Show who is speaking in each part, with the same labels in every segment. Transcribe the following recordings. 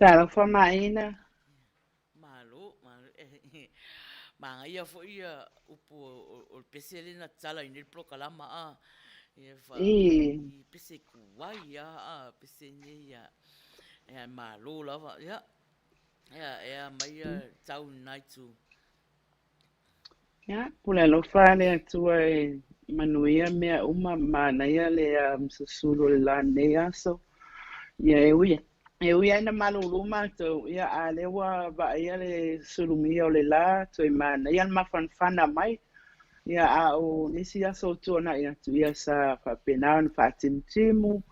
Speaker 1: Talofa Maina.
Speaker 2: Malo, malo. Manaia foi ia upu o le pese lea na tatala ai nei le polokalama a. Ia fa i pese kuai a a pese nei ia. Ia malo lava. Ia. Ia ea mai ia tau lena itu.
Speaker 1: Ia, pule alofa le Atua e manuia mea uma, manaia le susulu o le la nei aso. Ia e ui e ui ai na malulu matou, ia a lea ua vaaia le sulugia o le la, toe manaia le mafanafana mai. Ia a o nisi aso o tuanai atu, ia sa faapena ona faatimutimu.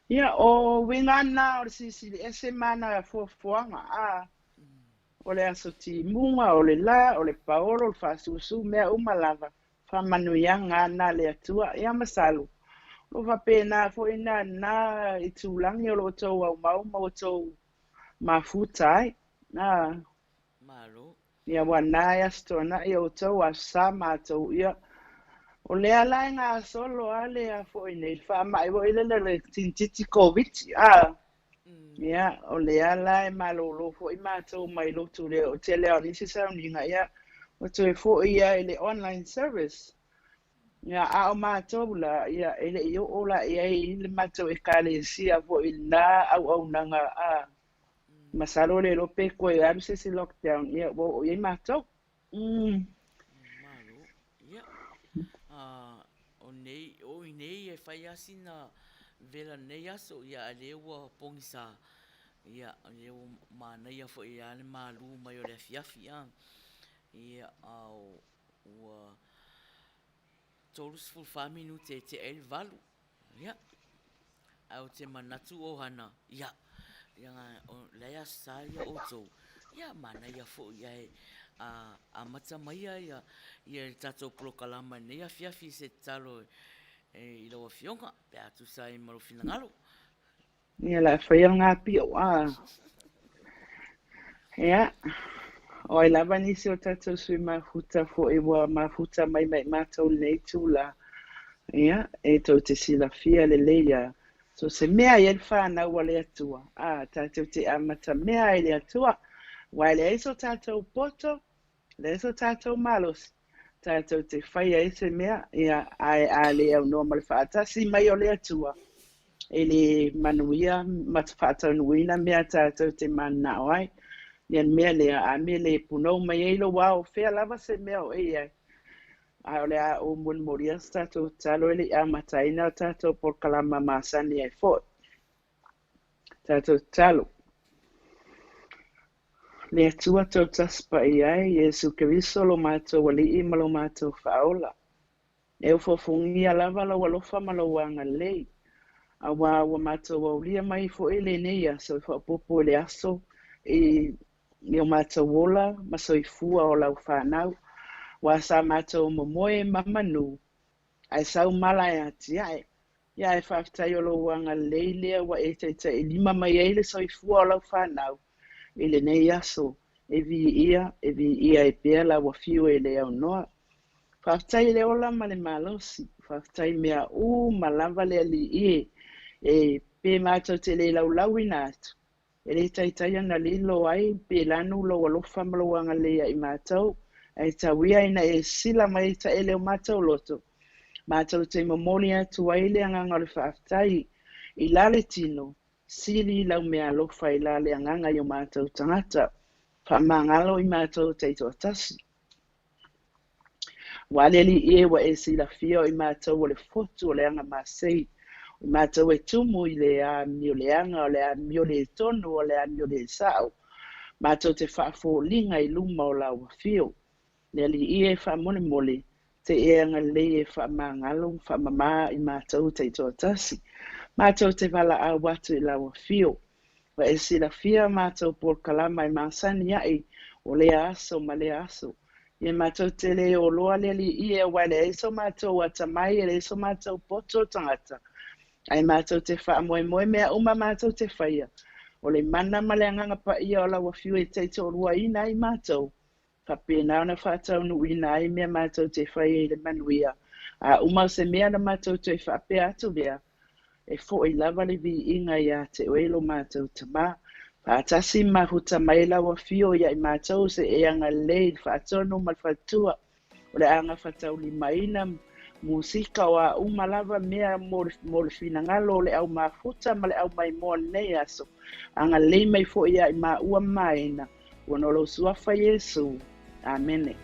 Speaker 1: Ia o uiga na o le Silisili Ese ma ana fuafuaga, a O le aso timuga, o le la, o le paolo, o le faasusu, mea uma lava, faamanuiaga a na le Atua. Ia masalo, o lo o faapena foi na na itulagi o lo outou aumau ma outou mafuta ai. A.
Speaker 2: Malo.
Speaker 1: Ia ua na e Aso Toonai outou, Aso Sa matou, ia. O lea la e gasolo a le a foi nei, le faamai foi lele o le tinititi Koviti, a. Ia, o lea la e malolo foi matou mai lotu lea o tele o nisi sauniga, ia, ua toe foi ia i le online service. Ia, a o matou la, ia, e le i oo la i ai le matou ekalesia foi i lena auaunaga, a, masalo le iloa pe toe alu se isi lockdown, ia, ua oo i ai matou.
Speaker 2: Malo. Ia, o nei, o i nei e fai lava sina vela nei aso, ia a lea ua pogisa, ia, o lea ua manaia foi lava le malu mai o le afiafi, a. Ia, a ua 34 minute e tea ai le 8. Ia, ae ou te manatu ʻohana, ia, ia o la e Aso Sa ia ʻoutou, ia, manaia foi ae a amata mai ia ia le tatou polokalama i lenei afiafi i se tatalo i lau Afioga pe a tusa ai ma lou finagalo.
Speaker 1: Ia, o le a faia lena pio, a. Ia, o ai lava nisi o tatou sui mafuta foi ua mafuta mai ma i matou i lenei itula. Ia, e tou te silafia lelei ia, so se mea e i ai le fanau a le Atua, a, tatou te amata mea ai i le Atua, aua e leai so tatou poto, leai so tatou malosi, tatou te faia ai se mea, ia, ae a le aunoa ma le faatasi mai o le Atua, e le manuia ma faataunuuina mea tatou te mananao ai. Ia le mea lea, a mea le punou mai ai lou ao, fea lava se mea o e i ai. A o le a ou molimoli se tatou tatalo e le i amataina o tatou polokalama masani ai foi. Tatou tatalo. Le Atua Tautasy Paia e, Iesu Keriso lo matou Alii ma lo matou Faaola. E ofofogia lava lou alofa ma lou agalelei, aua ua matou aulia mai foi lenei aso e faaopoopo i le aso i i o matou ola ma soifua o lau fanau, aua sa matou momoe ma manu, ae sau mala e atiae. Ia ae faafetai o lou agalelei lea ua e taitailima mai ai le soifua o lau fanau i lenei aso e viia, e viia ai pea lau afio e le aunoa. Faafetai i le ola ma le malosi, faafetai mea uma lava le Alii e, e pe matou te le laulauina atu, E le taitai ona lilo ai pe lanu lou alofa ma lou agalelei ia i matou, ae tau ia ina e sila mai i taele o matou loto, matou te momoli atu ai le agaga o le faafetai i la le tino, sili lau meaalofa i la le agaga i o matou tagata, faamagalo i matou taitoatasi. Ua aliali e ua e silafia o i matou o le fotu o le aga masei, o i matou e tumu i le amio leaga, o le amio le tonu, o le amio le sa'o, matou te faafoliga i luma o lau afio. Le Alii e faamolemole, te e agalelei e faamagalo ma faamama i matou taitoatasi. Matou te valaau atu i lau afio. Ua e silafia matou polokalama e masani aʻe o lea aso ma lea aso. Ia matou te le oloa le Alii e aua e leai so matou atamai, e leai so matou poto tagata, ae matou te faamoemoe mea uma matou te faia, o le mana ma le Agaga Paia o lau Afio e taitoaluaina ai matou, faapena ona faataunuuina ai mea matou te faia i le manuia, a uma o se mea na matou toe faapea atu lea, e foi lava le viiga iā te oe lo matou Tamā. Faatasi ma mafuta mai lau afio ia i matou se e agalelei i le faatonu ma le faletua o le a gafataulimaina musika o a uma lava mea mo le, mo le finagalo o le au mafuta ma le au maimoa lenei aso. Agalelei mai foi ia i maua ma aiga, ona o lou suafa Iesu. Amene.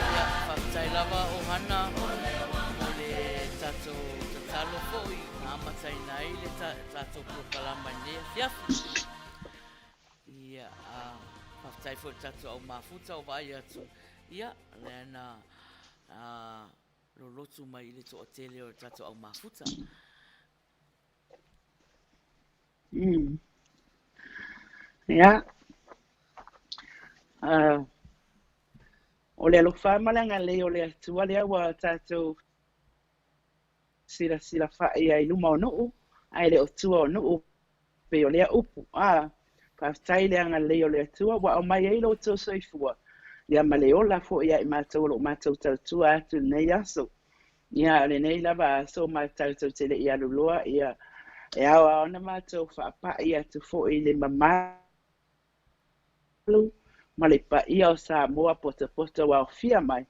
Speaker 2: Ia, faafetai lava Ohana mo le tatou tatalo foi na amataina ai le tatou polokalama i lenei afiafi. Ia, a, faafetai foi i le tatou au mafuta o vaai atu, ia, lea na a, lolotu mai i le toatele o le tatou au mafuta.
Speaker 1: Ia. O le alofa ma le agalelei o le Atua lea ua tatou silasila fa'i ai i luma o nuu, ae le o tua o nuu, pei o lea upu. A, faafetai i le agalelei o le Atua ua aumai ai lo outou soifua, ia ma le ola foi ia i matou o lo o matou tautua atu i lenei aso. Ia, lenei lava aso ma tatou te le i alu loa, ia, e ao lava ona matou faapai atu foi i le mamalu ma le paia o Samoa potopoto ua aofia mai,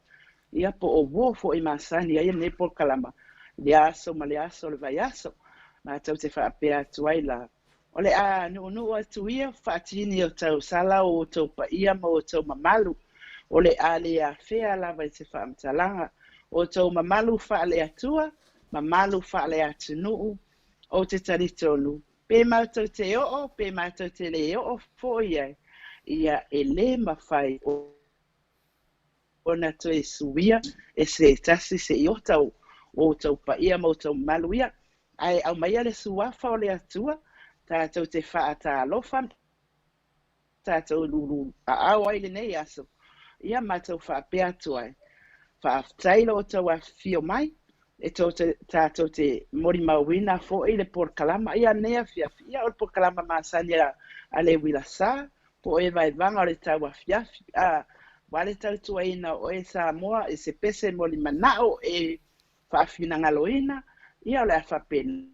Speaker 1: ia po o uo foi masani ai lenei polokalama i lea aso ma lea aso o le vaiaso. Matou te faapea atu ai la, O le a nuunuu atu ia faatini o tausala o outou paia ma outou mamalu, o le a le afea lava i se faamatalaga, outou mamalu faale-Atua, mamalu faale-atunuu, ou te talitonu, pe matou te oo, pe matou te le oo foi i ai, ia e le mafai ona toe suia e se tasi se iota o outou paia ma outou mamalu ia, ae aumaia le Suafa o le Atua, tatou te faatalofa ma tatou lulu aao ai i lenei aso, ia matou faapea atu ai, Faafetai lo outou afifio mai, e tatou te molimauina foi le polokalama ia lenei afiafi, ia o le polokalama masani a le Uila Sa, Po o e vaevaga o le tau afiafi, a ua le tautuaina o oe Samoa i se pese moli manao e faafinagaloina, ia o le a faapena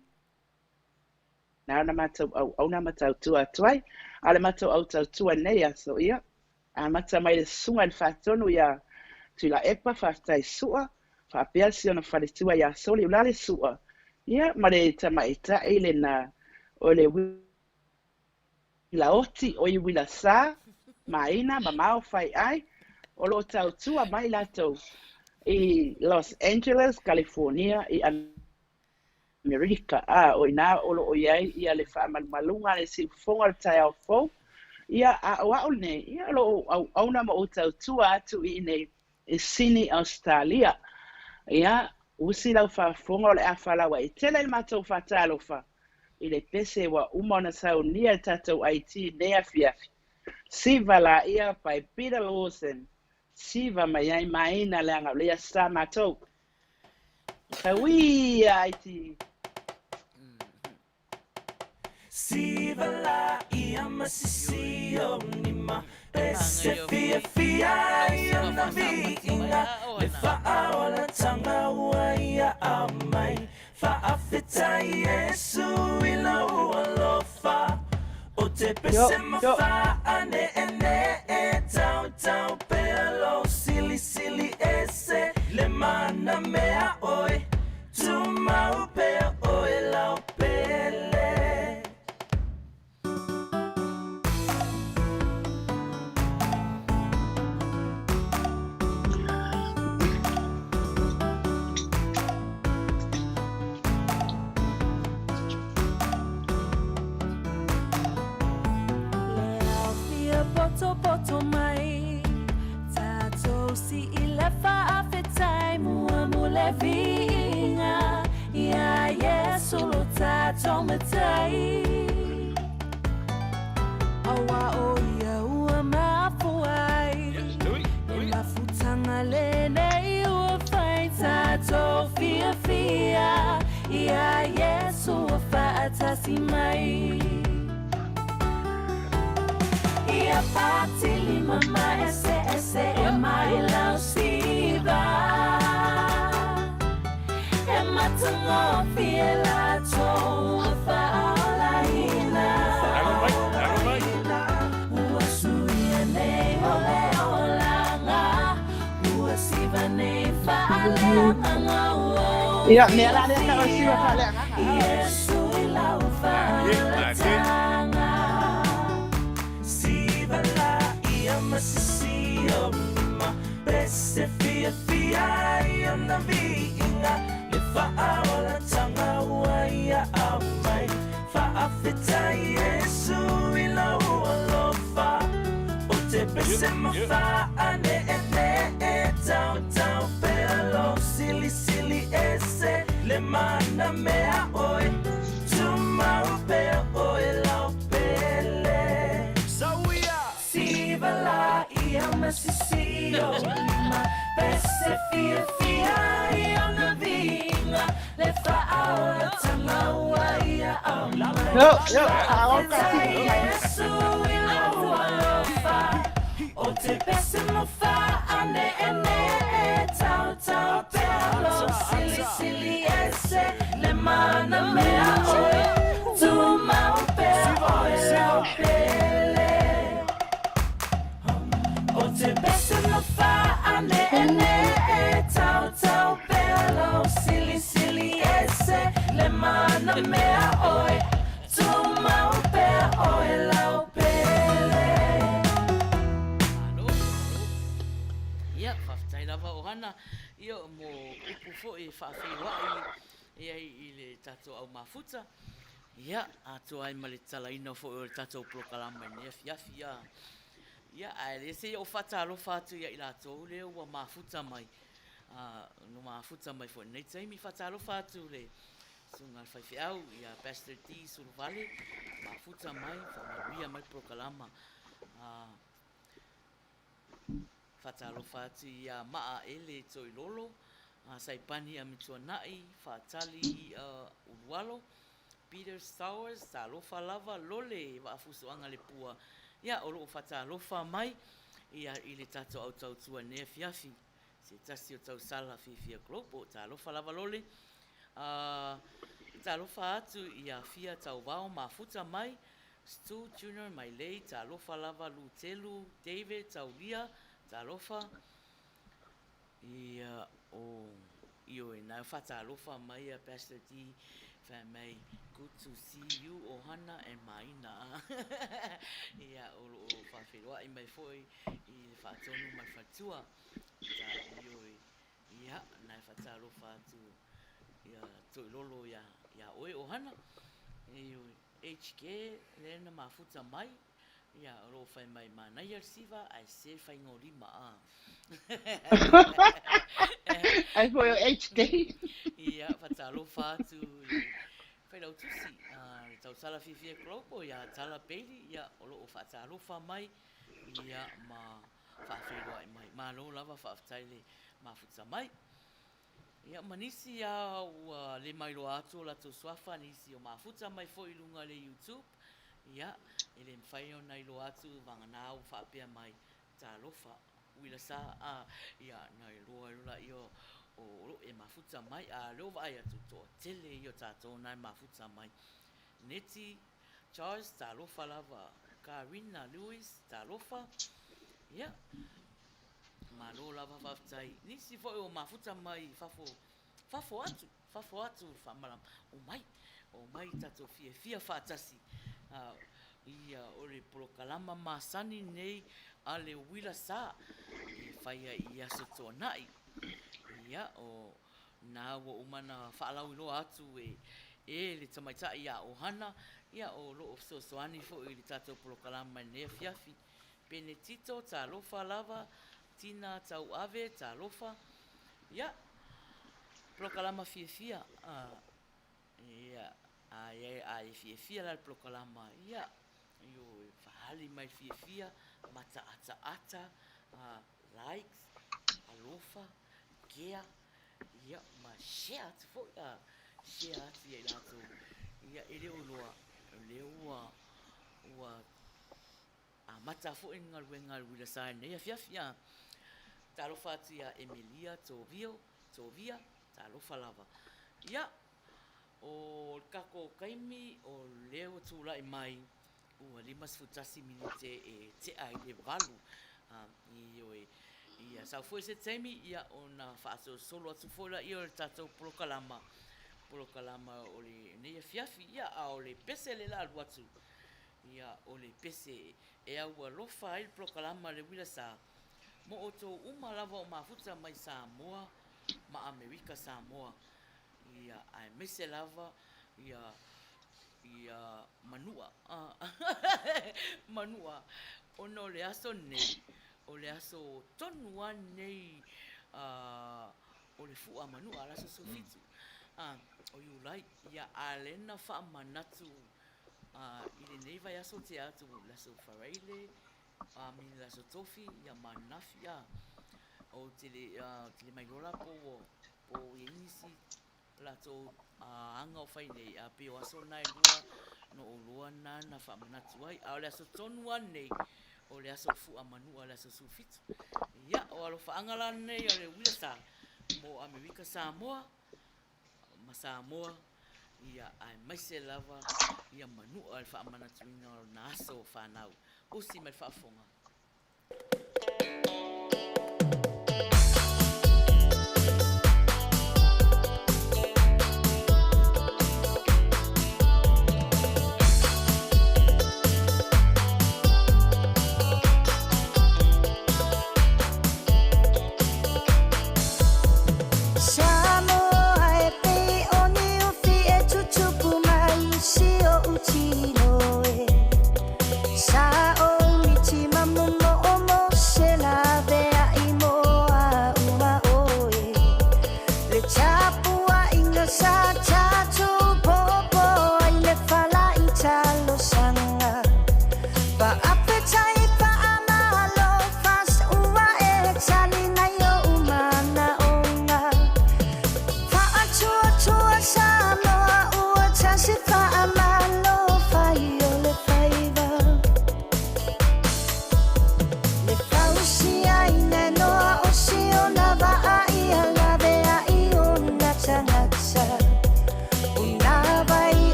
Speaker 1: ona matou auauna ma tautua atu ai. A o le matou au tautua i lenei aso, ia, amata mai le Susuga i le Faatonu ia Tuilaepa Faafetai Sua, faapea si ona faletua ia Soliulale Sua, ia, ma le tamaitai lena o le Uila Oti, oi Uila Sa, Maina, Mamao Faiai, o lo o tautua mai latou i Los Angeles, California, i Amerika, a o ina o lo o i ai ia le faamalumaluga a le siufofoga o le taeao fou. Ia, a o a'u lenei, ia, o lo o auauna ma ou tautua atu i inei i Sini, Ausetalia. Ia, usi lau faafofoga o le a falaua'i tele i le matou faatalofa i le pese ua uma ona saunia e tatou IT i lenei afiafi. Siva laia by Peter Lawson. Siva mai ai maina leaga o leia sa matou. Tauia IT.
Speaker 3: Siva la ia ma sisi o nima Pese fiafia ai ona viiga Le faaolatanga ua ia aumai Faafetai Iesu i lou alofa O te
Speaker 1: Yo,
Speaker 3: pese
Speaker 1: yo.
Speaker 3: mafaaneenee Tautau pea lou silisili ese Le mana mea oe Tumau pea oe lau pele. Le ao fia potopoto mai Tatou si i le faafetai Muamu le viiga Iā Iesu lo tatou Matai Aua o ia ua mafua ai Le mafutanga lenei ua fai Tatou fiafia Iā Iesu ua faatasi mai Ia patilima ma eseese e mai lau siva E matagofie latou ua faaolaina Ua suia nei o le olaga Ua siva nei faaleagaga Ua
Speaker 1: Ia, mea la lea tau o le siva
Speaker 3: fiafia
Speaker 1: faaleagaga.
Speaker 3: Iesu i lau faaolataga Siva la ia ma sisi o ma pese fiafia ai ona viiga le faaolatanga ua ia aumai Faafetai Iesu i lou alofa O te pese ma faaneenee Tautau pea lou silisili ese Le mana mea oe Tumau pea oe lau pele Siva la ia ma sisi o lima Pese fiafia ai ona viiga Le faaolatanga ua ia aumai
Speaker 1: Yo, yo, faaoka
Speaker 3: Faafetai
Speaker 1: siva mai.
Speaker 3: Iesu i lou alofa O te pese ma faaneenee Tautau pea lou silisili ese Le mana mea oe Tumau pea oe lau pele O te pese ma faaneenee Tautau pea lou silisili ese Le mana mea oe, Tumau pea oe lau pele.
Speaker 2: Malo, malo. Ia, faafetai lava Ohana, ia mo upu foi e faafeiloai ia i le tatou au mafuta. Ia, atoa ai ma le tatalaina foi o le tatou polokalama i lenei afiafi. Ia, ia ae le se i ou faatalofa atu ia i latou lea ua mafuta mai, ua mafuta mai foi i lenei taimi. Faatalofa atu i le Susuga i le Faifeau ia Pastor D Suluvale, mafuta mai, faamanuia mai le polokalama. Faatalofa atu ia Maa Ele Toilolo, Saipani Amituanai, Faatali I'a Ulualo, Peter Stowers, talofa lava, Lole Vaafusuaga Lepua, ia o lo o faatalofa mai ia i le tatou au tautua i lenei afiafi. Se tasi o tausala fiafia Global, talofa lava Lole. Talofa atu ia Fia Tauvao mafuta mai, Stu Junior Mailei, talofa lava Lutelu David Taulia, talofa. Ia o ioe na faatalofa mai a Pastor D fai mai good to see you ohana and Maina. Ia o lo o faafeiloai mai foi i le faatonu ma le faletua. Ta ioe ia na e faatalofa atu ia Toilolo ia ia oe ohana. Ioe HK lea na mafuta mai Ia, o lo o fai mai manaia le siva ae se faiga o lima a.
Speaker 1: Ai foi o HK.
Speaker 2: Ia, fatalofa atu i le Failautusi a le Tausala Fiafia Global ia Tala Bailey, ia, o lo o faatalofa mai, ia, ma faafeiloai mai. Malo lava faafetai le mafuta mai. Ia, ma nisi a ua le mailoa atu o latou suafa, nisi o mafuta mai foi i luga o le YouTube, ia, e le mafai ona iloa atu vagana ua faapea mai, Talofa, uila sa, a, ia, na iloa ai loa laia o lo e mafuta mai, a o lea ua vaai atu, toatele ia o tatou na e mafuta mai. Nettie Charles, talofa lava, Karina Lewis, talofa, ia, Malo lava faafetai. Nisi foi o mafuta mai i fafo, fafo atu, fafo atu le faamalama. Omai, omai tatou fiafia faatasi. Ia, o le polokalama masani nei a le uila sa e faia i Aso Toonai. Ia, o na ua uma ona faalauiloa atu e, e le tamaitai ia Ohana, ia o lo o fesoasoani foi i le tatou polokalama i lenei afiafi. Penetito, talofa lava, Tina Tauave, talofa, ia, polokalama fiafia, ia, a e fiafia la le polokalama, ia, ioe, fahali mai le fiafia, mataataata, likes, alofa, kea, ia, ma share atu foi, share atu ia i latou, ia, e le o iloa, o lea ua, ua Amata foi le galuega a le uila sa i lenei afiafi a. Talofa atu ia Emelia Tovio, Tovia, talofa lava. Ia, o le tatou taimi o lea ua tulai mai ua 51 minute e tea ai le 8. Ioe, ia sau foi se taimi ia ona faasolosolo atu foi laia o le tatou polokalama, polokalama o lenei afiafi. Ia, a o le pese lea o le a alu atu Ia, o le pese e aualofa ai le polokalama a le uila sa, mo outou uma lava o mafuta mai Samoa ma Amerika Samoa, ia, aemaise lava ia, ia Manua, Manua, ona o le aso nei, o le aso tonu lava lenei o le fua a Manua, le aso 17 o Iulai, ia, a o lea na faamanatu I lenei vaiaso tea atu le aso Faraile me le aso Tofi ia ma ananafi a ou te le ou te le mailoa la po ua po ua i ai nisi latou aga o fai nei a pei o aso na e lua na ou iloa na na faamanatu ai a o le aso tonu lava lenei o le aso fua manua le aso 17 ia o alofaaga la lenei a le uila sa mo Amerika Samoa ma Samoa, ia aemaise lava ia Manua i le faamanatuina o lona aso fanau. Usi mai le faafofoga.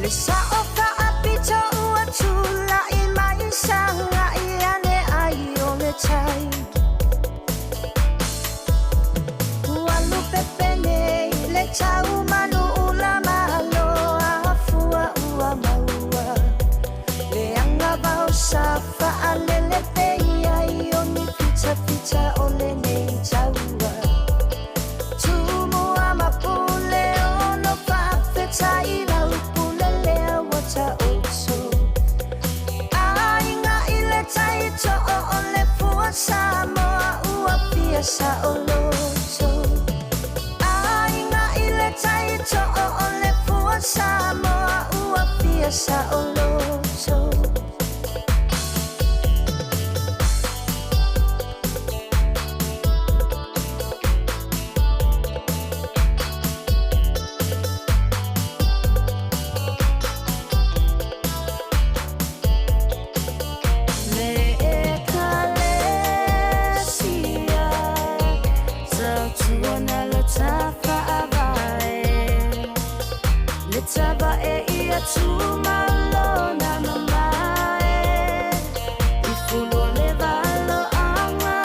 Speaker 3: Le sao faapito ua tulai mai sagai ane ai o le tai. Ua lupepe nei le tau manu ula malo afua ua maua. Le agavao sa faalele pei ai o ni fitafita o lenei taua. Tumua ma pule ono faafetai lau pule lea ua taoto. Aiga i le tai too o le fua Samoa ua fia saoloto. Aiga i le tai too o le fua Samoa ua fia saoloto. Le Ekalesia tautuana lo tafaavae. Le tavae ia tumalona mamae. I fulu o le valoaga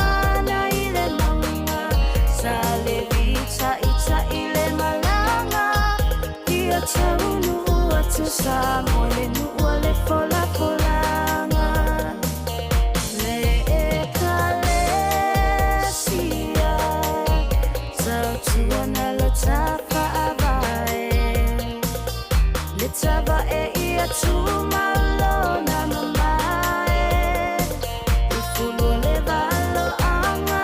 Speaker 3: na i le mauga. Sa le taʻitaʻi le malaga. Ia taunuu atu Samoa i le nuu o le folafolaga. Le Ekalesia tautuana lo tafaavae. Le tavae ia tumalona mamae. I fulu o le valoaga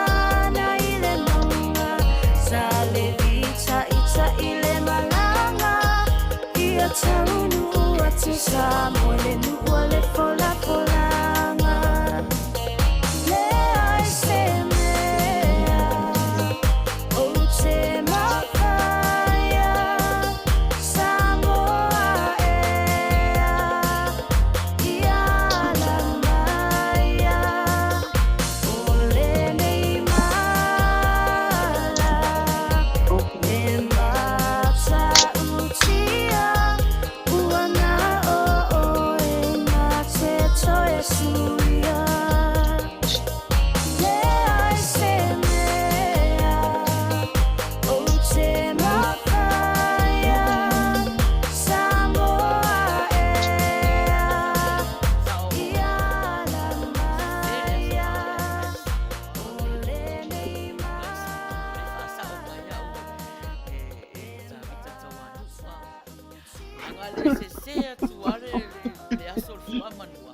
Speaker 3: na i le mauga. Sa le taʻitaʻi le malaga. Ia taunuu atu Samoa i le nuu o le folafolaga. Leai se mea ou te mafaia Samoa ea ia ala maia o lenei mala e matautia ua na o oe na te toe suia. Leai se mea ou te mafaia Samoa ea ia ala maia o lenei
Speaker 2: mala Aga le sese atu a le aso o le fuamanua.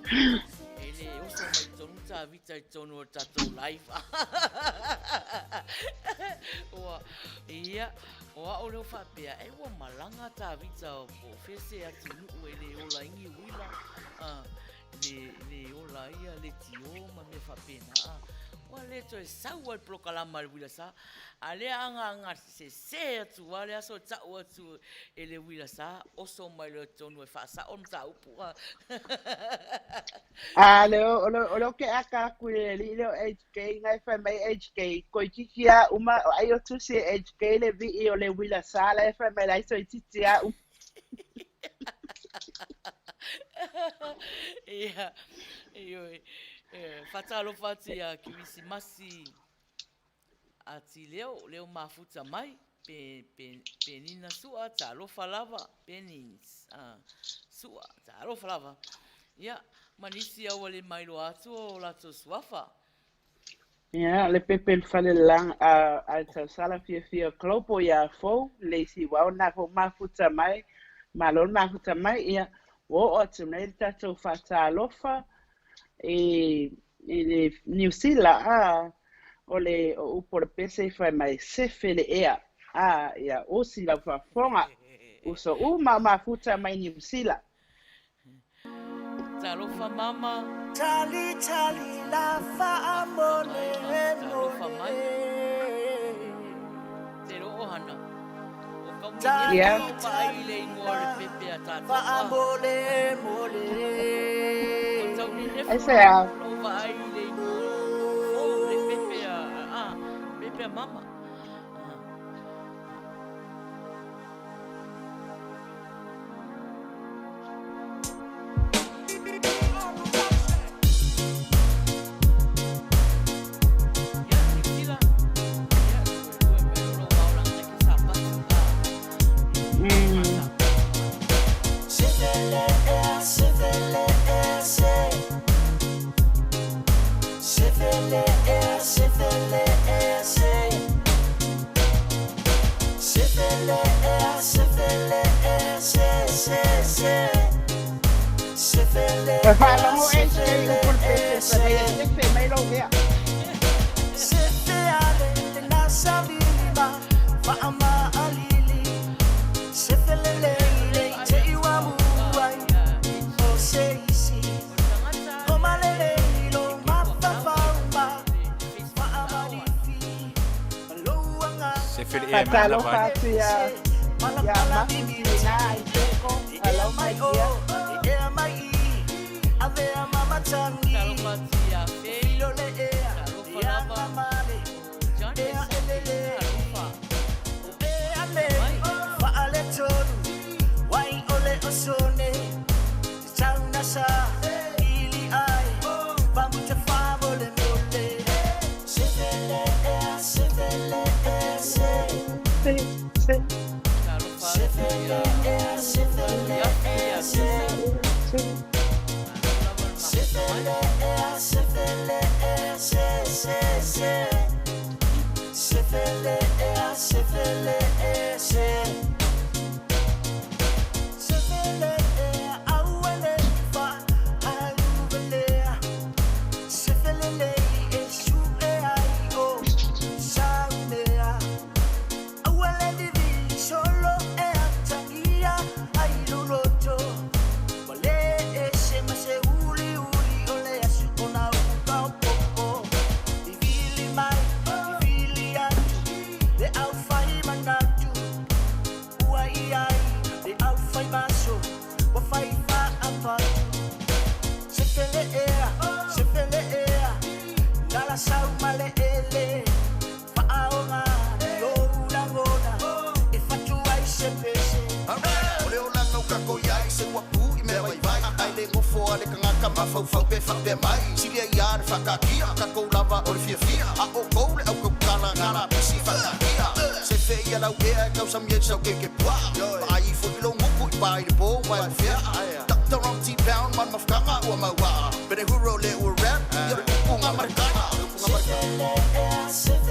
Speaker 2: E le oso mai tonu Tavita i tonu o le tatou live. Ua, ia, o a'u lea ua faapea, e ua malaga Tavita po o fea se atunuu e le ola ai Niuila, le ola ai ia leitio ma mea faapena. Ua le toe sau lava i le polokalama a le uila sa. A lea aga sese atu lava le aso e tau atu e le uila sa, oso mai loa i totonu e faasao le mataupu.
Speaker 1: A le o le o le ke aka aku i le alii lea o HK nga e fai mai HK koikiki a uma o ai o tusi e HK le vii o le uila sa la e fai mai lai toeititi a uma.
Speaker 2: Ia, ioe. Faatalofa atu ia Kerisimasi a Tileo, leo mafuta mai, pe, pe, Penina Sua, talofa lava, Penins, Sua, talofa lava. Ia, ma nisi au ua le mailoa atu o latou suafa.
Speaker 1: Ia, le pepe le fale lang a le tausala fiafia Global ia fou, le isi uau na fou mafuta mai, malo le mafuta mai, ia, ua oo atu nei le tatou faatalofa i i le Niu Sila a o le o upu o le pese i fai mai sefe le ea a ia osi lau faafofoga uso uma o mafuta mai Niu Sila.
Speaker 2: Talofa mama.
Speaker 3: Tali tali la faamole
Speaker 2: Talofa mai.
Speaker 3: mole.
Speaker 2: Te loo ohana. O kau
Speaker 3: Tali
Speaker 1: Yeah.
Speaker 2: o vaai i le ingoa o le pepe a tatou.
Speaker 3: Faamole mole.
Speaker 2: O tau nenefu
Speaker 1: Ai se a.
Speaker 2: o lou vaai i le ingoa o le pepe a, pepe a mama.
Speaker 3: se se Se fele
Speaker 1: E faalogo
Speaker 3: se
Speaker 1: HK i
Speaker 3: fele
Speaker 1: upu o le pese
Speaker 3: se
Speaker 1: fai mai e sefe mai lou mea.
Speaker 3: Se fe ale le nasa vilima Faama alili Se fele le le te iwa muai O se isi O malele lo mafafauma Faamalifi Malouanga
Speaker 4: Se fele ea mai lava
Speaker 1: Faatalofa
Speaker 4: ai.
Speaker 1: atu iā iā Mafu Tiina Aiseko, alo mai ia. Se, se, se.
Speaker 5: O le olaga ua tatou iai se ua pu i mea vaivai ae le nofo a le tagata mafaufau pe faapea mai silia ia le faataatia tatou lava o le fiafia a outou le autautala na lapisi faataatia se fe ia lau ea e tausami ai sau keke puaa vaai ifo i lou gutu i pa i le po ma e feaa Dr. Ron T. Pound ma le mafutaga ua mauaa pele huro le ua rap ia le upuga ma le tala le upuga ma le tala.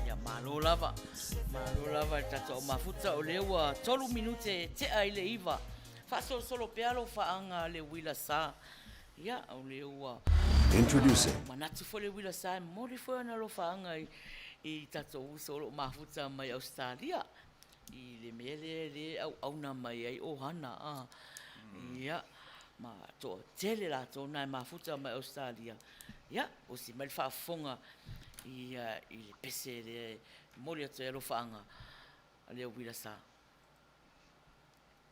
Speaker 2: Ia malo lava, malo lava i le tatou au mafuta o lea ua tolu minute e tea i le iva. Faasolosolo pea alofaaga a le uila sa. Ia o lea ua
Speaker 6: Introducing
Speaker 2: manatu foi le uila sa e momoli foi ona alofaaga i i tatou uso o lo o mafuta mai Ausetalia i le mea lea e le auauna mai ai ohana a. Ia ma toatele latou na e mafuta mai Ausetalia. Ia osi mai le faafofoga i i le pese lea e momoli atu ai alofaaga a le uila sa.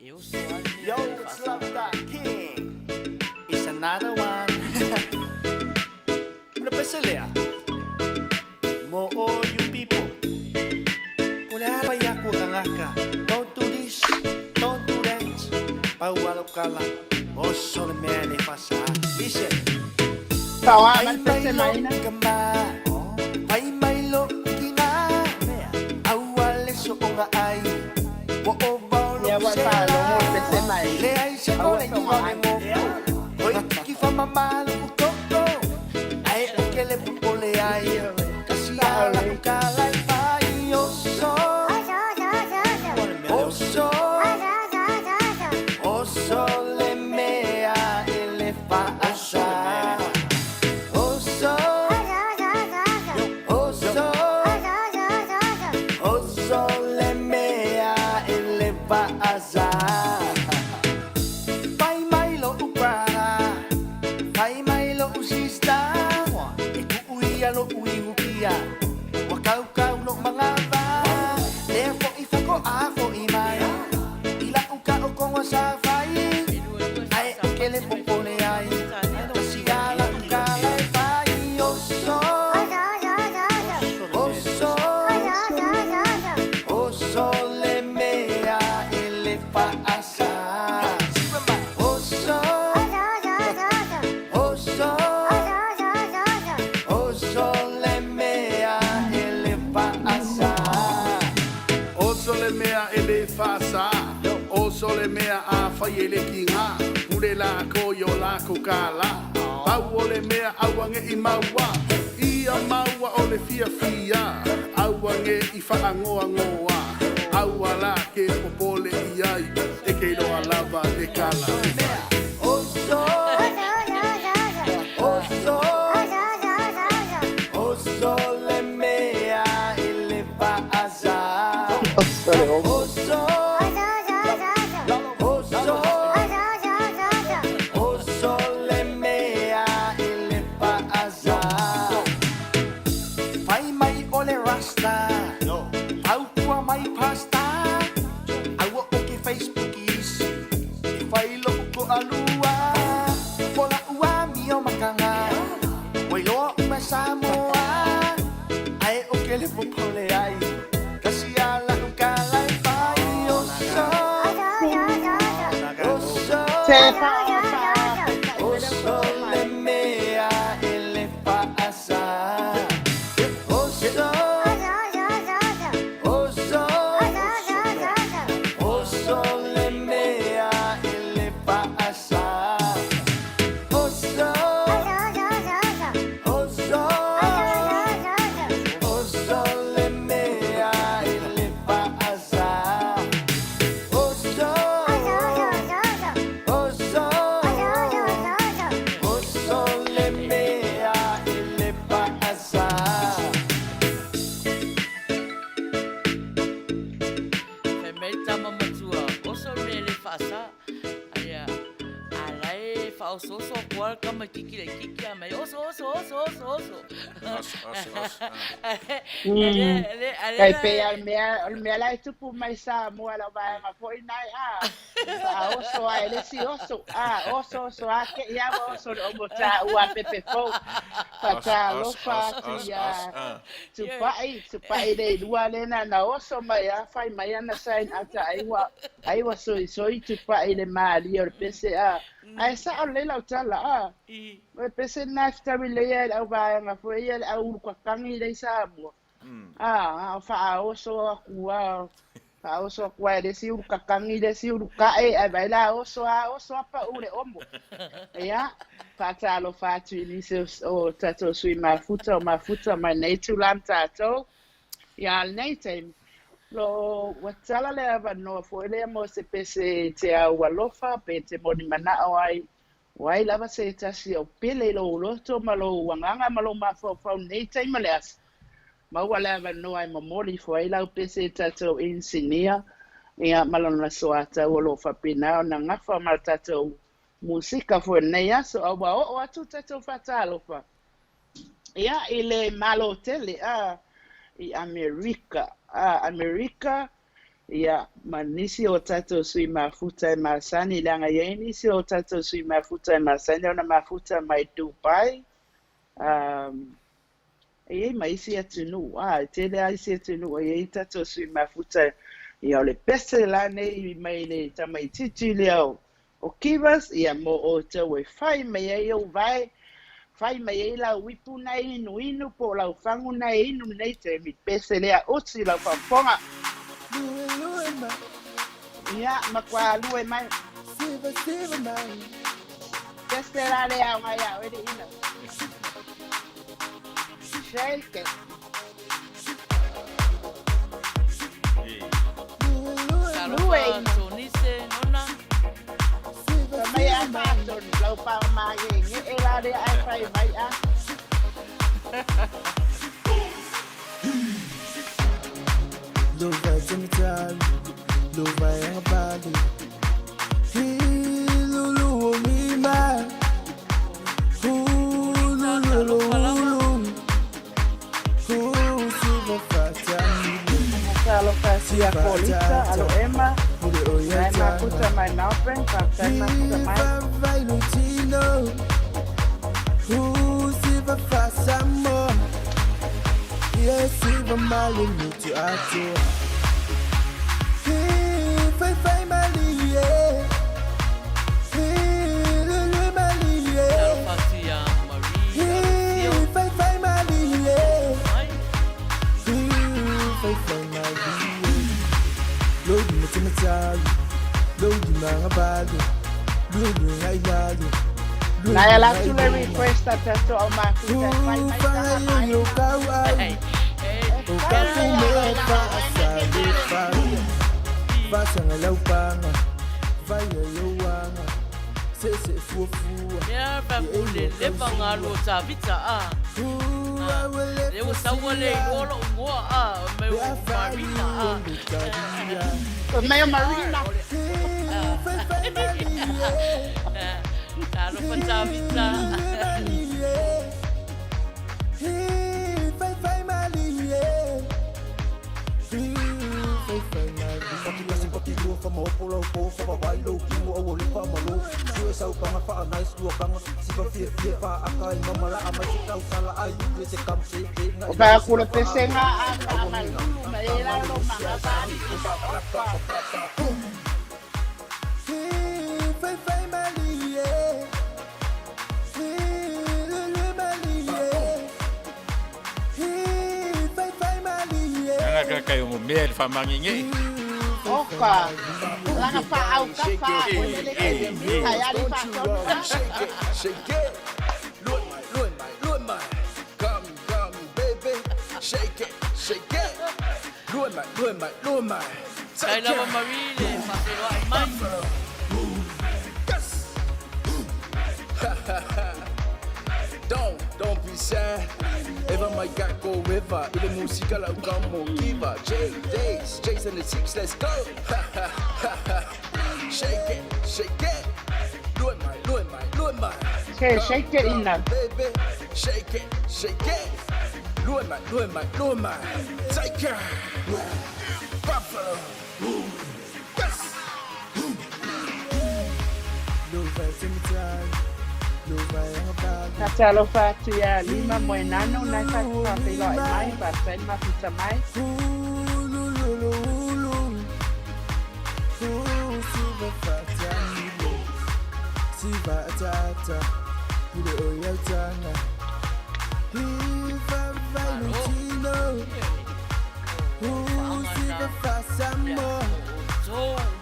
Speaker 2: E oso lava le
Speaker 3: Yo,
Speaker 2: mea e
Speaker 3: it's Love
Speaker 2: faasaga.
Speaker 3: Dot King. It's another one. O le pese lea, mo all you people. O le a pai aku kangaka. Don't do this, don't do that. Pau alo kala, oso le mea le fasa. Listen.
Speaker 1: Faoa ma
Speaker 3: Pai
Speaker 1: le
Speaker 3: mai
Speaker 1: pese
Speaker 3: lo
Speaker 1: maina.
Speaker 3: kama, pai mai lo kina. Aua le soonga ai, wa ova o
Speaker 1: Ia
Speaker 3: lo
Speaker 1: ua e
Speaker 3: sela.
Speaker 1: faalogo le pese mai.
Speaker 3: Le ai se
Speaker 1: Aua
Speaker 3: kole
Speaker 1: soonga
Speaker 3: iwa me
Speaker 1: ai.
Speaker 3: moko. Hoi ki fa mamalu ku koko. Ai o ke le popole ai. Kasi ala ku kala i pai oso. Oso. Oso le mea e le faasa. Oso. Oso. Oso le mea e le faasa. Pai mai lo
Speaker 4: faasā. Oso le mea afai e le kiga, pule lākou i o lākou kālā. Pau o le mea aua ne i maua ia maua o le fiafia, aua ne i faagoagoa. Aua la ke popole i ai, e ke iloa lava le kala e fai.
Speaker 3: Oso, oso, oso le mea i le faasa.
Speaker 1: Oso le omo.
Speaker 3: Oso, oso, oso le mea i le faasa. Fai mai o le rasta, au mai pasta, aua o ke Facebook isi, e fai lo'u to'alua, po la'u amio makaga, ua iloa uma e Samoa, ae o ke le popole ai, kasi a la'u kala e fai, oso, oso,
Speaker 1: Se faa faa
Speaker 3: oso le mea e le faasa. Oso, oso, oso le mea e le faasa. Oso, oso, oso le mea e le faasa. Oso, oso, oso le mea e le faasa.
Speaker 2: Fai mai le tama matua, oso le mea e le faasa. Aia, a la e faaosooso atu lava le tamaititi laitiiti a mai, oso, oso, oso, oso, oso.
Speaker 6: Oso, oso, oso.
Speaker 2: A lea
Speaker 1: Tai
Speaker 2: la
Speaker 1: pei lava o le mea, o le mea la e tupu mai Samoa i lau vaega foi lena a faaoso lava e le isi oso, a oso oso a te i lava ua oso i le omo taua a pepe fou.
Speaker 6: Oso, oso,
Speaker 1: Faatalofa
Speaker 6: oso,
Speaker 1: atu
Speaker 6: oso,
Speaker 1: iā
Speaker 6: oso. Ah.
Speaker 1: Tupai, Tupai le lua lena na oso mai a fai mai ana sign ata ai ua ai ua soisoi Tupai i le malie o le pese a ae sao lelei lau tala a o le pese lena e fetaui lelei ai le au vaega foi ia le au ulu kakagi lea i Samoa a a o faaoso aku a faaoso aku a e le isi ulu kakagi le isi ulu ka'e ae vaai la oso a oso a pa'u le omo. Ia, faatalofa atu i nisi o tatou sui mafuta o mafuta mai nei tula ma tatou. Ia, lenei taimi, lo ua tala le avanoa foi lea mo se pese e te au alofa pe te moni mana'o ai, o ai lava se tasi o pele i lou loto ma lou agaga ma lou mafaufau i nei taimi ma le aso. Maua le avanoa e momoli ifo ai lau pese i tatou inisinia, ia, ma lona soatau o lo o faapena ona gafa ma le tatou musika foi i lenei aso, a ua oo atu tatou faatalofa, ia, i le Malo tele, a, i Amerika, a, Amerika, ia, ma nisi o tatou sui mafuta e masani, leaga e i ai nisi o tatou sui mafuta e masani ona mafuta mai Dubai, a, E i ai ma isi atunuu, a, e tele lava isi atunuu e i ai tatou sui mafuta. Ia, o le pese la nei mai le tamaitiiti lea o, o Kivas, ia mo outou e fai mai ai ou vae, fai mai ai lau ipu na e inuinu po o lau fagu na e inu nei taimi, pese lea oti lau faafofoga. Ia, matua lue mai. Pese la lea aoga ia oe le ina. Shake it.
Speaker 2: Talofa Tonise Nona.
Speaker 1: Fai mai a Matoni, lau paomāgege'e la lea ae fai mai a.
Speaker 2: Talofa lava.
Speaker 1: Talofa atu ia Kolita, alo Emma, na e mafuta mai Melbourne, faafetai mafuta mai.
Speaker 2: Talofa atu ia Marie Alosio. Mai.
Speaker 1: Na e ala atu le request a tatou au mafuta e fai mai taga ma aina.
Speaker 2: Mea fa ku le leva ngalu o Tavita a. Le ua saua le iloa lou ngoa a me o Marina a.
Speaker 1: Mai o Marina.
Speaker 2: Talofa Tavita.
Speaker 1: O ka kula pesega a faamalulu ma e la lo magavali.
Speaker 7: Aga kai o mea le whamangenge.
Speaker 1: Oka. Langa fa au ka fa. Kai ali fa tonu.
Speaker 8: Shake it, shake it. Lue mai, lue mai, lue mai. Come, come, baby. Shake it, shake it. Lue mai, lue mai, lue mai.
Speaker 2: Kai
Speaker 8: Take
Speaker 2: lava
Speaker 8: it.
Speaker 2: Marie le whawheroai mai.
Speaker 8: Yes. Don't, don't be sad. Eva my got go river. Ile musika la ukamo kiva. J days, Jason the six, let's go. Shake it, shake it. Lue mai, lue mai, lue mai.
Speaker 1: Okay, shake it ina.
Speaker 8: Baby, shake it, shake it. Lue mai, lue mai, lue mai. Take it. Buffalo. Yes.
Speaker 1: Ka te alofa atu ia Lima Moenano nai fa whawheroai mai, whawhai mafuta mai.
Speaker 2: Malo. O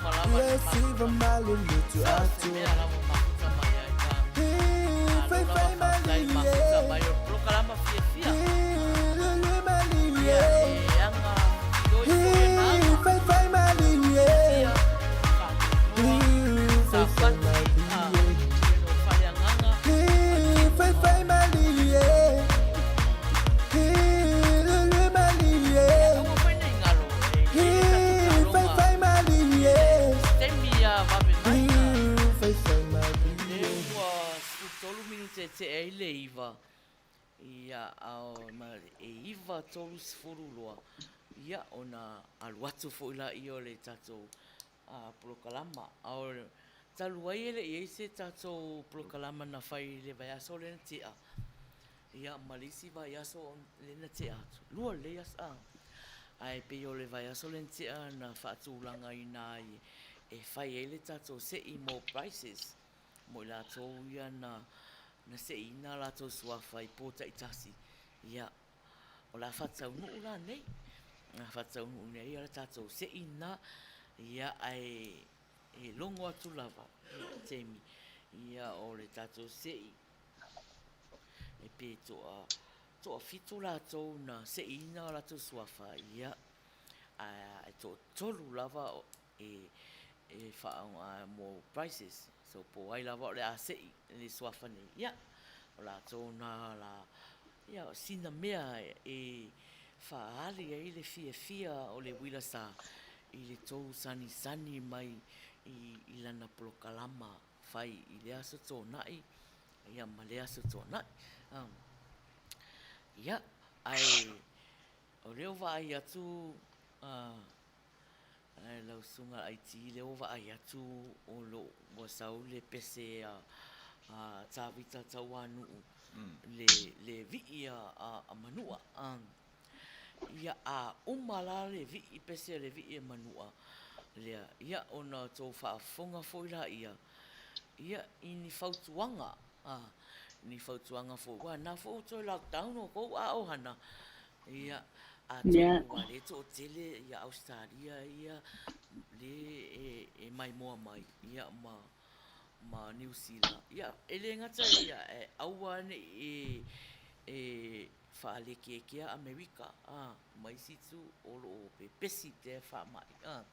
Speaker 2: malava le mafuta. So, se mea lava mafuta mai ai ka. Alo lava whawhai mafuta mai o polokalama fiafia. Ia e anga ioi foi e nanga. Ia, whakanoa, sa whati, a, ia no whare anganga. Ia aua foi nei ngalo, e i le tatou taloga. Temi a wawe mai a. Le ua 13 minute e tea ai le 9. Ia, a ma e 9 30 loa. Ia, ona alu atu foi laia o le tatou polokalama. A o talu ai e le i ai se tatou polokalama na fai i le vaiaso lea na tea. Ia, ma le isi vaiaso lea na tea atu. Lua lelei aso, a. Ae pei o le vaiaso lea na tea na faatulagaina ai e fai ai le tatou sei mo prices mo i latou ia na na seiina a latou suafa i po taitasi. Ia, o le a faataunuu la nei. O le a faataunuu nei ia le tatou sei lena. Ia, ae e logo atu lava i le taimi. Ia, o le tatou sei e pe toa toafitu latou na seiina o latou suafa, ia, ae toatolu lava e e faaaoga mo prices. So po o ai lava o le a sei le suafa nei, ia, o latou na la, ia, sina mea e faaali ai le fiafia o le uila sa i le tou sanisani mai i lana polokalama fai i le Aso Toonai, ia, ma le Aso Toonai. Ia, ae o lea ua vaai atu lau susuga IT, lea ua vaai atu o lo ua sau le pese a Tavita Tauanuu, le vii a Manua. Ia, a uma la le vii, pese a le vii a Manua lea, ia, ona tou faafofoga foi laia, ia, i ni fautuaga, ni fautuaga foi, aua na foi ua toe lockdown outou a ohana, ia. Atonu ua le toatele ia Ausetalia ia le e maimoa mai ia ma ma Niu Sila. Ia, e le gata ia, ae aua ne i e faalekekea Amerika, a, ma isi itu o lo o pepesi te faamai, a.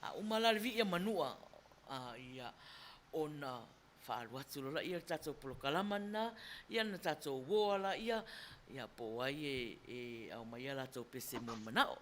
Speaker 2: A uma la le vii a Manua, a, ia, ona faaalu atu loa laia le tatou polokalama lena, ia na tatou uo a laia, ia po o ai e aumai a latou pese mo le manao.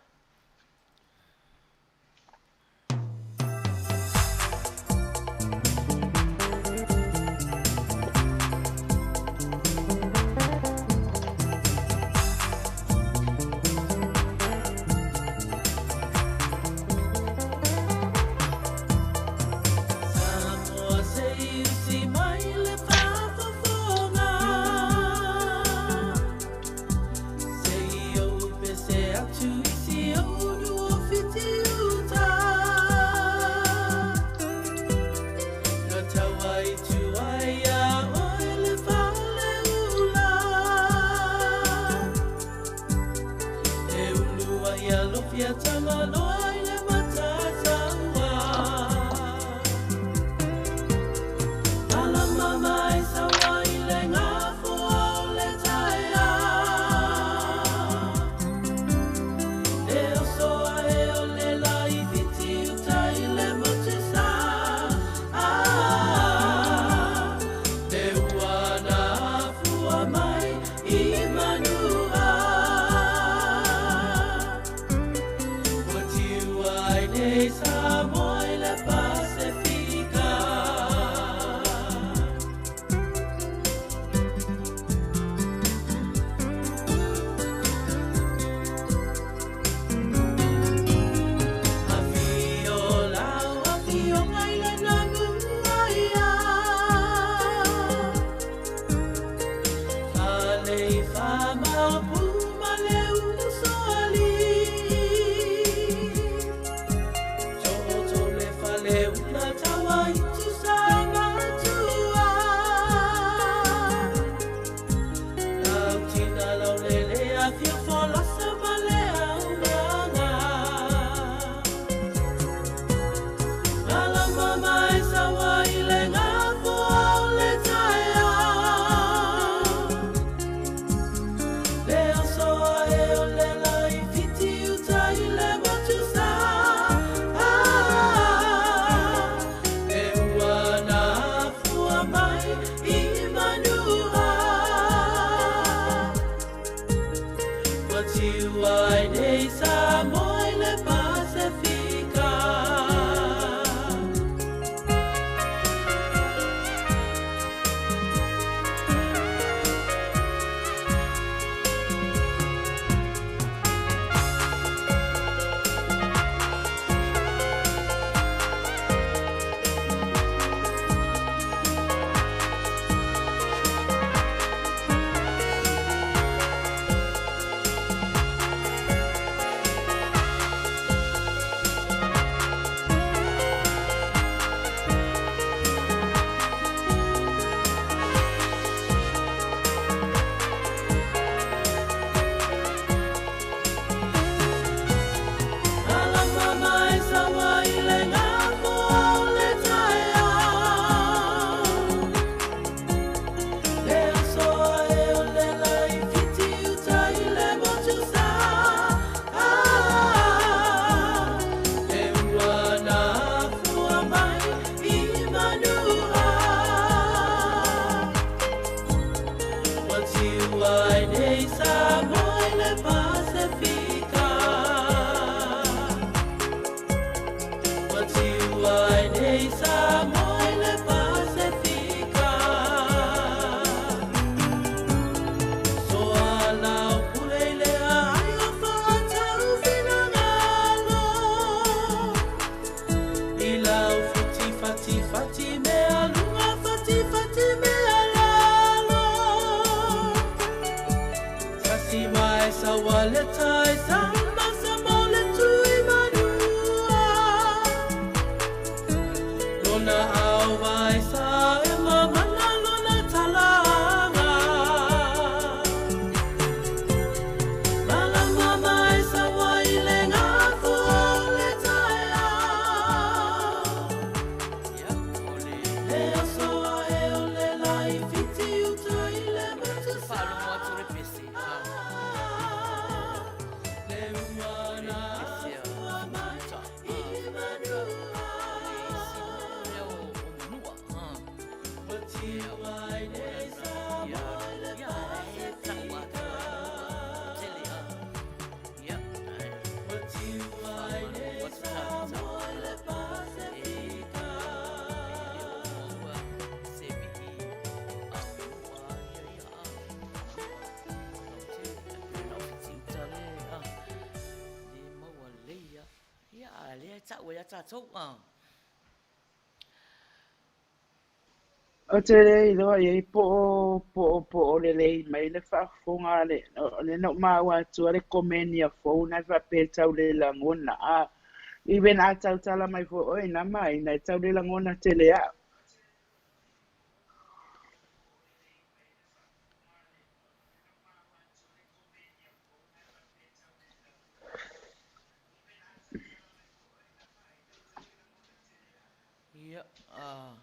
Speaker 2: mea e ta'u ai a tatou a.
Speaker 1: Ou te le iloa i ai po o, po o, po o lelei mai le faafofoga a le, o lea na ou maua atua le komeni a fou na e faapea e tau le lagona, a even a tautala mai foi oe i na maina e tau le lagona tele a'u.
Speaker 2: Ia, a,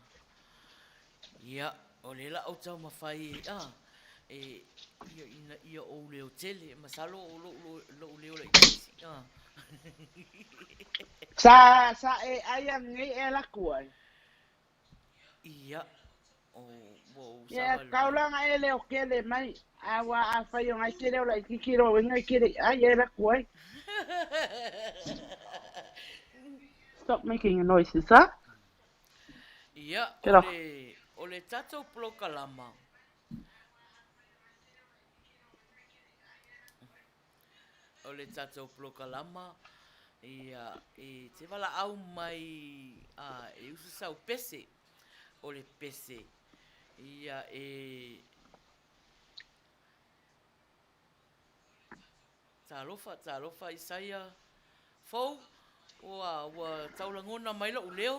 Speaker 2: ia, o lea la ou taumafai a, e, ia, ina ia ou leo tele, masalo o lou, lou leo laitiiti, a.
Speaker 1: Sa, sa e ai anei e alu atu ai.
Speaker 2: Ia, o, ua ou
Speaker 1: Ia,
Speaker 2: savalivali.
Speaker 1: taulaga e leo tele mai, aua afai o nai te leo laitiiti lona uiga e te le i ai e alu atu ai. Stop making a noises, ha?
Speaker 2: Ia,
Speaker 1: Ke
Speaker 2: o
Speaker 1: loha.
Speaker 2: le, o le tatou polokalama, O le tatou polokalama, ia, e te valaau mai a, e usu sau pese, o le pese, ia, e Talofa, talofa Isaia Fou, ua, ua tau lagona mai lo'u leo.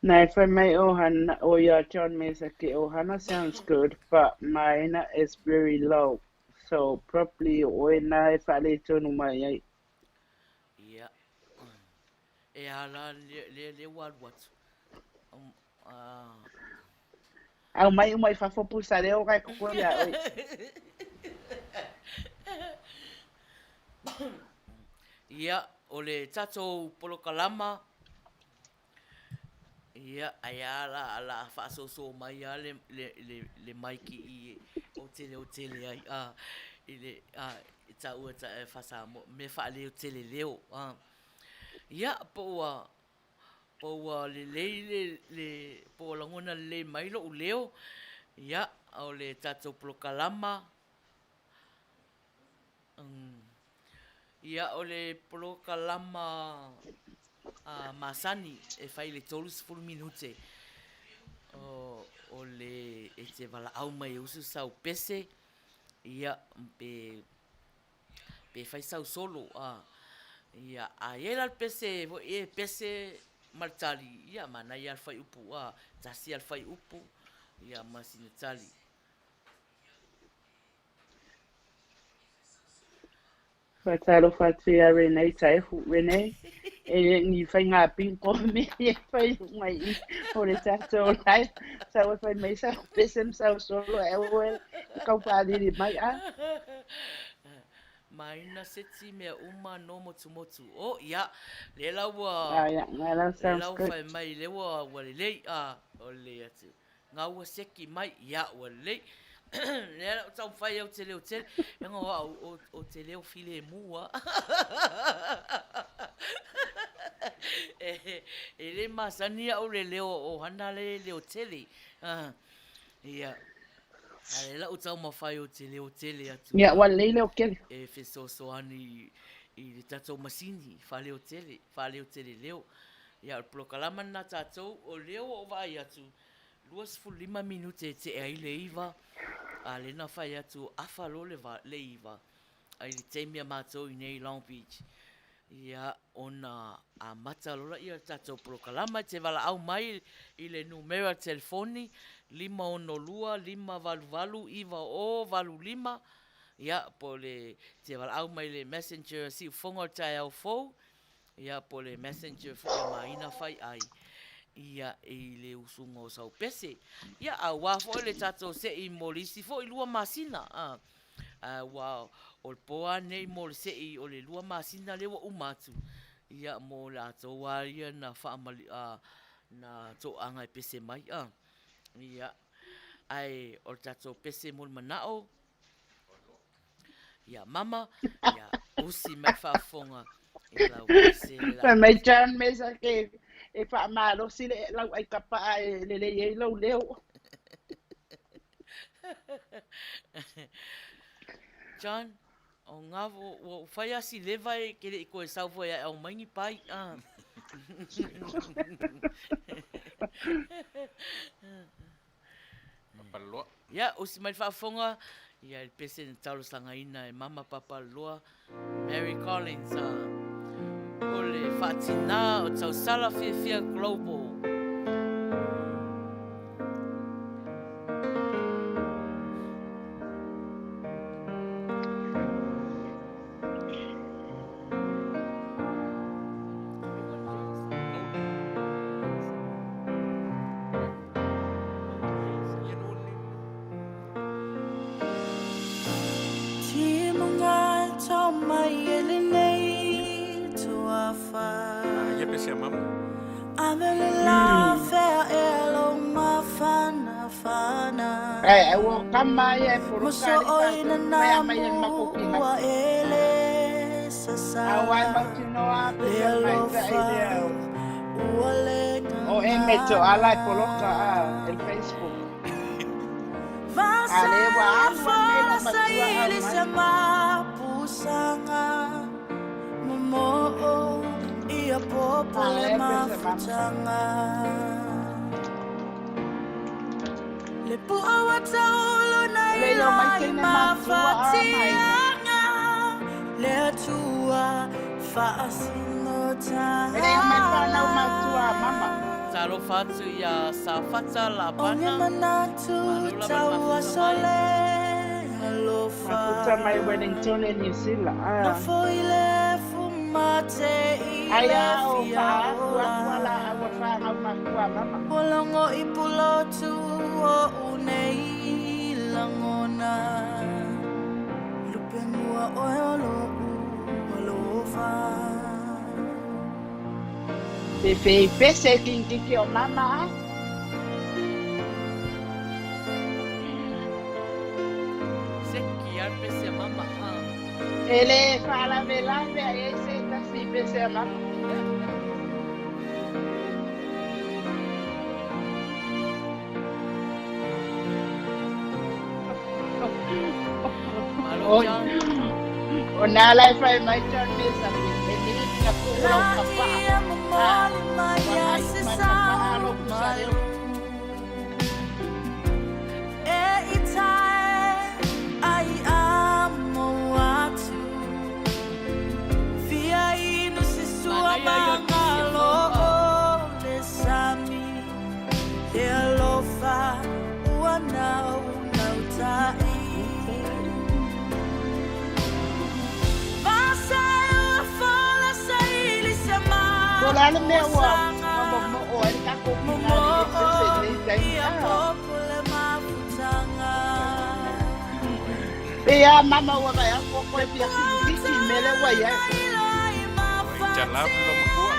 Speaker 1: Na e fai mai o Hana, o ia John Mesa ke o Hana sounds good but maina is very low so probably o oe na e faaletonu mai ai.
Speaker 2: Ia, e a la lea lea ua alu atu. Ah.
Speaker 1: Aumai uma i fafo pusa leo kai koko ia oi.
Speaker 2: Ia, o le tatou polokalama Ia, ai a la, la faasoso mai a le, le, le, le maiki i o tele o tele ai, a, i le, a, i taua ta e faa-Samoa, mea faaleo tele leo, a. Ia, po ua, po ua lelei le, le, po ua lagona lelei mai lo'u leo, ia, o le tatou polokalama, Ia, o le polokalama masani e fai i le 30 minute, o le e te valaau mai e usu sau pese, ia, pe, pe fai sau solo. Ia, a i ai la le pese foi e pese ma le tali, ia, manaia lava le fuaiupu, tasi lava le fuaiupu, ia ma sina tali.
Speaker 1: Faatalofa atu ia Renee Taefu. Renee, e le ni faiga bingo mea e fai luga i i o le tatou live. Sau e fai mai sau pese ma sau solo e aua e tau faalili mai a.
Speaker 2: Maina seti mea uma no motumotu. Oh, ia, lea la ua,
Speaker 1: Ah, yeah, that
Speaker 2: lea
Speaker 1: sounds
Speaker 2: la ua
Speaker 1: good.
Speaker 2: fai mai, lea ua, ua lelei, ah, o lelei atu. Nga ua seki mai, ia ua lelei. Lea la o taumafai au te leo tele, leaga o au o, o te leo filemu a. E, e le masani au le leo o hana le leo tele. Ah, ia. A lea la o taumafai o te leo tele atu.
Speaker 1: Ia, ua lelei leo kele.
Speaker 2: E fesoasoani i le tatou masini, faaleo tele, faaleo tele leo. Ia, o le polokalama lena tatou, o lea ua ou vaai atu, 25 minute e tea ai le iva, a lea na fai atu, afa loa le, va, le iva, ai le taimi a matou i nei Long Beach. Ia, ona amata loa lea le tatou polokalama, e te valaau mai i le numera telefoni, 562 588 9085, ia, po o le te valaau mai i le messenger a Siufofoga o le taeao fou, Ia, po o le messenger foi a Maina Faiai, ia, i le usuga o Saupese. Ia, aua foi le tatou se'i mo le isi foi lua masina, a, aua o le po lava lenei mo le se'i o le lua masina lea ua uma atu, ia, mo latou lava ia na faamali, a, na toaga e pese mai, a. Ia, ae o le tatou pese mo le mana'o, Ia mama, ia usi mai faafofoga i lau pese le
Speaker 1: Fai mai John Mesa ke e faamalosi le lau aikapa'a e lelei ai lou leo.
Speaker 2: John, O ngā ua ou fai a si leva e ke le i koe sau foi ae aumai ni pai a.
Speaker 7: Papaloloa.
Speaker 2: Ia, usi mai le faafofoga, ia le pese na talosagaina e Mama Papaloloa, Mary Collins a. O le faatinā o Tausala Fiafia Global.
Speaker 1: Ae ua kama ia e poloka le tatou mai a mai e makou ki hatu. A ua e mautinoa pe fai mai taʻi lea o o e me to ala e poloka a e le Facebook. A le ua alu a me lo matua au mai. A le pese mama. Le ia mai teine matua a mai. E le ia mai whanau matua a mama.
Speaker 2: Talofa atu i a Safata Lapana, malo lava le mafuta mai.
Speaker 1: Mafuta mai Wellington e New Zealand. Ah. Aia o whaaku aku ala aua whanau makua a mama. Te whei pese kikiki o mama a.
Speaker 2: Seki a pese a mama a.
Speaker 1: E le whaalavelave a e se tasi pese a mama.
Speaker 2: Malo John.
Speaker 1: O nā lai whai mai John me sa e ni na ku lau kapaa. Ah, wa ai mai kapaa lo kusa leo.
Speaker 2: Manaia ia o le pese a mama.
Speaker 1: Ko le a le mea ua momo'o ai le takou kina i le pese i lenei taimi a. Pei a mama ua vaai atu ua koe fia kikiki i mea lea ua i ai.
Speaker 7: Ua jalapu lou makua.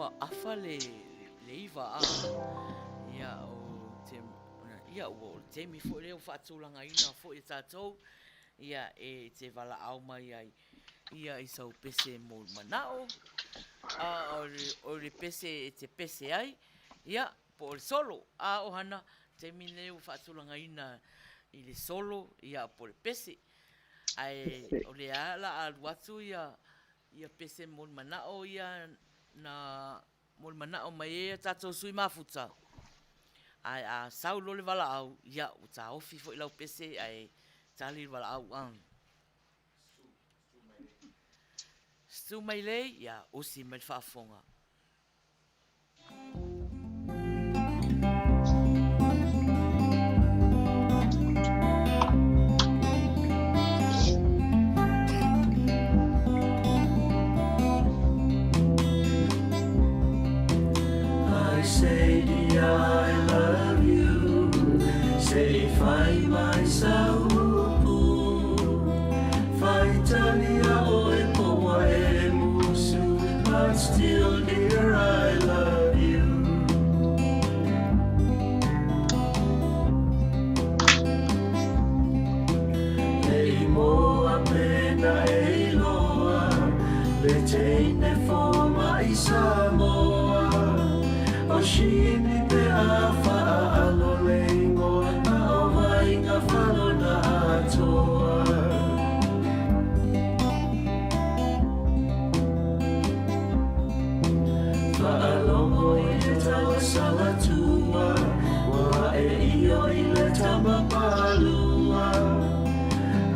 Speaker 2: ua afa le le iva a ia o te ia ua o le taimi foi lea ua faatulagaina foi e tatou ia e te valaau mai ai ia i sau pese mo le manao a o le, o le pese e te pese ai ia po o le solo a ohana taimi nei ua faatulagaina i le solo ia po o le pese ae o lea la a alu atu ia ia pese mo le manao ia na mo le manao mai ai a tatou sui mafuta ae a sau loa le valaau ia ua taofi foi lau pese ae tali le valaau a. Stu Mailei, ia usi mai le faafofoga.
Speaker 3: I say dear I love you Se i fai mai sau upu Faitalia oe po ua e musu But still dear I love you Le imoa pena e iloa Le teine fomai Samoa O Shimi pe a faaalo le ingoa A o Vaiga falo na atoa Faalogo i le taua salatua Ua e io i le tama palua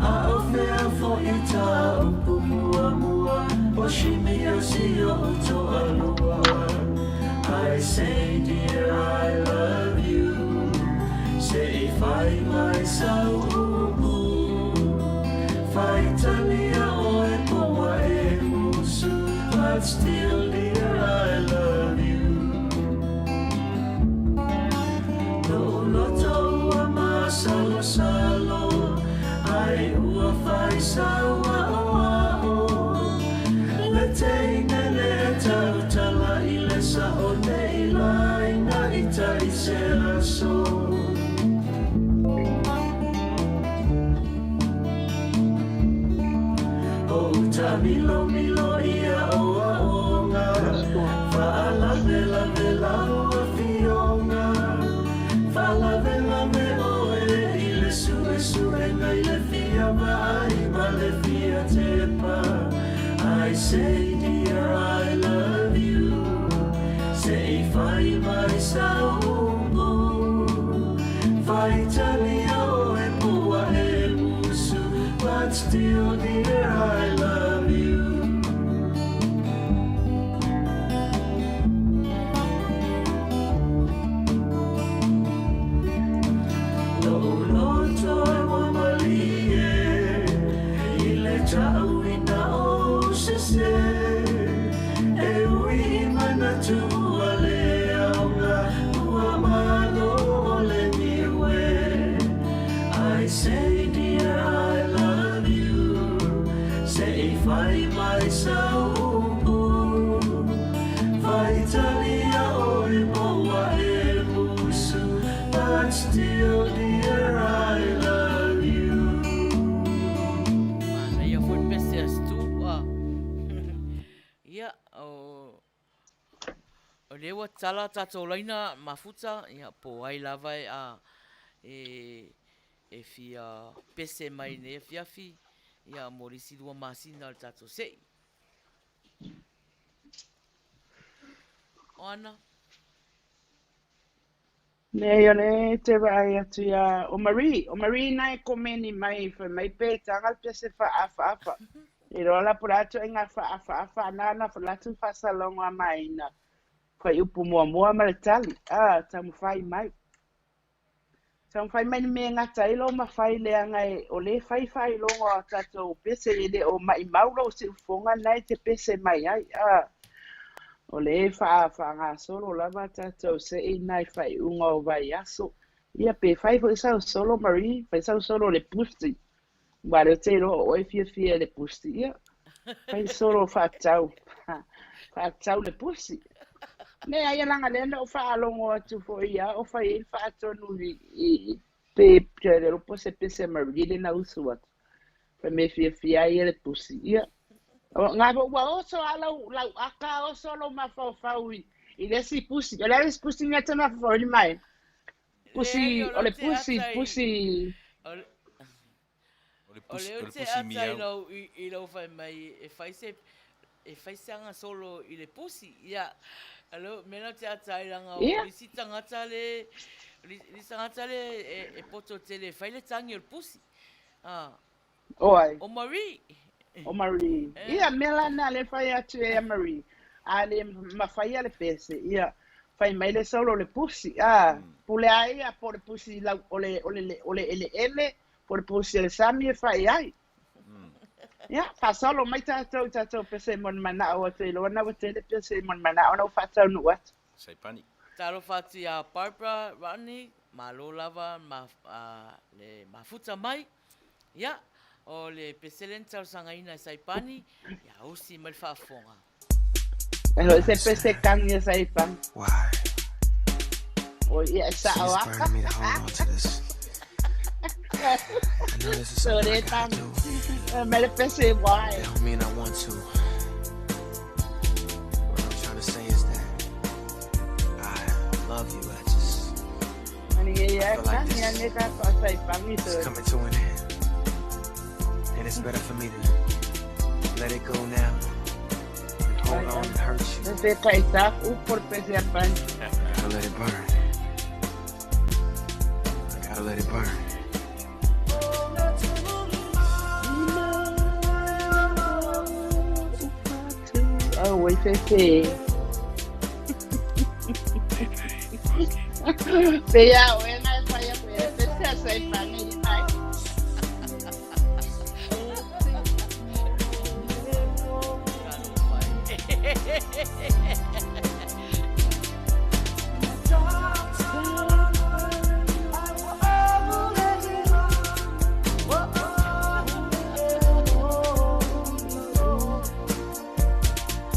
Speaker 3: A o fea foi ta upu muamua O Shimi o si o'u toalua I say dear I love you Se i fai mai sau upu Faitalia oe po ua e musu But still dear I love you Lo'u loto ua masalosalo Ai ua fai sau a'oa'o Le teine lea tautala i le sa'o nei laina i tai se aso O uta milomilo ia o aoga Faalavelave lau afioga Faalavelave oe i le suesuega i le fia vaai ma le fia tepa I say dear I love you Se i fai mai sau upu Faitalia oe po ua e musu But still dear I love you Lo'u loto e ua malie I le ta'uina o sese E ui i manatu ua le aoga Ua malo o le niue I say dear I love you Se i fai mai sau upu Faitalia oe po ua e musu But still dear I love you.
Speaker 2: Manaia foi le pese a Stu a. Ia, o O lea ua tala tatou laina mafuta, ia, po o ai lava e, a, e, e fia pese mai nei afiafi, ia, mo le isi lua masina o le tatou se'i. O Ana?
Speaker 1: Nei, o lea e te vaai atu ia, o Marie, o Marie na e komeni mai, fai mai pe taga le pese faaafaafa. E iloa la po o le a ituaiga faaafaafa ana na latou faasalaga maina fuaiupu muamua ma le tali, a, taumafai mai. Taumafai mai le mea e gata ai lou mafai leaga e o lea e fai faailoga o tatou pese e le o maimau lou siufofoga lena e te pese mai ai a o lea e faagasolo lava tatou se'i nai faaiuga o vaiaso ia pe fai foi sau solo Marie fai sau solo i le pusi aua o lea ou te iloa o oe e fiafia i le pusi ia fai solo faatau faatau le pusi. Leai leaga lea na ou faalogo atu foi ia o fai ai le faatonu i pe pe le po se pese Marie le na usu atu. Fai me fiafia ai le pusi. Ia. O ngā ua oso a lau lau aka oso lo mafaufau i le isi pusi. O le isi pusi nya te mafaufau ni mai. Pusi
Speaker 2: Leai,
Speaker 1: o le
Speaker 2: te
Speaker 1: pusi
Speaker 2: ata i
Speaker 1: pusi
Speaker 2: o le
Speaker 7: O le
Speaker 2: o
Speaker 7: pusi,
Speaker 2: le
Speaker 7: o le
Speaker 2: te
Speaker 7: pusi
Speaker 2: ata i
Speaker 7: miau.
Speaker 2: lau i lau fai mai e fai se agasolo i le pusi. Ia, alo me la te ata ai langa o
Speaker 1: ia.
Speaker 2: lisi tagata le lisi tagata le e poto tele e fai le tagi o le pusi. Ah,
Speaker 1: Oi.
Speaker 2: o Marie.
Speaker 1: O Marie. Ia mea la na le fai atu e a Marie. A le mafaia le pese. Ia fai mai le solo le pusi. Ah, pule ai ia po le pusi lau o le o le o le ele ele po le pusi le sami e fai ai. Ia, faasolo mai tatou tatou pese mo ni manao atu i loa na ua tele pese mo ni manao na ua faataunuu atu.
Speaker 7: Saipani.
Speaker 2: Talofa atu iā Barbara Rodney, malo lava ma le mafuta mai. Ia, o le pese lea na talosagaina e Saipani, ia usi mai le faafofoga.
Speaker 1: E hoi se pese kagi a Saipani.
Speaker 3: Why?
Speaker 1: O ia e
Speaker 3: See,
Speaker 1: sao
Speaker 3: it's
Speaker 1: a.
Speaker 3: burning me to hold on to this. I know this is
Speaker 1: So
Speaker 3: something I
Speaker 1: le
Speaker 3: gotta
Speaker 1: tagi.
Speaker 3: do.
Speaker 1: Me le pese why.
Speaker 3: It don't mean I want to. What I'm trying to say is that I love you. I just
Speaker 1: Ani e
Speaker 3: I
Speaker 1: ia
Speaker 3: feel like
Speaker 1: kagi
Speaker 3: this
Speaker 1: ane ka ko Saipani
Speaker 3: is
Speaker 1: so.
Speaker 3: coming to an end, and it's better for me to let it go now than hold on and hurt you.
Speaker 1: Se kaita u por pese a pan.
Speaker 3: I gotta let it burn. I gotta let it burn.
Speaker 1: Oh, oi fefe. Pe ia o e ngai fai a koe pese a Saipani i mai.
Speaker 2: Talofa e.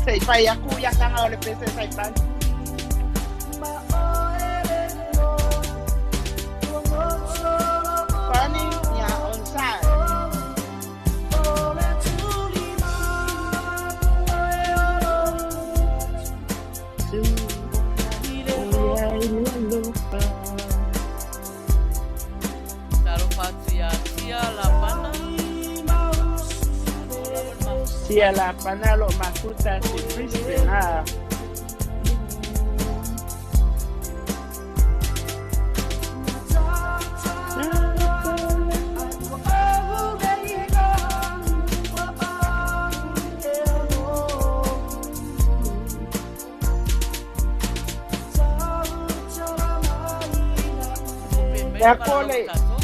Speaker 1: Se fai aku ia kanga o le pese Saipani. Pani ia on sai. Tu o ia i le alofa.
Speaker 2: Talofa atu iā Tia Lapana, malo lava le mafuta
Speaker 1: Tia
Speaker 2: mai.
Speaker 1: la pana lo mafuta si Brisbane ah.
Speaker 2: Ope mai le
Speaker 1: Ia
Speaker 2: valaau
Speaker 1: kole
Speaker 2: tatou.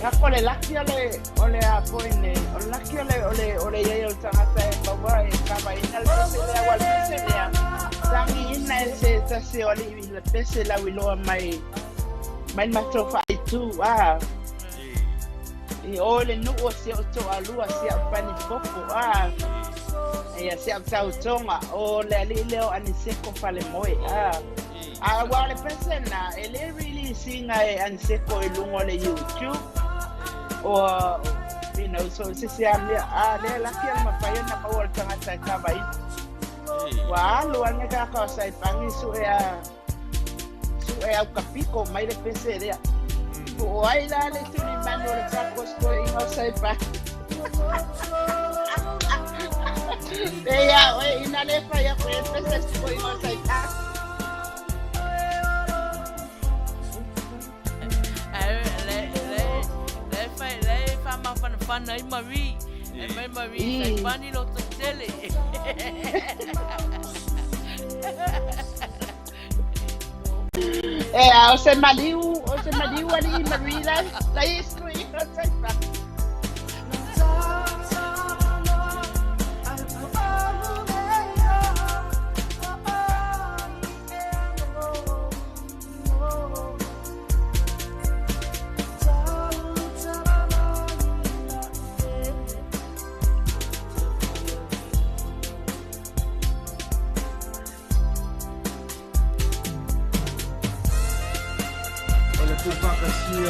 Speaker 1: ia kole laki ole ole a poine o laki ole ole ole ia o le tagata e maua e kavaina le pese lea ua le pese lea tagiina e se tasi o alii i le pese lauiloa mai mai le matou faaitu a i o le nuu o si o'u to'alua si a'u panipopo a ia si a'u tautoga o le alii lea o aniseko falemoe a a ua o le pese na e lē really siga e aniseko i luga o le YouTube or you know so se se a mea a lea laki ana mafai ona maua le tagata e kavaina ua alu ane kaka o Saipani su'e a su'e au kapiko mai le pese lea po o ai la le tulimanu o le pakoskoiga o Saipani e ia oe ina le fai aku e pese sikoiga o Saipani.
Speaker 2: Ae le le le fai le faamafanafana ai Marie. E mai Marie Saipani loto tele.
Speaker 1: E a o se maliu o se maliu alii Marie la la i sikoiga o Saipani.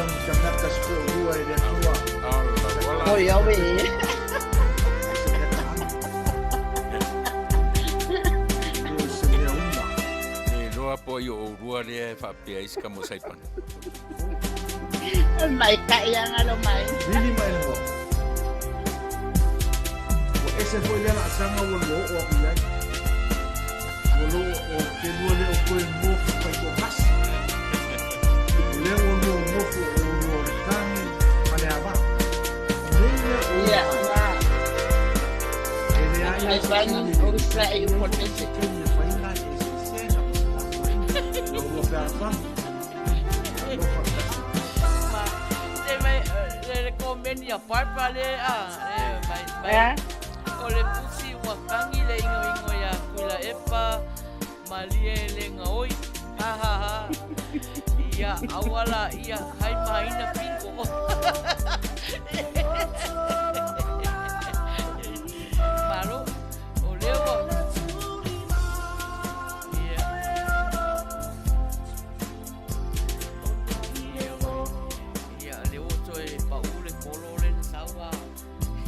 Speaker 9: o ni tagata se toalua e le Atua.
Speaker 1: Oi, oi.
Speaker 9: Se mea taalo. O se mea uma.
Speaker 7: Le iloa po o ai o oulua lea e faapea ai se kamo Saipani.
Speaker 1: Maikaʻi aga lo mai.
Speaker 9: Vili mai le moa. Ua ese foi lea laasaga ua lua oo aku i ai. Ua lo o ke lua le o toe mofo faitoatasi. O lea ua lua mofo o lua o le tagi ma le avaa. O nei mea o
Speaker 1: Ia,
Speaker 9: uma e leai lava se
Speaker 1: Saipani,
Speaker 9: taimi
Speaker 1: o
Speaker 9: lelei.
Speaker 1: saʻi
Speaker 9: E
Speaker 1: mo
Speaker 9: i ai
Speaker 1: pese.
Speaker 9: se taimi e faina ai eseesega ma felafolaina. La olua fealofani. Alofa tasi tasi.
Speaker 2: Ma, te mai, le le komeni a Barbara le, a, le, mai, mai,
Speaker 1: Eh?
Speaker 2: o le pusi ua kagi le igoigo iā Tuilaepa, malie le gaoi, ha ha ha, ia aua laia hai maina pingo. Malo, o lea ua, ia, ia, ia, lea ua toe paʻu le kolo le na sau a.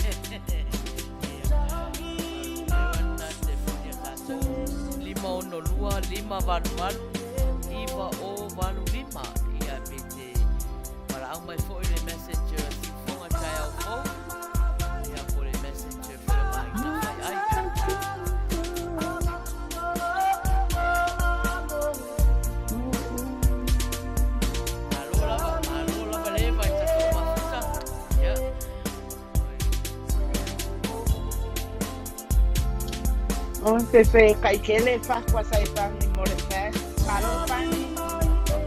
Speaker 2: Ia, malo, lea na telefoni a tatou, 562 588 9085. Ia, pe te valaau mai foi le messenger a Siufoga taeao fou, ia, po le messenger foi a Maina Faiai. Malo lava, malo lava le eva i tatou mafuta. Ia.
Speaker 1: O fefe kaikele fakua Saipani mo le fest. Malo pani.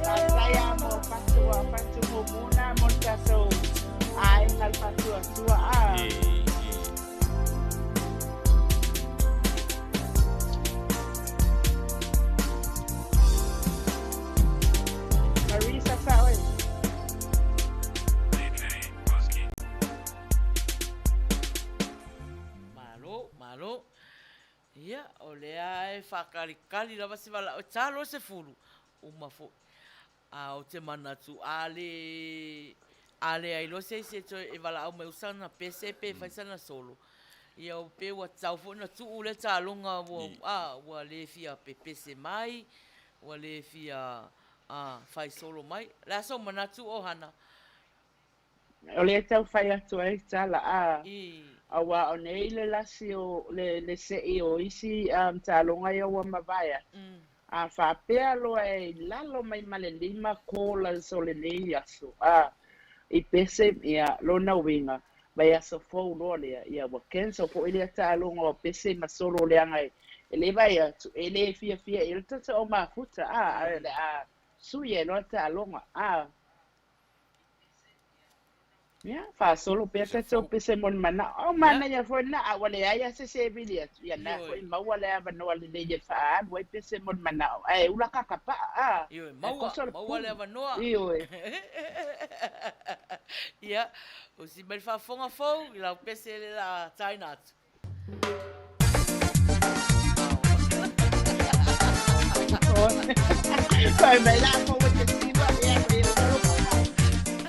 Speaker 1: Faafetai mo fatua fatu mumuna mo le tatou aiga le fatuatua a.
Speaker 7: E, e.
Speaker 1: Marisa sa'o e.
Speaker 2: Malo, malo. Ia, o lea e faakalikali lava se valaau, e talo se fulu, uma foʻi. A o te manatu, a le, a leai loa se isi e toe e valaau mai usa na pese pe fai sana solo. Ia o pe ua tatau foi ona tuu lea taloga ua, a, ua lē fia pepese mai, ua lē fia, a, fai solo mai. O le a sou manatu Ohana?
Speaker 1: O lea tau fai atu ai tala a.
Speaker 2: I.
Speaker 1: Auā o nei le lasi o le le seʻi o isi um taloga ia ua mavae atu. A faapea loa e i lalo mai ma le lima callers o lenei aso a i pese ia lona uiga vaiaso fou loa lea ia ua cancel foi lea taaloga o pese ma solo leaga e e le vaai atu e lē fiafia i ai le tatou o mafuta a ae o le a sui ai loa le taaloga a. Ia, faasolo pea tatou pese mo le manao. O manaia foi lena, a ua leai lava se isi e vili atu, ia na foi maua le avanoa lelei e faaalu ai pese mo le manao, ae ula kakapaa, a,
Speaker 2: Ioe,
Speaker 1: ae
Speaker 2: maua,
Speaker 1: koso le
Speaker 2: maua le
Speaker 1: pulu.
Speaker 2: avanoa.
Speaker 1: Ioe.
Speaker 2: Ia, usi mai le faafofoga fou i lau pese le la taina atu.
Speaker 1: Fai mai la fou e te siva, ia, ia, ia,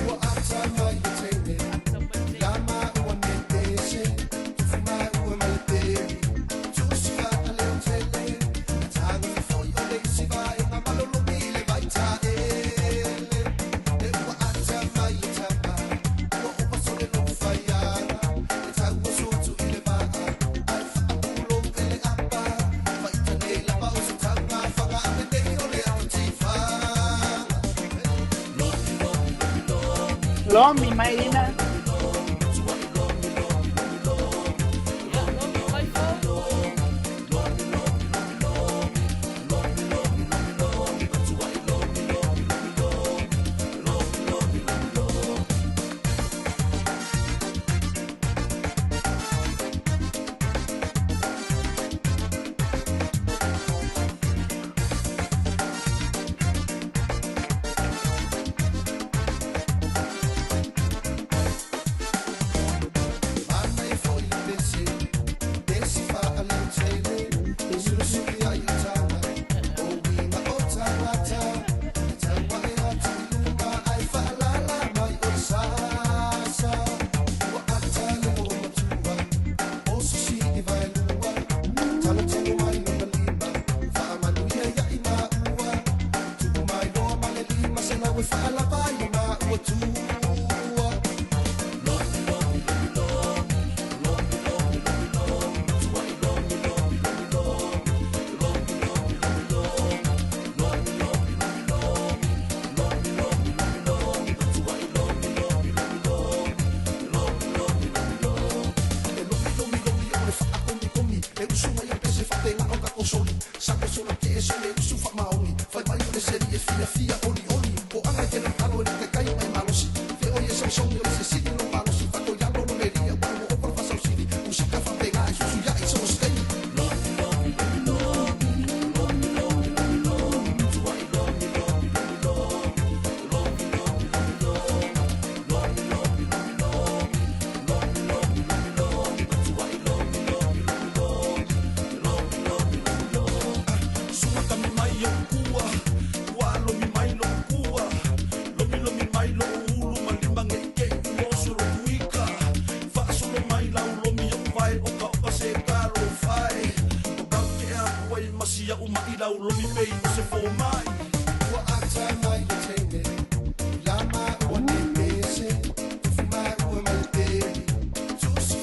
Speaker 5: Ua ata mai le teine, lama ua netese, tufu mai ua mai le peri, tusi fata leo tele, tagi fofoi o le isi vaega malologi le vaitaele. E ua ata mai le tama, ua opa sole lou faiaga, le tau o sotu i le maa, ai faapulo e le apa, faita nei lava o se tauga faga a penei o le ata tifaga.
Speaker 1: Lomi mai ina.
Speaker 2: Ia, lomi mai fou.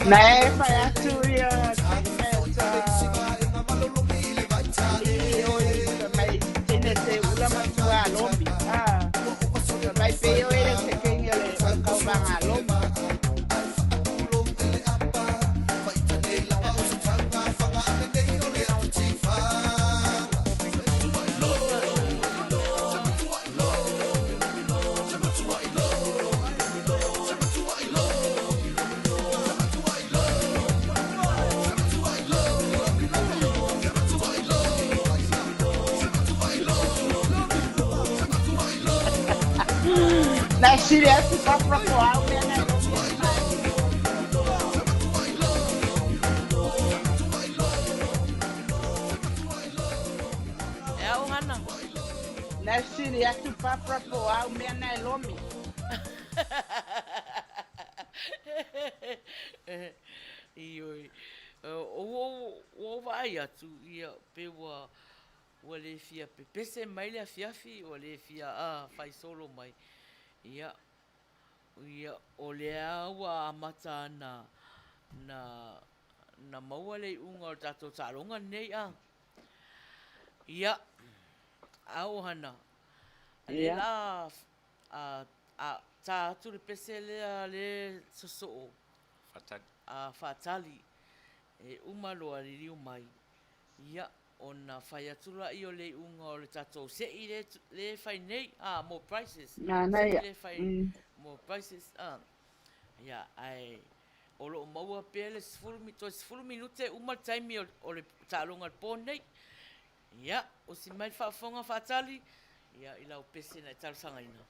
Speaker 1: Na e fai atu ia alii oe fai mai teine te ula matua a lomi. Ah, fai mai pei oe le sekeina o le tauvaga a lomi. Na sili atu papra ko au mea na lomi e mai.
Speaker 2: E a ohana.
Speaker 1: Na sili atu papra ko au mea na e lomi.
Speaker 2: Ioe. Ua ou vaai atu, ia, pe ua, ua le fia pepese mai le afiafi, ua le fia fai solo mai. Ia, ia, o lea ua amata na, na, na maua le iuga o le tatou taaloga lenei, a. Ia, a ohana, lea la a, a tā atu le pese lea le sosoo.
Speaker 7: Faatali.
Speaker 2: A faatali, e uma loa liliu mai. Ia, ona fai atu laia o le iuga o le tatou se'i le, le fai nei, a, mo prizes. Se'i
Speaker 1: Manaia.
Speaker 2: le fai mo prizes, a. Ia, ae o lo o maua pea le 10, toe 10 minute uma le taimi o le taaloga i le po nei. Ia, usi mai le faafofoga faatali, ia, i lau pese na e talosagaina.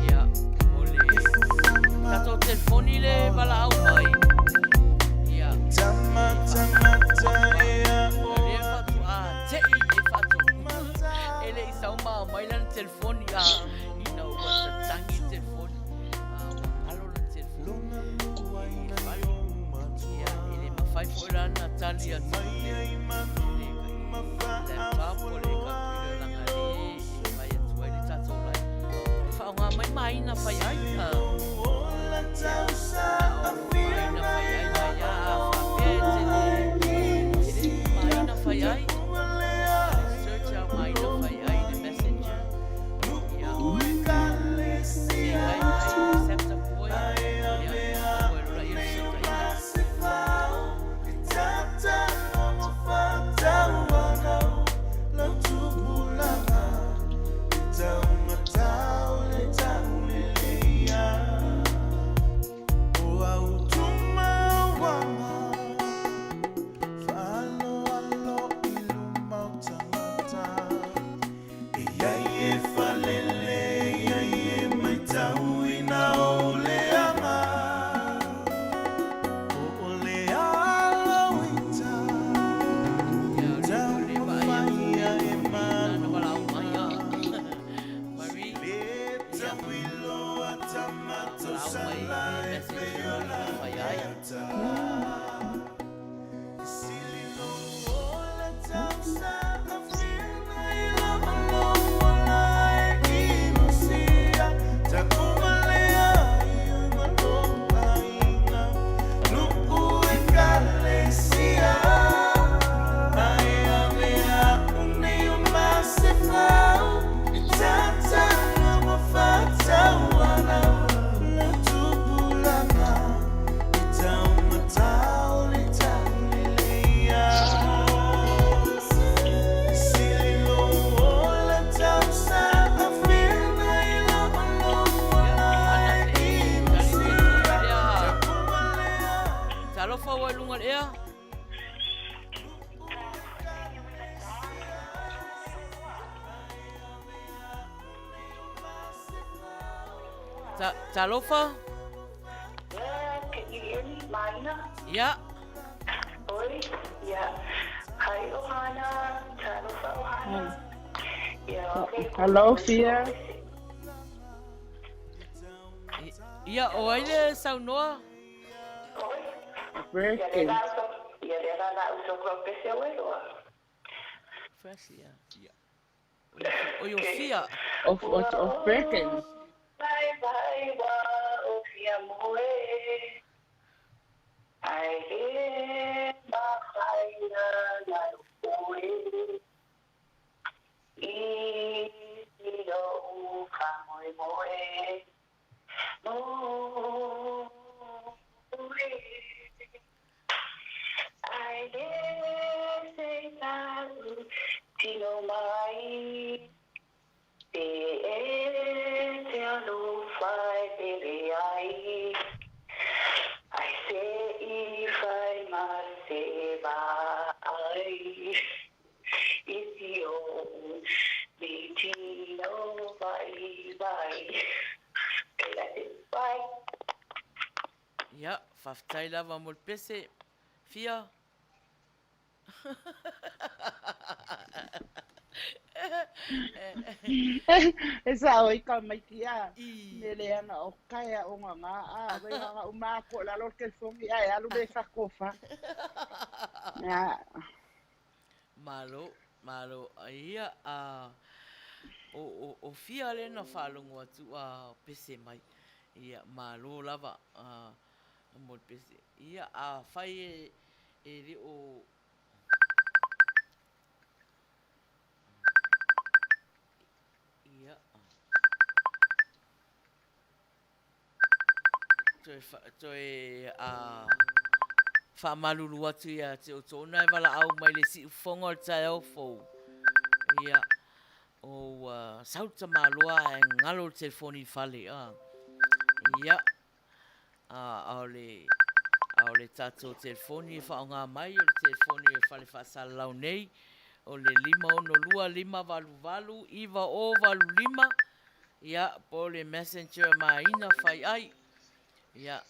Speaker 2: Ia, o le tatou telefoni le valaau mai. Ia, e lea faatoa tei le faatonu. E le i sau ma aumai lana telefoni a ina ua tatagi le telefoni. A ua galo lana telefoni i le fale. Ia, e le mafai foi la ona tali atu i le laptop po o le computer leaga o lea e fai atu ai le tatou live. Maina Fai Ai. Maina Fai Ai mai a faapea e te le Maina Fai Ai. Search out Maina Fai Ai i le Messenger. Ia. Say hi mai, accept aku oe. Ia, ua lola ia le fesootaiga. Ia, o le, o le vaai atu i lana valaau mai a Marie. Ia, valaau mai i le messenger a Maina Fai Ai. Ia, ana se i tali telefoni lea. Talofa ua i luga o le ea. Ta, talofa.
Speaker 10: Yeah, can you hear me, Maina?
Speaker 2: Ia.
Speaker 10: Oi, yeah. Hi, Ohana. Talofa, Ohana. Yeah, okay.
Speaker 1: Hello, Fia.
Speaker 2: Ia, o ai le saunoa?
Speaker 10: Oi.
Speaker 1: Birkin.
Speaker 10: Ia, lea la la uso ko pese oe loa.
Speaker 2: Fresh, ia. Ia. O i o Fia.
Speaker 1: Of, of, of Birkin.
Speaker 10: Vai vai wa o fia moe. Ai le mahaina na oe. I i o ka moe moe. Moe. Ai le se tau tino mai. Te e te alofa e pele ai. Ai se i whai ma se va ai. I si o me tino vai vai. Okay, that's it. Bye.
Speaker 2: Ia, faafetai lava mo le pese, Fia.
Speaker 1: E sao i ka maiki a me le ana o kae a o nga nga a wai nga nga uma ko la lo ke fongi a e alu le fa ko fa. Ya.
Speaker 2: Malo, malo. Ia, a, o, o, o Fia le na faalogo atu a pese mai. Ia, malo lava a, mo le pese. Ia, a fai e, e le o... Ia. Toe, fa, toe a, faamalulu atu ia te outou ona e valaau mai le siufofoga o le taeao fou. Ia, o ua sau le tamaloa ae galo le telefoni i le fale. A. Ia, a o le, a o le tatou telefoni e faaaoga mai, o le telefoni o le fale faasalalau nei, o le 562 588 9085, ia, po o le messenger Maina Faiai. Ia.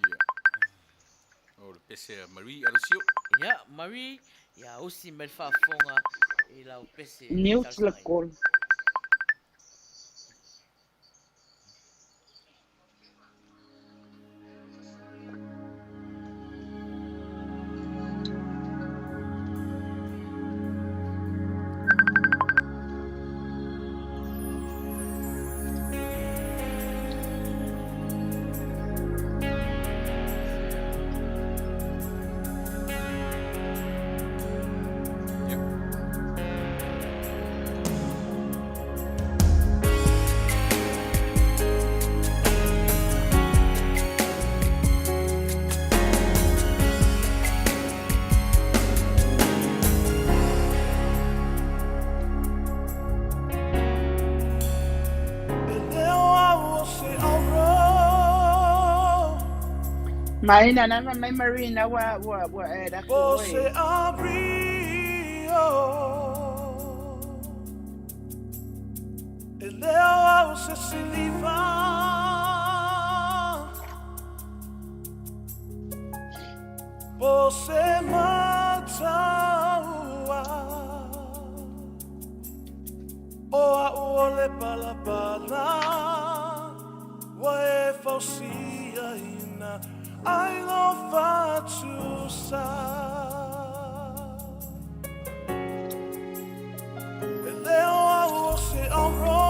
Speaker 7: Ia. O le pese a Marie Alosio.
Speaker 2: Ia, Marie, ia usi mai le faafofoga i lau pese.
Speaker 1: Mute le call. Maina na mai Marina ua ua ua add aku
Speaker 3: Po
Speaker 1: oe.
Speaker 3: se abrio E leo au se siliva Po se mataua O a'u o le palapala Ua e fausiaina ai lou faatusa E leo au o se auro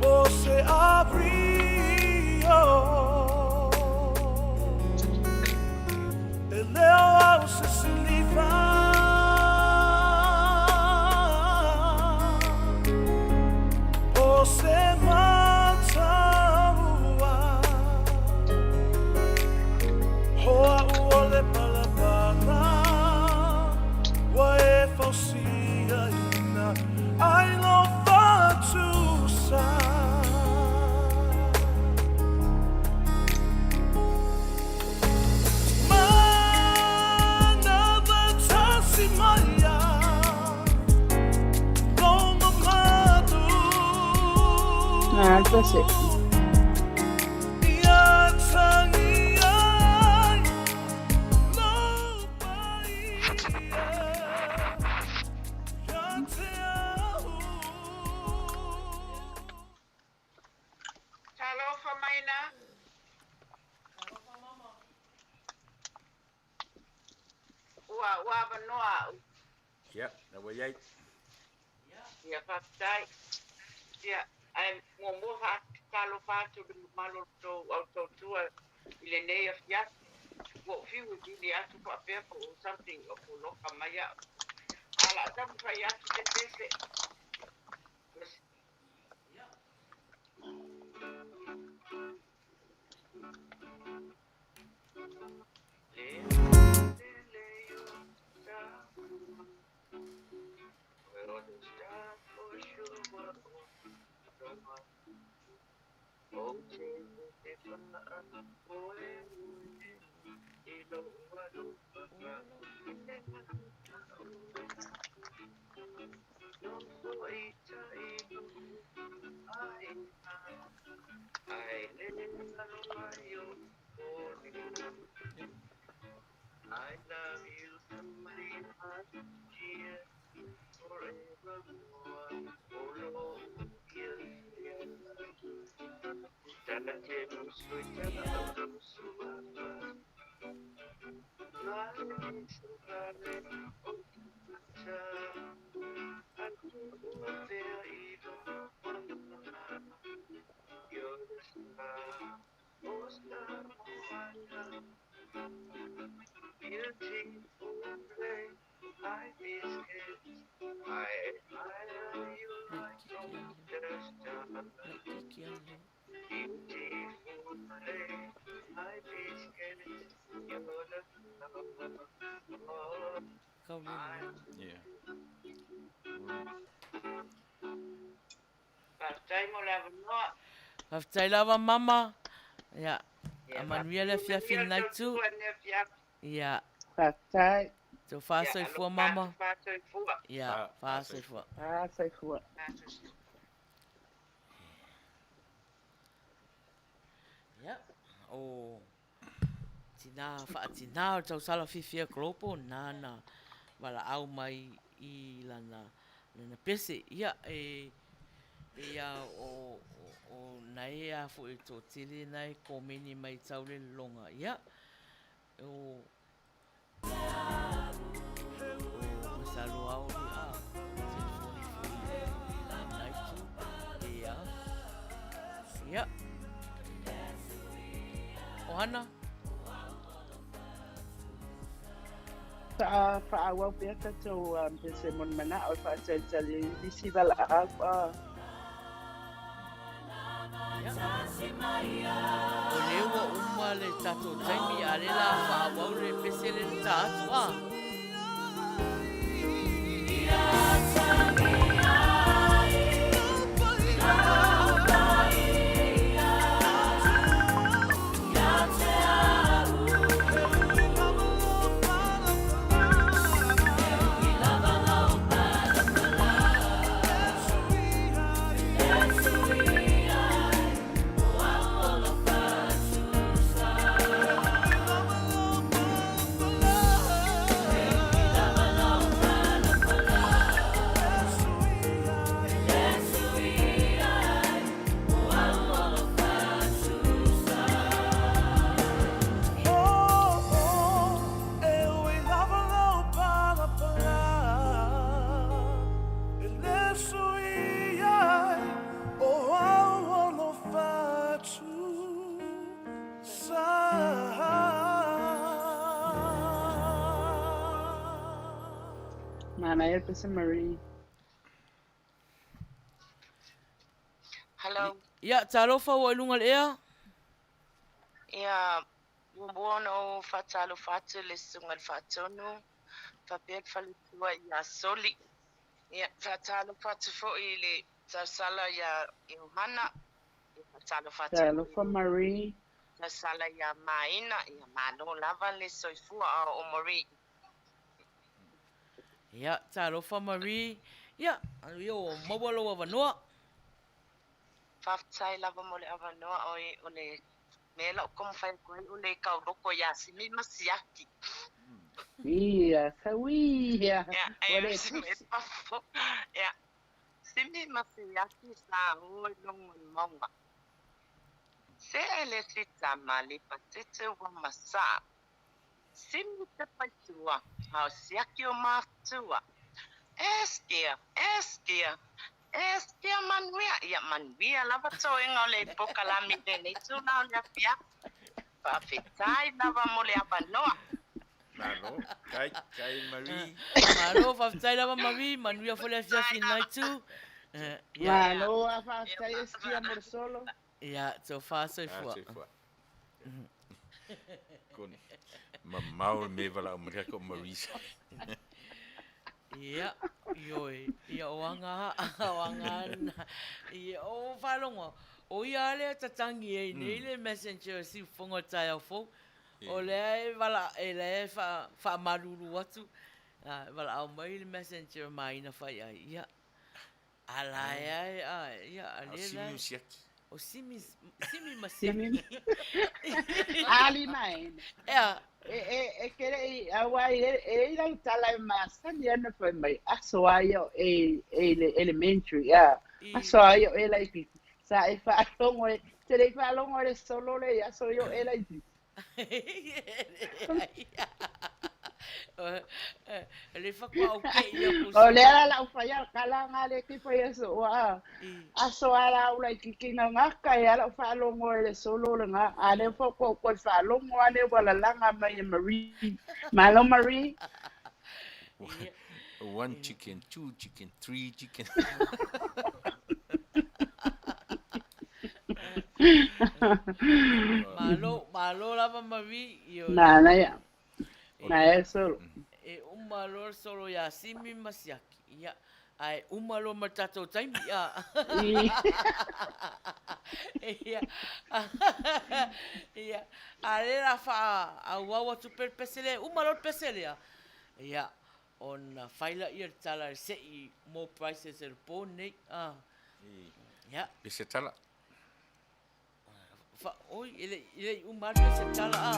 Speaker 3: Po se abrio E leo au se siliva Po se mataua O a'u o le palapala Ua e fausiaina ai lou faatusa
Speaker 1: Ah, pese.
Speaker 10: Talofa Maina. Ua ua avanoa a'u.
Speaker 7: Ia, na ua iai.
Speaker 10: Ia faafetai. Ia, ae muamua faatalofa atu i le mamalu o le tou au tautua i lenei afiafi. Ua ou fiu e vili atu faapea po o something o poloka mai a'u. A o le a taumafai atu se pese.
Speaker 7: Yeah.
Speaker 10: Faafetai mo le avanoa.
Speaker 2: Faafetai lava mama. Ia, a manuia le afiafi lenei itu. Ia.
Speaker 1: Faafetai.
Speaker 2: Tofa soifua mama. Ia, fa soifua.
Speaker 1: Fa soifua.
Speaker 2: Ia, o tinā whaatinā o tausala fiafia Global nāna walaau mai i lana, lana pese. Ia, e, e ia o, o, o nae a fo e tō tele nae komeni mai tau le longa. Ia, o, O masalo aole a telefoni foi i naitu e a. Ia. Ohana.
Speaker 1: Wha, whaawau pea tatou um, pese mo le manao e whaatalitali ai nisi valaau a.
Speaker 2: O lea ua uma le tatou taimi a le la faaauau le pese le na ta atu a.
Speaker 1: Manaia le pese Marie.
Speaker 11: Hello.
Speaker 2: Ia, talofa ua i luga o le ea.
Speaker 11: Ia, muamua ona ou faatalofa atu i le Susuga i le Faatonu faapea le faletua ia Soli. Ia, faatalofa atu foi i le tausala ia Iohana. Ia, faatalofa atu foi
Speaker 1: Talofa
Speaker 11: i le
Speaker 1: Marie.
Speaker 11: tausala ia Maina. Ia, malo lava le soifua a o Marie.
Speaker 2: Ia, talofa Marie. Ia, ia ua maua lou avanoa.
Speaker 11: Faafetai lava mo le avanoa oi o le mea la ou taumafai atu ai o le tauloko ia Simi ma Siaki.
Speaker 1: Ia, tauia,
Speaker 11: Ia,
Speaker 1: ua
Speaker 11: ai
Speaker 1: le
Speaker 11: o se mea
Speaker 1: tusi.
Speaker 11: fafo. Ia, Simi ma Siaki sa o i luga o le mauga. See le isi tama le patete ua masaa. Simi te paitua, a o Siaki o matua. Eskia, eskia, eskia manuia. Ia manuia lava toega o le pokalame i lenei tula o le afiafi. Faafetai lava mo le avanoa.
Speaker 7: Malo, kai, kai Marie.
Speaker 2: Malo, faafetai lava Marie, manuia foi le afiafi i lena itu. Ia.
Speaker 1: Malo, a faafetai Eskia mo le solo.
Speaker 2: Ia, tofa soifua.
Speaker 7: Ah, soifua. Kone. Mamao le mea e valaau mai ai ko Marisa.
Speaker 2: Ia, ioe, ia o aga, o aga na. Ia, o faalogo, o ia lea e tatangi ai nei le messenger o siufofoga o le taeao fou. O lea e vala, e lea e faamalulu atu, e valaau mai le messenger maina fai ai. Ia, A la e ae a ia a
Speaker 7: A o
Speaker 2: lea
Speaker 7: Simi
Speaker 2: la
Speaker 7: o Siaki.
Speaker 2: o Simi Simi ma
Speaker 1: Simi
Speaker 2: Siaki.
Speaker 1: Ali maena.
Speaker 2: Ea.
Speaker 1: E e e ke leʻi auā i e e i lau tala e masani ana fai mai aso a ia o e e i le elementary a aso a ia o e laitiiti sa e faalogo e te le i faalogo i le solo lea i aso ia o e laitiiti.
Speaker 2: Le faatoa ou te'i atu
Speaker 1: O lea la lau fai a kala nga le ki fai aso ua aso a la ula i kikina ngaka e ala faalogo e le solo le nga a le fo ko ko faalogo a le wala langa mai e Marie. Malo Marie.
Speaker 7: One chicken, two chicken, three chicken.
Speaker 2: Malo, malo lava Marie. Ioe.
Speaker 1: Nanaia. Naia solo.
Speaker 2: E uma loa le solo iā Simi ma Siaki. Ia, ae uma loa ma le tatou taimi. Ia. Ia. Ia. A o lea o le a faaauau atu pea le pese lea. Uma loa le pese lea, ia, ona fai lea le tala e se'i more prices e le po lenei. Ia.
Speaker 7: Pese tala.
Speaker 2: Fa, oi, e le, e le i uma le pese tala, a.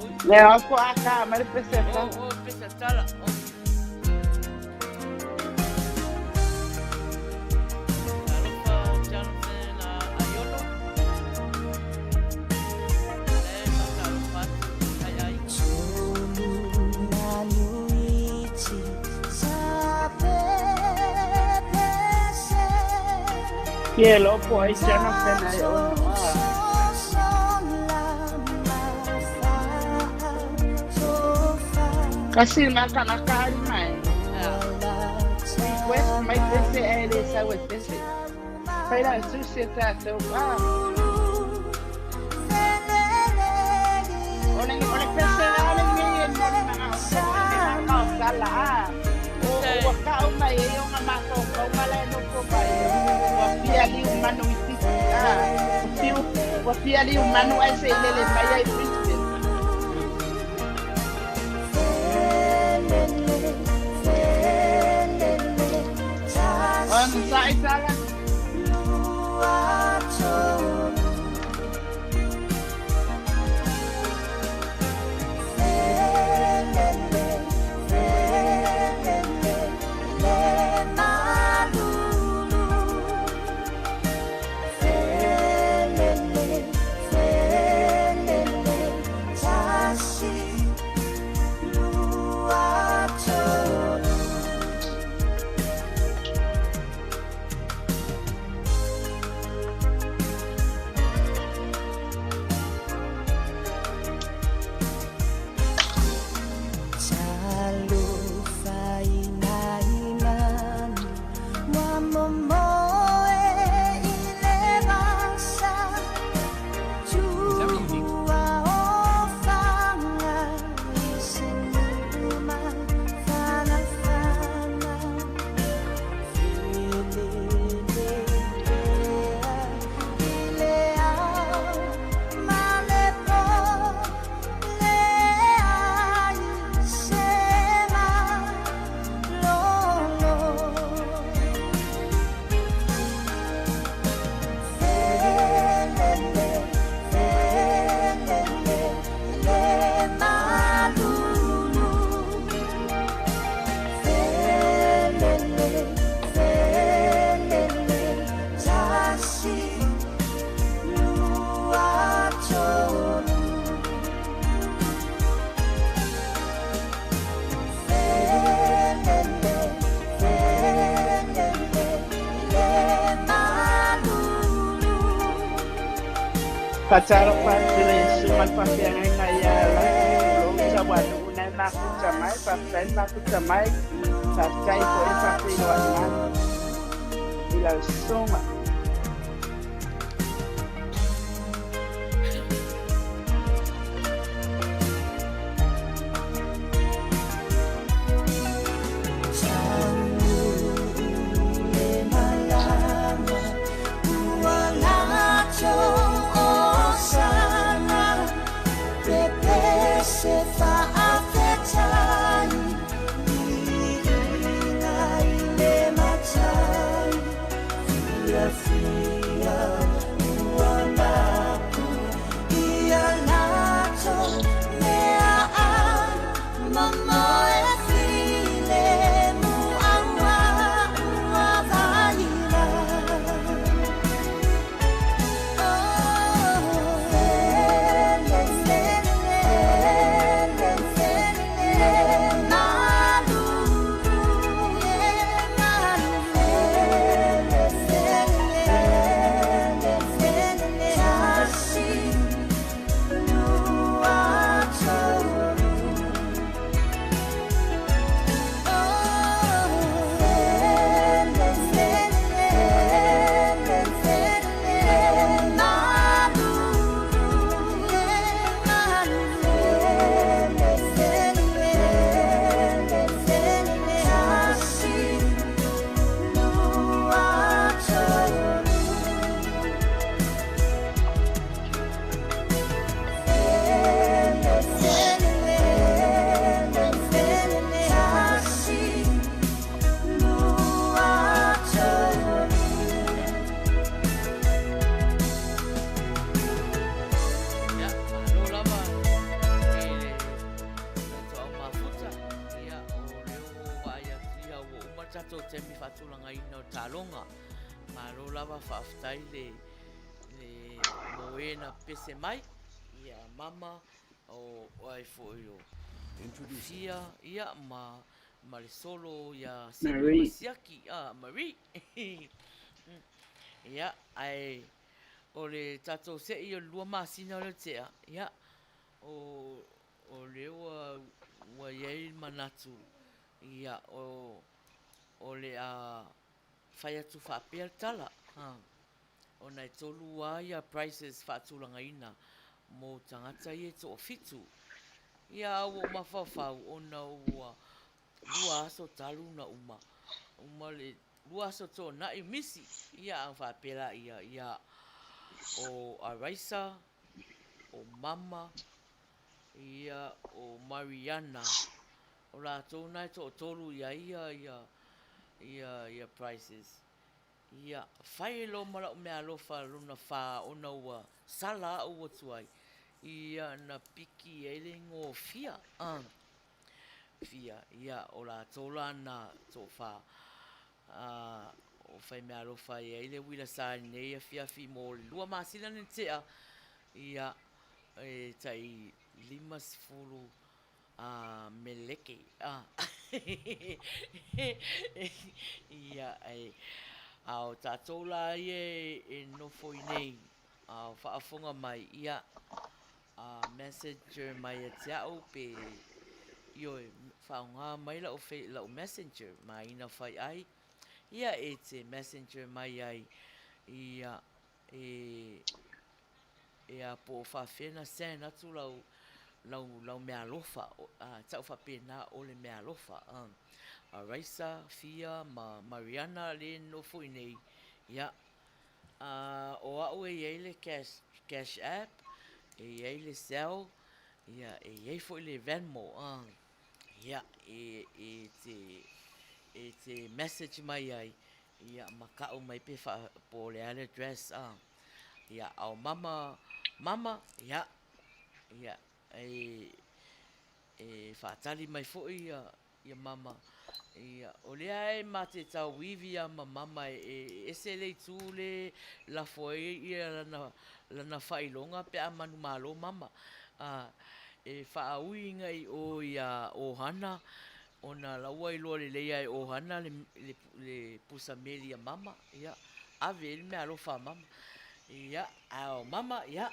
Speaker 2: Oi.
Speaker 1: Lea o ko a ka mai le pese tala.
Speaker 2: O, o, pese tala. O. Talofa, Jonathan, Aiono. E, faatalofa atu, hai ai.
Speaker 1: Ie lopo ai Jonathan Aiono a. Kasi makanaka ali mai. Request mai pese e le sau e pese. Fai la susi e tātou. Ah. O le, o le pese la le nei e moni mga o te mga o tala a. O, o ua ka'au mai e ona mafaufauga la e nofo mai. Ua fia liu manu i Fiji a. Ua fiu, ua fia liu manu ae se i lele mai ai Brisbane. Ona sa'i tala. Faatalofa atu i le Iesu ma le faafeagaiga ia Laki tulou Tauanuu na e mafuta mai, faafetai le mafuta mai, faafetai foi le faafeiloai mai i lau susuga.
Speaker 2: Ia, malo lava i le tatou au mafuta. Ia, o lea ua vaai atu ia ua uma le tatou taimi faatulagaina o taaloga. Malo lava faafetai le le mo e na pese mai. Ia, mama o ai foi o Fia, ia, ma ma le solo ia Simi
Speaker 1: Marie.
Speaker 2: Masiaki, ah, Marie. Ia, ae o le tatou se'i o le lua masina o lea tea, ia, o, o lea ua, ua i ai le manatu, ia, o, o le a fai atu faapea le tala, ha, ona e tolu lava ia prizes faatulagaina mo tagata ia e toafitu. Ia, a ua ou mafaufau ona ua lua aso talu na uma, uma le lua aso tuanai misi, ia a faapea laia, ia, o Araisa, o Mama, ia, o Mariana, o latou na e toatolu i ai ia, ia, ia, ia prizes. Ia, fai e loa ma lau meaalofa lona fa ona ua sala a'u ua tuai, ia na piki ai le igoa o Fia, uh, Fia, ia, o latou la na toafa, uh, o fai meaalofa e ai le uila sa i lenei afiafi mo le lua masina na tea, ia, e tai 50 a meleke a ia e a o tatou la ia e nofo i nei a o faafofoga mai ia a messenger mai ia te a'u pe ioe faaaoga mai la'u la'u messenger ma ina fai ai ia e te messenger mai ai ia e Ia, po o faafefea na send atu lau, lau, lau meaalofa, a, tau faapena o le meaalofa, a. A Raisa, Fia ma Mariana le nofo i nei, ia, a, o a'u e i ai le cash, cash app, e i ai le Zelle, ia, e i ai foi le Venmo, a. Ia, e, e te, e te message mai ai, Ia ma ka'u mai pe fa po o le a le address a. Ia a o mama mama ia ia e e faatali mai foi ia ia mama ia o lea e ma te tauivi a ma mama e e ese le itu le lafo ai ia lana lana faailoga pe a manumalo mama a e faaui agai i o ia ohana Ona la ua iloa lelei a e ohana le, le, le pusa meli a mama, ia, ave i le meaalofa a mama. Ia, a o mama, ia,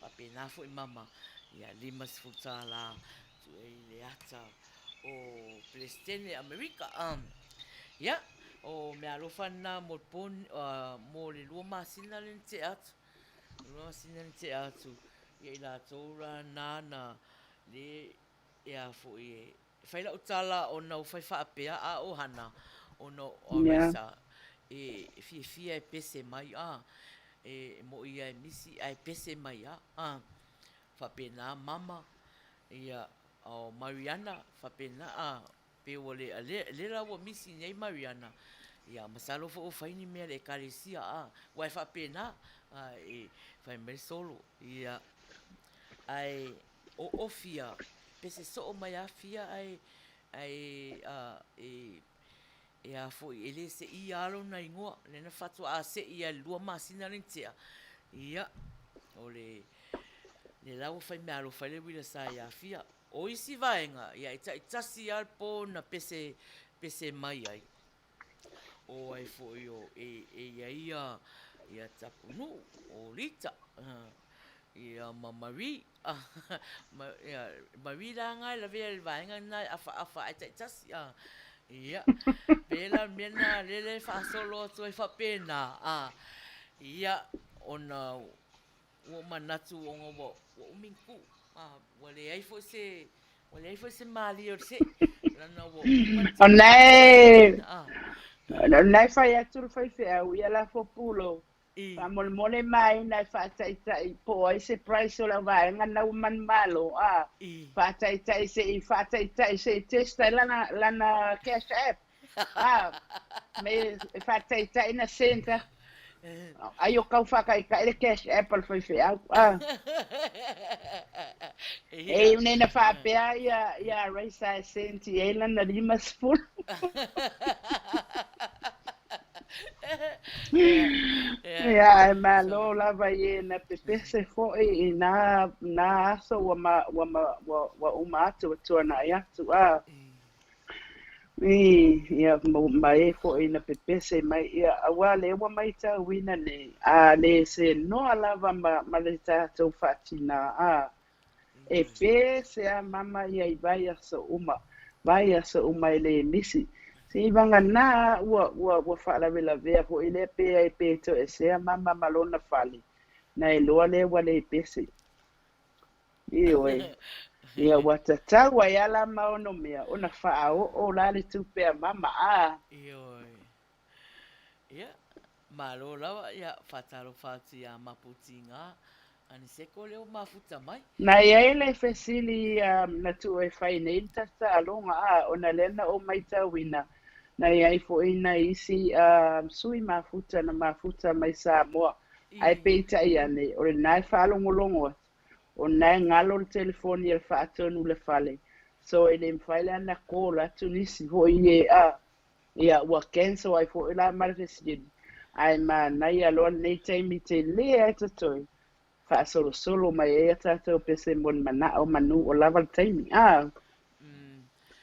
Speaker 2: Faapena foi mama, ia, $50 tuu ai i le ata o Peresetene Amerika. Ia, o meaalofa lena mo le po, mo le lua masina lea na tea atu. Lua masina na tea atu, ia i latou la na na le ea foi e fai lau tala ona ua fai faapea a o hana ona o Raisa e fiafia e pese mai a e moʻi ia e misi ae pese mai a a faapena mama ia o Mariana faapena a pe ua le lea la ua misi nei Mariana ia masalo foi ua fai ni mea i le ekalesia a ua e faapena a e fai mai solo ia ae o o fia pese soo mai a fia ae ae a e e a foi e le seia a lona igoa lea na faatoa se'i a i le 2 masina lea na tea ia o le le la ua fai meaalofa ai le uila sa ia fia. O isi vaega, ia e taitasi lava le po na pese, pese mai ai. O ai foi o, e, e i ai ia, ia Tapunuu, o Lita, ia ma Marie. Ma, ia, Marie la nga e lavea i le vaega lena e afaafa ai taitasi. Ia, pēlā le mea lena lele e faasolo atu ai faapena, ia, ona Ua ou manatu ona ua umi ona tuu, ua leai foi se, ua leai foi se malie o le se'i, leaga ua uma le
Speaker 1: O lena e, o lena e fai atu le faifeau, ia lafo pulou, faamolemole maina e faataitai po o ai se price o lau vaega lena ua manumalo, a, faataitai se i, faataitai se i test ai lana, lana cash app. A, me e faataitai na send atu. Ai o kau faataitai le cash app a le faifeau. A. E iu nei na faapea ia, ia Raisa e send i ai lana 50. Ia, ae malo lava i e na pepese foi i nā, nā aso ua ma, ua ma, ua, ua uma atu, ua tuanai atu, a. Ii, ia, ma e foi na pepese mai, ia, auā lea ua maitauina nei, a le senoa lava ma, ma le tatou faatinā, a, e pese a mama ia i vaiaso uma, vaiaso uma e le misi. Seivaganā ua, ua, ua faalavelavea foi lea pe ai pe toesea mama ma lona fale, na iloa lea ua le pese. Ioe. Ia ua tatau ai a la ma ono mea ona faaoo la le tupe a mama a.
Speaker 2: Ioe. Ia, malo lava, ia, faatalofa atu iā Maputi-Ngā, Aniseko lea ua mafuta mai.
Speaker 1: Na i ai le fesili na tuu e fai nei le tautaaloga a, ona lea na ou maitauina, na i ai foi nai isi sui mafuta na mafuta mai Samoa, ae peitai ane, o lena e faalogologo atu, O lena e galo le telefoni a le faatonu i le fale, so e le mafai la ona call atu nisi foi e a, ia ua cancel ai foi la ma le fesili, ae manaia loa lenei taimi tele ai totoe, faasolosolo mai ai a tatou pese mo ni manao manu o lava le taimi, a.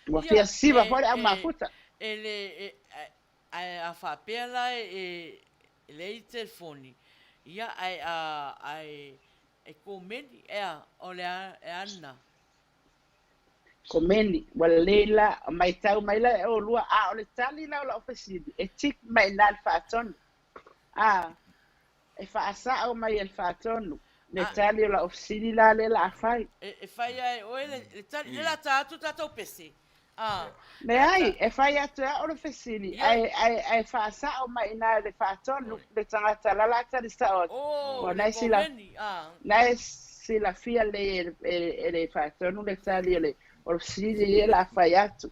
Speaker 1: Ua
Speaker 2: Ia,
Speaker 1: fia siva
Speaker 2: e,
Speaker 1: foi le au
Speaker 2: e,
Speaker 1: mafuta.
Speaker 2: e le, e, ae a faapea la e, e leai telefoni, ia, ae a, ae E komeni, ea, o le a, e ana.
Speaker 1: Komeni, ua lelei la, maitau mai la e ʻolua, a o le tali la o la'u fesili, e tick mai i ina le faatonu. A, e faasaʻo mai e le faatonu le tali o la'u fesili la lea la a fai.
Speaker 2: E, e fai a e ʻoe le, le tali, lea la ta atu tatou pese. A,
Speaker 1: Leai, e fai atu e a'u le fesili, ae, ae, ae faasa'o mai inā e le faatonu le tagata la la tali sa'o atu.
Speaker 2: Oh,
Speaker 1: Ua
Speaker 2: le
Speaker 1: na e sila,
Speaker 2: komeni, a.
Speaker 1: na e silafia lelei e le, e, e le faatonu le tali o le, o le fesili ia la fai atu.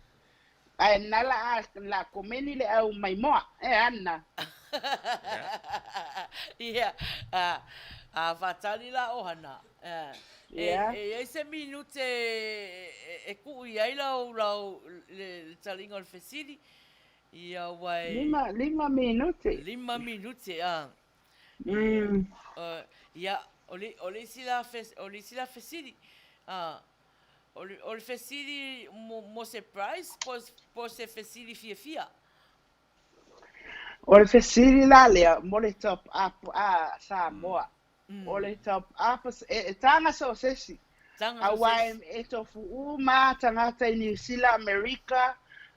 Speaker 1: Ae na la a, la komeni le au maimoa, e ana.
Speaker 2: Ia, a, a faatali la ʻohana. E,
Speaker 1: Ia.
Speaker 2: e i ai se minute e, e kuʻu i ai lau, lau, le, le taliga o le fesili, ia ua e...
Speaker 1: Lima, lima minute.
Speaker 2: Lima minute, a. Mm. Uh, ia, o le, o le isi la, fes, o le isi la fesili, a, o le, o le fesili mo, mo se prize, po, po se fesili fiafia.
Speaker 1: O le fesili la lea mo le top up a Samoa. O le top up e taga so o se isi. Aua e tofu uma tagata i Niu Sila, Amerika,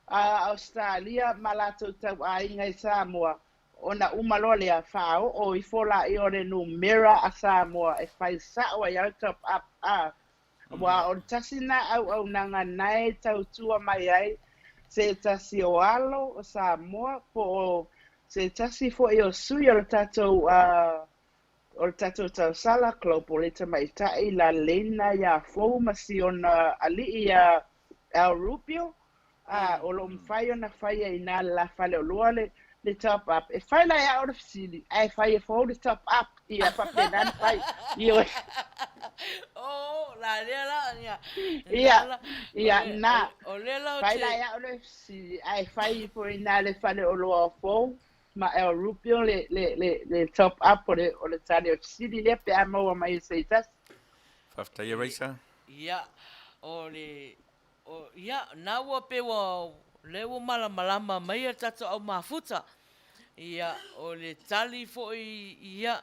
Speaker 1: Ausetalia ma latou tauaiga i Samoa, ona uma loa lea, faaoo ifo laia o le numera a Samoa e fai sao ai lava le top up. Aua o le tasi lena auaunaga na e tautua mai ai se tasi o alo o Samoa po o se tasi foi o sui o le tatou o le tatou tausala Global le tamaitai Laleina ia Fou ma si ona alii ia Al Rubio, a, o lo o mafai ona faia i ina le la faleoloa le, le top up. E fai la e au le fesili, ae fai e fou le top up, ia faapena ona fai. Ioe.
Speaker 2: Oh, la lea la, ia.
Speaker 1: Ia, ia, na.
Speaker 2: O lea la o
Speaker 1: Fai la e au le fesili, ae fai ifo i ina le faleoloa o Fou ma El Rubio le, le, le, le top up o le, o le tali o le fesili lea pe a maua mai e se tasi.
Speaker 7: Faafetai e Raisa.
Speaker 2: Ia, o le, o, ia, na ua pe ua, lea ua malamalama mai a tatou au mafuta. Ia, o le tali foi, ia,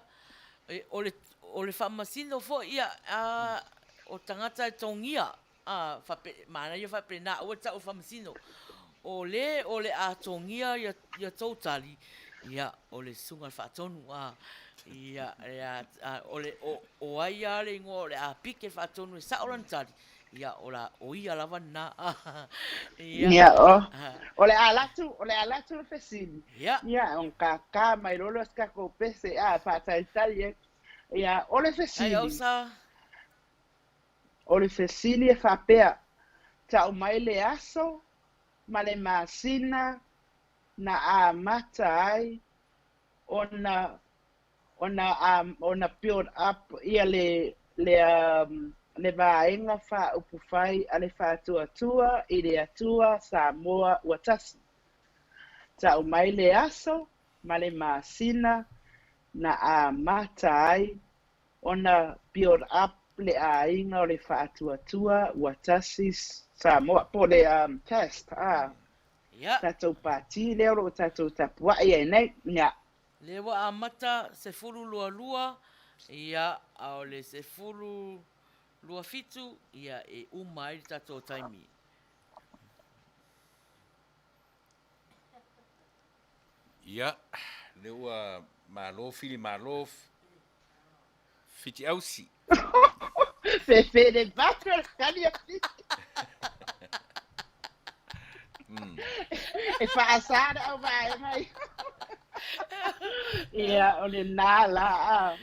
Speaker 2: o le, o le faamasino foi, ia, a, o tagata e togia, a, fape, manaia faapena, aua le tau o le faamasino. O le o le a togia ia, ia tou tali, ia, o le susuga i le faatonu, a, ia, a, o le, o, o ai lava le igoa o le a pike faatonu e sao lana tali, ia, o la, o ia lava lena. Ia.
Speaker 1: Ia, o, o le a alu atu, o le a alu atu le fesili.
Speaker 2: Ia.
Speaker 1: Ia, ona kākā mai loa lea o se tatou pese, a, faatalitali ai. Ia, o le fesili.
Speaker 2: Ai, Ausa.
Speaker 1: O le fesili e faapea, tau mai le aso ma le masina na amata ai ona ona ona build up ia le le le vaega faaupufai a le Faatuatua i le Atua Samoa ua tasi. Tau mai le aso ma le masina na amata ai ona build up le aiga o le Faatuatua ua tasi Samoa po o le test a tatou pati lea o lo o tatou tapuai ai nei. Ia.
Speaker 2: Lea ua amata 12 ia a o le 27 ia e uma ai le tatou taimi.
Speaker 7: Ia, lea ua malo fili malo fiti ausi.
Speaker 1: Fefe le vato le kali a fiti. E faasa le au vaega ia. Ia, o lenā la a.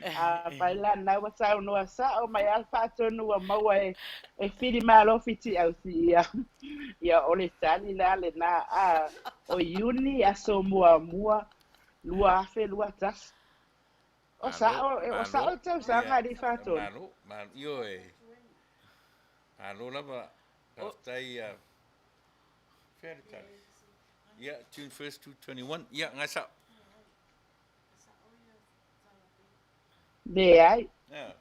Speaker 1: A fai la na ua saunoa sao mai a le faatonu ua maua e e fili malo fiti ausi ia. Ia o le tali la lenā a o Iuni aso muamua 2021. O sao, o sao le tausaga alii faatonu.
Speaker 7: Malo, malo, ioe. Malo lava, faafetai ia. Fea le tali? Ia, June 1st, 2021. Ia, ngai sao.
Speaker 1: Leai.
Speaker 7: Yeah.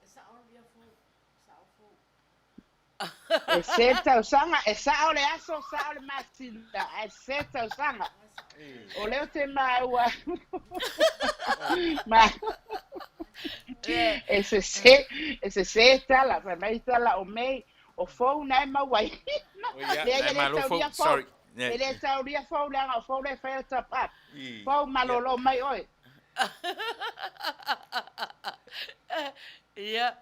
Speaker 1: E se tausaga, e sao le aso, sao le masina, ae se tausaga. O lea ou te maua ma e sese, e sese tala, fai mai tala o Mei, o fou na e maua ai.
Speaker 7: Oh, ia,
Speaker 1: Leai,
Speaker 7: na
Speaker 1: e
Speaker 7: e
Speaker 1: le
Speaker 7: malo fou,
Speaker 1: taulia fou.
Speaker 7: sorry.
Speaker 1: E le taulia fou leaga o fou lea e fai le top up.
Speaker 7: I,
Speaker 1: Fou malolo mai oe.
Speaker 2: Ia.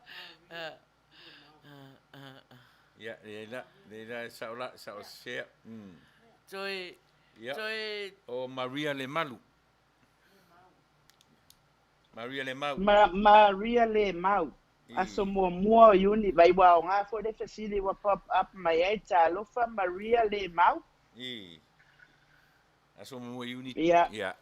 Speaker 7: Ia, leai la, leai la, e sao la, sao sea. Mm.
Speaker 2: Toe,
Speaker 7: Ia.
Speaker 2: toe.
Speaker 7: O Maria Lemalu. Maria Lemau.
Speaker 1: Ma, Maria Lemau. Aso muamua o Iuni, vai ua aoga foi le fesili ua pop up mai ai, talofa Maria Lemau.
Speaker 7: I. Aso muamua Iuni.
Speaker 1: Ia.
Speaker 7: Ia.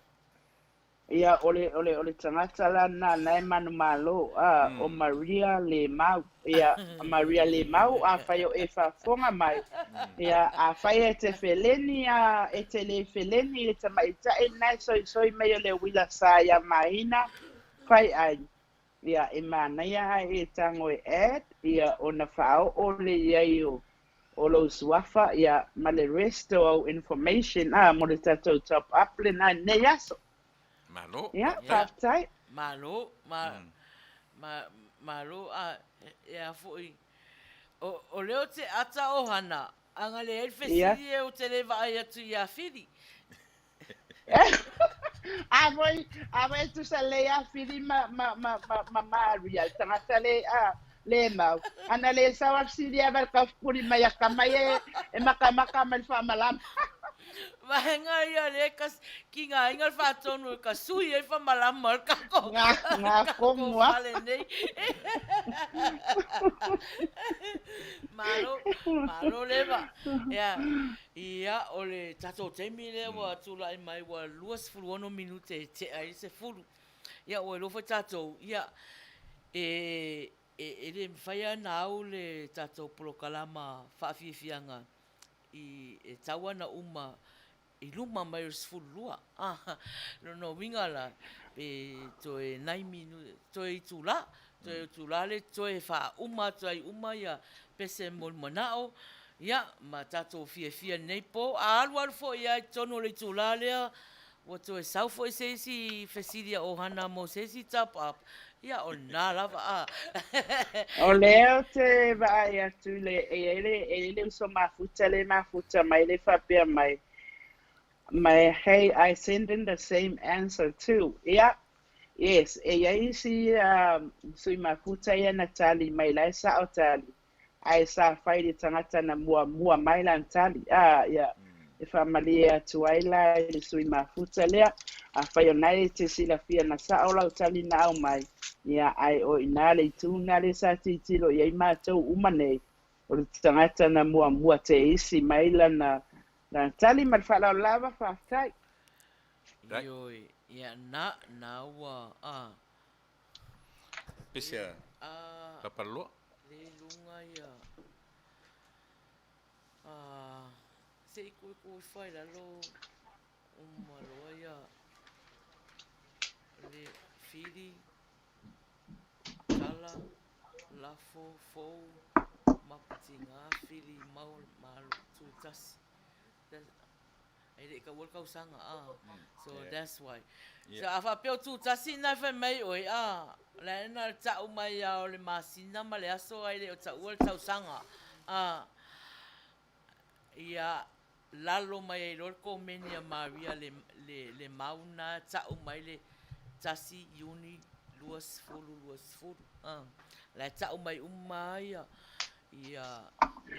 Speaker 1: Ia, o le, o le, o le tagata la lena na e manumalo, a, o Maria Lemau. Ia, Maria Lemau, afai o e faafofoga mai, ia, afai e te feleni a e te le feleni i le tamaitai lena e soisoi mai o le uila sa ia Mahina, fai ai. Ia, e manaia ae e tago e add, ia, ona faaoo le i ai o, o lou suafa, ia, ma le rest o au information, a, mo le tatou top up lena i lenei aso.
Speaker 7: Malo.
Speaker 1: Ia, faafetai.
Speaker 2: Malo, ma, Ma, malo a, e a foi, o, o lea ou te ata ohana, a na leai le fesili e ou te le vaai atu ia Fili.
Speaker 1: A foi, a foi e tusa lelei a Fili ma, ma, ma, ma, ma Maria, le tagata le, a, le mau. Ana le sau a fesili ava le kaufupuli mai a ka mai e, e makamaka mai le faamalama.
Speaker 2: Vaega ia lea ka kigaina le faatonu e ka sui ai famalama o le kako
Speaker 1: Nga, nga
Speaker 2: kako
Speaker 1: komu a.
Speaker 2: fale nei. Malo, malo leva. Ia, ia o le tatou taimi lea ua tulai mai ua 26 minute e tea ai le 10. Ia ua iloa foi tatou, ia e e, e le mafai lava ona au le tatou polokalama faafiafiaga i e tau ana uma i luma mai o le 12. A, lona uiga la, pe toe nai minute, toe itula, toe itula le toe faauma atu ai uma ia pese mo le manao, ia, ma tatou fiafia i lenei po. A alualu foi lava i totonu o le itula lea, Ua toe sau foi se isi fesili a Ohana mo se isi top up, ia o lena lava a.
Speaker 1: O lea ou te vaai atu i le, e i ai le, e i ai le uso mafuta lea e mafuta mai lea e faapea mai, mai hey I send in the same answer too. Ia, yes, e i ai isi sui mafuta ia na tali mai la e sao tali. Ae sa fai le tagata na muamua mai lana tali, a, ia, e faamalie atu ai la i le sui mafuta lea, afai o na e te silafia na sao lau tali na aumai, ia, ae o ina le itu na lea sa tilotilo i ai matou uma nei, o le tagata na muamua te isi mai lana, lana tali. Ma le faaaloalo lava, faafetai.
Speaker 2: Ioe, ia, na, na ua, a.
Speaker 7: Pese a Kapalua.
Speaker 2: Le luga ia a se i koe koe fai lalo uma loa ia le fili tala lafo fou maputinga fili mau malo tu tasi E le i taua le tausaga a. So that's why. So a faapea o tutasi ina e fai mai oe a, la e na tau mai a o le masina ma le aso ae le o taua le tausaga a. Ia lalo mai ai loa le komeni a Maria le le le mau na tau mai le 1 Iuni 2020 a. La e tau mai uma ia ia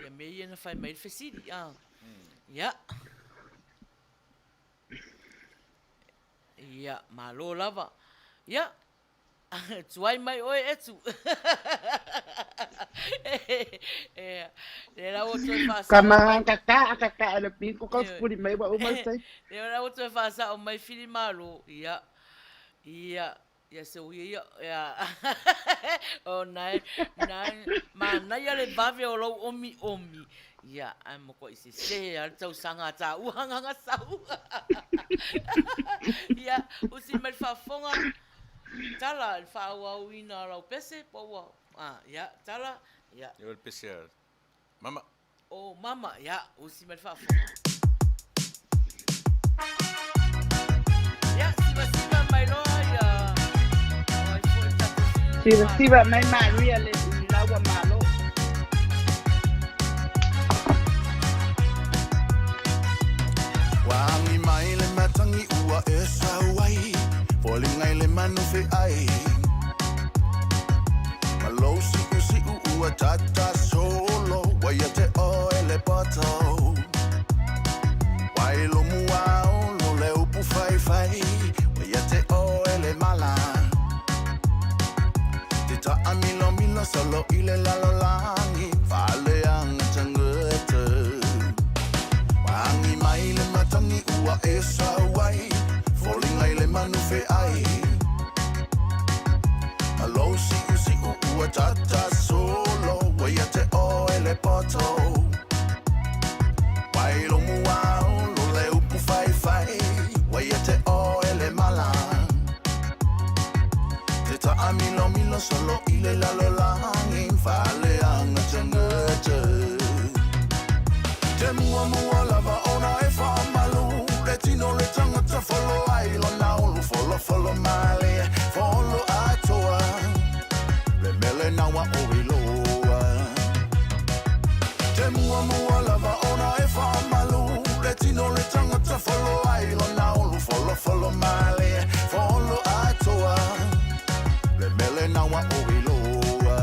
Speaker 2: ia mea ia na fai mai le fesili a. Ia. Ia, malo lava. Ia, tuai mai oe Etu. Ia, lea la ua toe faasao mai.
Speaker 1: Ka ka ka ka le piko ka fuli mai wa uma tai.
Speaker 2: Lea la ua toe faasao mai Fili Malo. Ia, ia, Ia se uia ia, ia, o nae, nae, manaia le vave o lou omiomi, ia, ae matuai sese lava le tausaga a tāua agaga sau. Ia, usi mai le faafofoga, tala i le faaauauina o lau pese, po ua, a, ia, tala, ia.
Speaker 7: Ia o le pese a Mama.
Speaker 2: O Mama, ia, usi mai le faafofoga. Ia, sivasiva mai loa ia, o ai foi le tatou sui
Speaker 1: Sivasiva mai Maria le laua malo.
Speaker 5: Ua agi mai le matangi ua e sau ai, Foliga i le manu feai. Ma lou siusiu ua tata solo, Ua ia te oe le poto. Ua i lomu aolo le upu faifai, Ua ia te oe le mala. Te taamilomilo solo i le lalolagi, Faaleaga tagata. Ua agi mai le matangi ua e sau ai, Foliga i le manu feai. Ma lou siusiu ua tata solo, Ua ia te oe le poto. Ua i lomu aolo le upu faifai, Ua ia te oe le mala. Te taamilomilo solo i le lalolagi, Faaleaga tagata. Te muamua lava ona e faamalu le tino le tagata folo ai lona ulu folofolo malie folo atoa. lena ua ou iloa. Te muamua lava ona e faamalu le tino le tagata folo ai lona ulu folofolo malie folo atoa le mea lena ua ou iloa.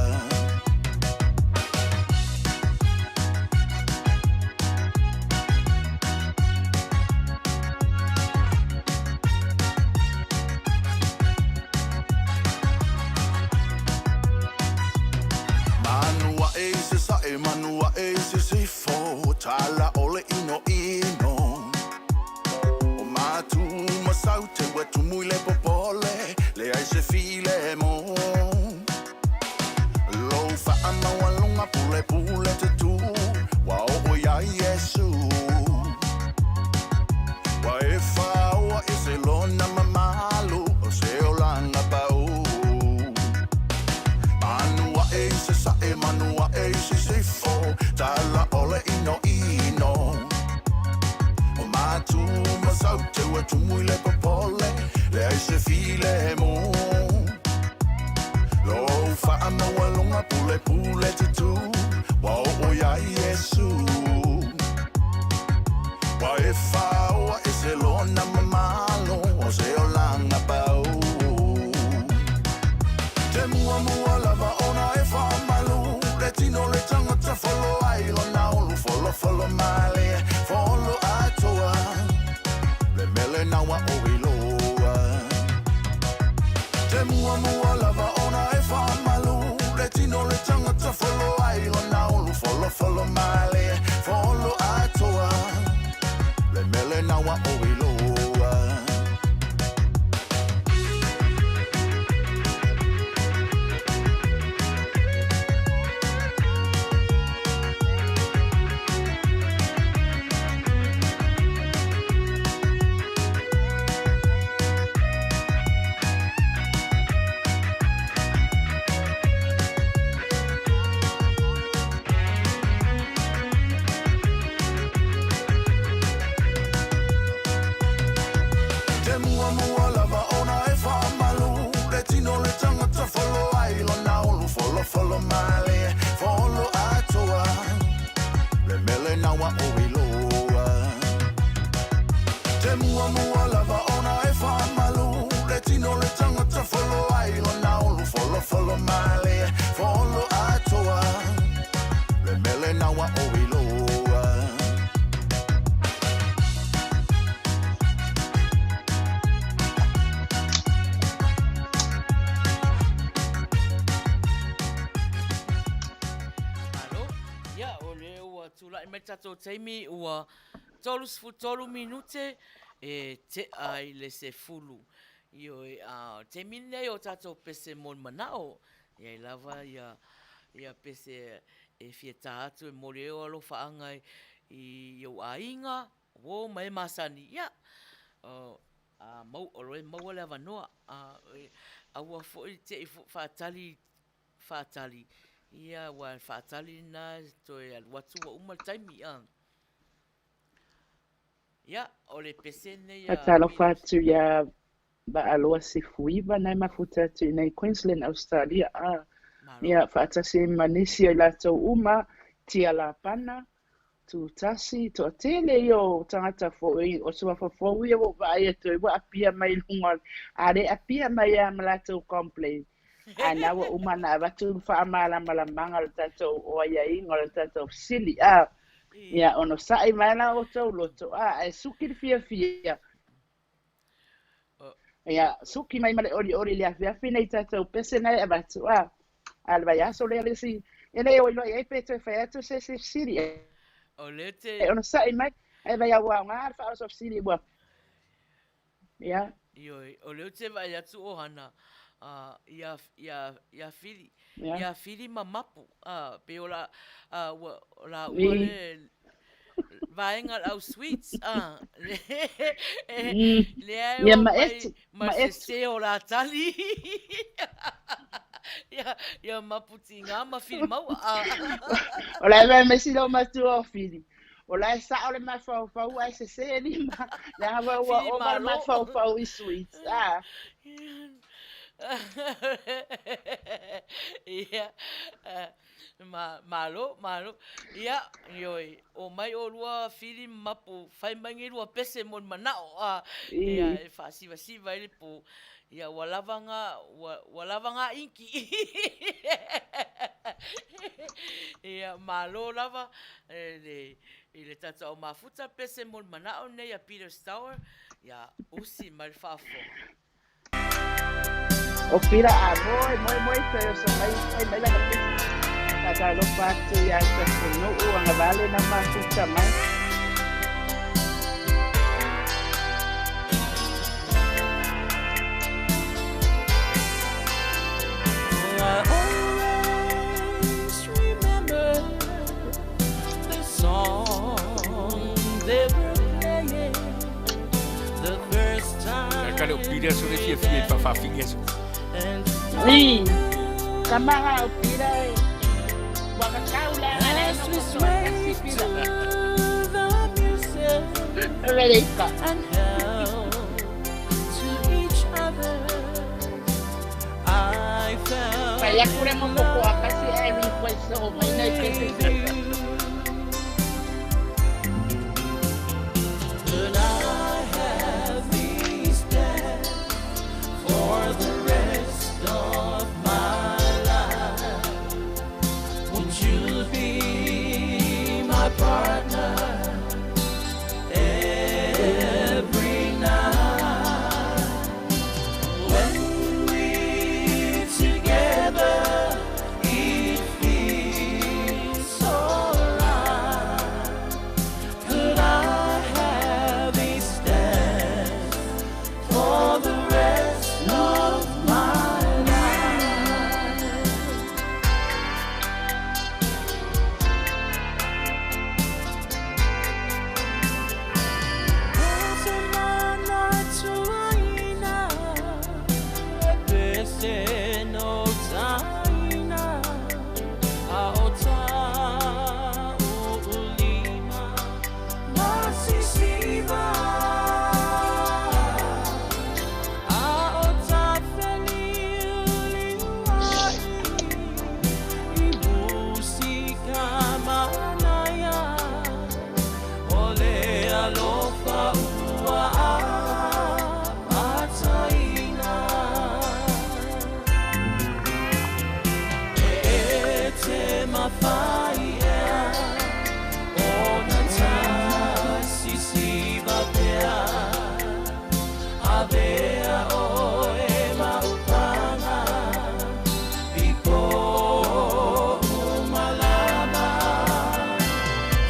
Speaker 5: Manu aʻe i Sasaʻe, manu aʻe i Sisifo, tala ʻole ʻinoʻino. ʻO Matu ma Saute ua tumu i le popole, leai se filemu. Lou faamaualuga pulepule te tū, ua oo iā Iesu. Ua e faaoa i se lona mamalu o se olaga pau. Manu aʻe i Sasaʻe, manu aʻe i Sisifo, tala ʻole ʻinoʻino. ʻO Matu ma Saute ua tumu i le popole, leai se filemu. Lou faamaualuga pulepule te tū, ua oo iā Iesu. Ua e faaoa i se lona mamalu o se olaga pau. Te muamua lava ona e faamalu le tino le tagata folo ai lona ulu folofolo malie folo atoa le mea lena ua ou iloa. Te muamua lava ona e faamalu le tino le tagata folo ai lona ulu folofolo malie folo atoa le mea lena ua ou iloa. Te muamua lava ona e faamalu le tino le tagata folo ai lona ulu folofolo malie folo atoa le mea lena ua ou iloa. Te muamua lava ona e faamalu le tino le tagata folo ai lona ulu folofolo malie folo atoa le mea lena ua ou iloa.
Speaker 2: Malo, ia, o lea ua tulai mai le tatou taimi ua 33 minute e tea i le 10. Ioe, a o le taimi lenei o tatou pese mo le manao, e i ai lava ia, ia pese e fia tā atu e momoli ai ou alofaaga i ou aiga, uo ma e masani, ia, a mau, o lo e maua le avanoa, a aua foi te i faatali, faatali, ia, aua e faatali lena toe alu atu ua uma le taimi, a. Ia, o le pese lenei a
Speaker 1: Faatalofa atu iā Vaaloa Sefuiva na e mafuta atu i nei Queensland, Australia, a ia faatasi ai ma nisi o i latou uma, Tia Lapana, Tutasi, toatele ia o tagata foi o suafa fou ia ua ou vaai atu ai ua apia mai i luga o le, a le apia mai lava ma latou complain, a na ua uma ona avatu le faamalamalamaga o le tatou o aiaiga o le tatou fesili, a ia onosai mai la outou loto, a ae suki le fiafia. Ia, suki mai ma le olioli i le afiafi nei tatou pese na e avatu, a, a le vaiaso lea le isi, e le o iloa i ai pe toe fai atu se isi fesili.
Speaker 2: O lea te.
Speaker 1: E onosai mai, ae vai a ua aoga le faaoso fesili ua, ia.
Speaker 2: Ioe, o lea ou te vaai atu o Hana, a, ia, ia, ia Fili, ia Fili ma Mapu, a, pei o la, a, ua, o lāua le, vaega o le au sweets, a, lea e
Speaker 1: Ia,
Speaker 2: o
Speaker 1: ma
Speaker 2: mai
Speaker 1: etu,
Speaker 2: ma
Speaker 1: ma
Speaker 2: se
Speaker 1: etu.
Speaker 2: se o la tali. Ia, ia Mapu tigā ma Fili maua, a.
Speaker 1: O la e vae mai sina o matua o Fili. O la e sao le mafaufau ae sese lima, leaga foi ua
Speaker 2: Fili
Speaker 1: ova le
Speaker 2: malo.
Speaker 1: mafaufau i sweets, a.
Speaker 2: Ia, ma, malo, malo. Ia, ioe, omai ʻolua Fili ma Mapu, fai mai ni lua pese mo le manaʻo, a, ia, e faasivasiva ai le pō. Ia, ua lava ngā, ua, ua lava ngā inki. Ia, malo lava le, i le tatou au mafuta, pese mo le manaʻo nei a Peter Stower, ia, usi mai le faafofoga.
Speaker 1: O Pira a moe, moe, moe, toe oso mai, fai mai lana pese. Faatalofa atu iā Tapunuu, agavale na mafuta mai.
Speaker 3: I always remember the song they were playing the first time.
Speaker 7: Ka le o Peter so le fiafia i le faafaafine aso.
Speaker 1: Ii, kama o Pira e ua kakau le aga le
Speaker 3: As
Speaker 1: no
Speaker 3: we
Speaker 1: koso
Speaker 3: sway
Speaker 1: kasi
Speaker 3: to
Speaker 1: Pira.
Speaker 3: the music
Speaker 1: Amerika.
Speaker 3: and held to each other, I fell
Speaker 1: Paia kure
Speaker 3: in
Speaker 1: mo koko a kasi e request o mai nei pese
Speaker 3: love with
Speaker 1: se.
Speaker 3: you. Could I have these dance for the rest of my life? Would you be my partner every night? When we're together, it feels so right. Could I have a dance for the rest of my life? Ole alofa ua amataina. E te mawhai ea, o na tasisiva pea. Avea oe maupanga, i po umalama.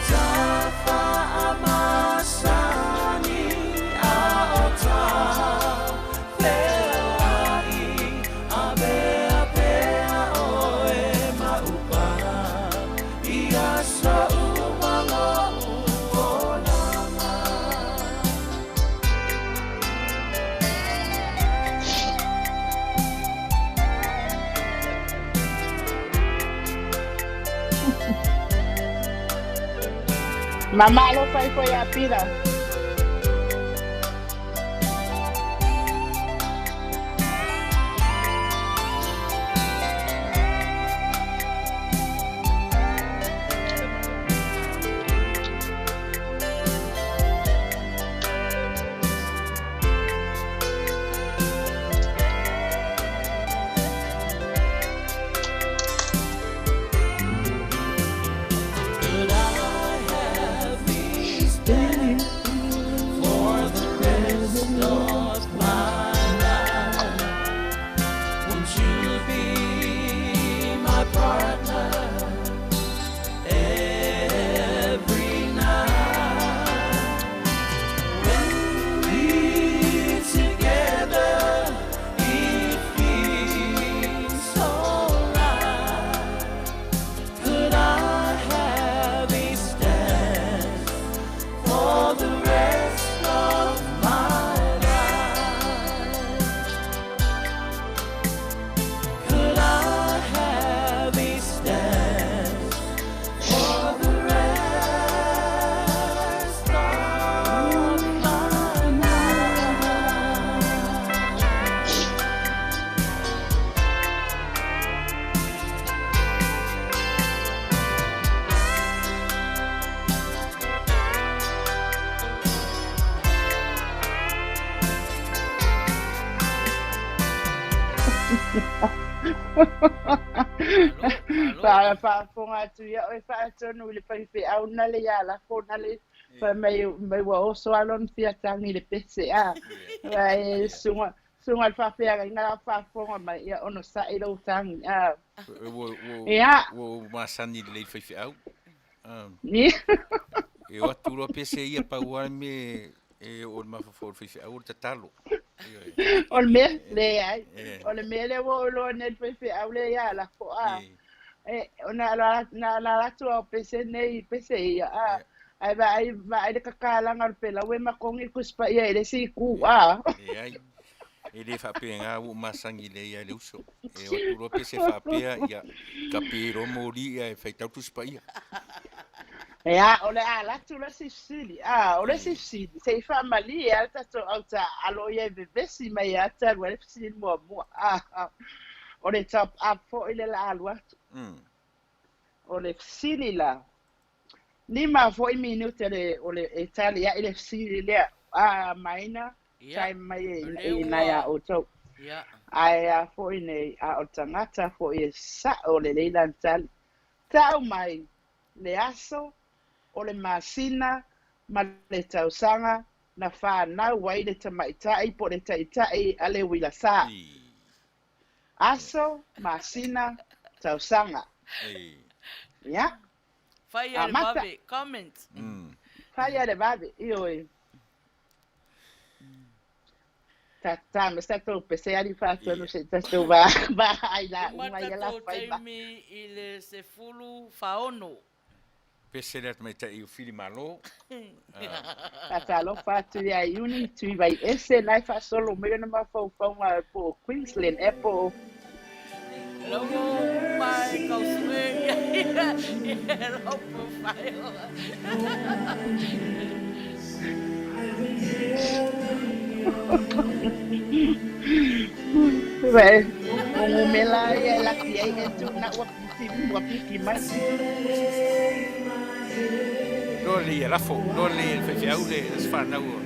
Speaker 3: Tafa amasani a o ta feoai, avea pea oe maupanga, i aso uma lo'u olaga.
Speaker 1: Mama alofa ifo iā Pira.
Speaker 3: Could I have these dance
Speaker 1: Malo, Faafofoga atu ia oe faatonu i le faifeau na le ia lafo na le fai mai mai ua oso lava lona fia tagi i le pese a. Ae susuga susuga i le faafeagaiga la faafofoga mai ia onosai lou tagi a.
Speaker 7: Ua
Speaker 1: Ia.
Speaker 7: ua ou masani lelei i le faifeau. E o atu loa pese ia pau lava le mea e oo i le mafaufau o le faifeau o le tatalo.
Speaker 1: O le mea, leai. O le mea lea ua ou iloa nei le faifeau lea ia lafo a. E, na ala atu lava o pese nei pese ia a. Ae vaai, vaai le kakalaga o le pelau e makogi le Tusi Paia i le isi itu a.
Speaker 7: Leai. E le faapena ua ou masani lelei lava i le uso. E o atu loa pese faapea, ia, tape loa moli ae faitau Tusi Paia.
Speaker 1: Ia, o le a alu atu le isi fesili. A, o le isi fesili, se i faamalie lava le tatou au taaalo ia e vevesi mai lava talu ai le fesili muamua. A, o le top up foi lea o le a alu atu. O le fesili la, 5 foi minute o le e tali ai le fesili lea. A, maina time mai e i nai a outou. Ae a foi nei, a o le tagata foi e sa'o lelei lana tali. Tau mai le aso, o le masina ma le tausaga na fanau ai le tamaitai po o le taitai a le Uilasā. Aso, masina, tausaga. Ia.
Speaker 2: Fai ia le vave, comment.
Speaker 1: Fai ia le vave, ioe. Ta ma sa tatou pese ali faatonu se i tatou vaai
Speaker 2: Uma
Speaker 1: lauga ia la
Speaker 2: tatou
Speaker 1: fai ma.
Speaker 2: taimi i le 16.
Speaker 7: Pese le tamaitai o Fili Malo.
Speaker 1: Faatalofa atu ia Iuni Tuivaiese na e faasolo mai ona mafaufauga po o Queensland ea po o
Speaker 2: Lau uma e kausue ia lau profile.
Speaker 1: Vai, o ngumela ia e laki ai e tu na ua piki, ua piki mai.
Speaker 7: Loa le ia lafo, loa le ia faifeau le aso fanau o.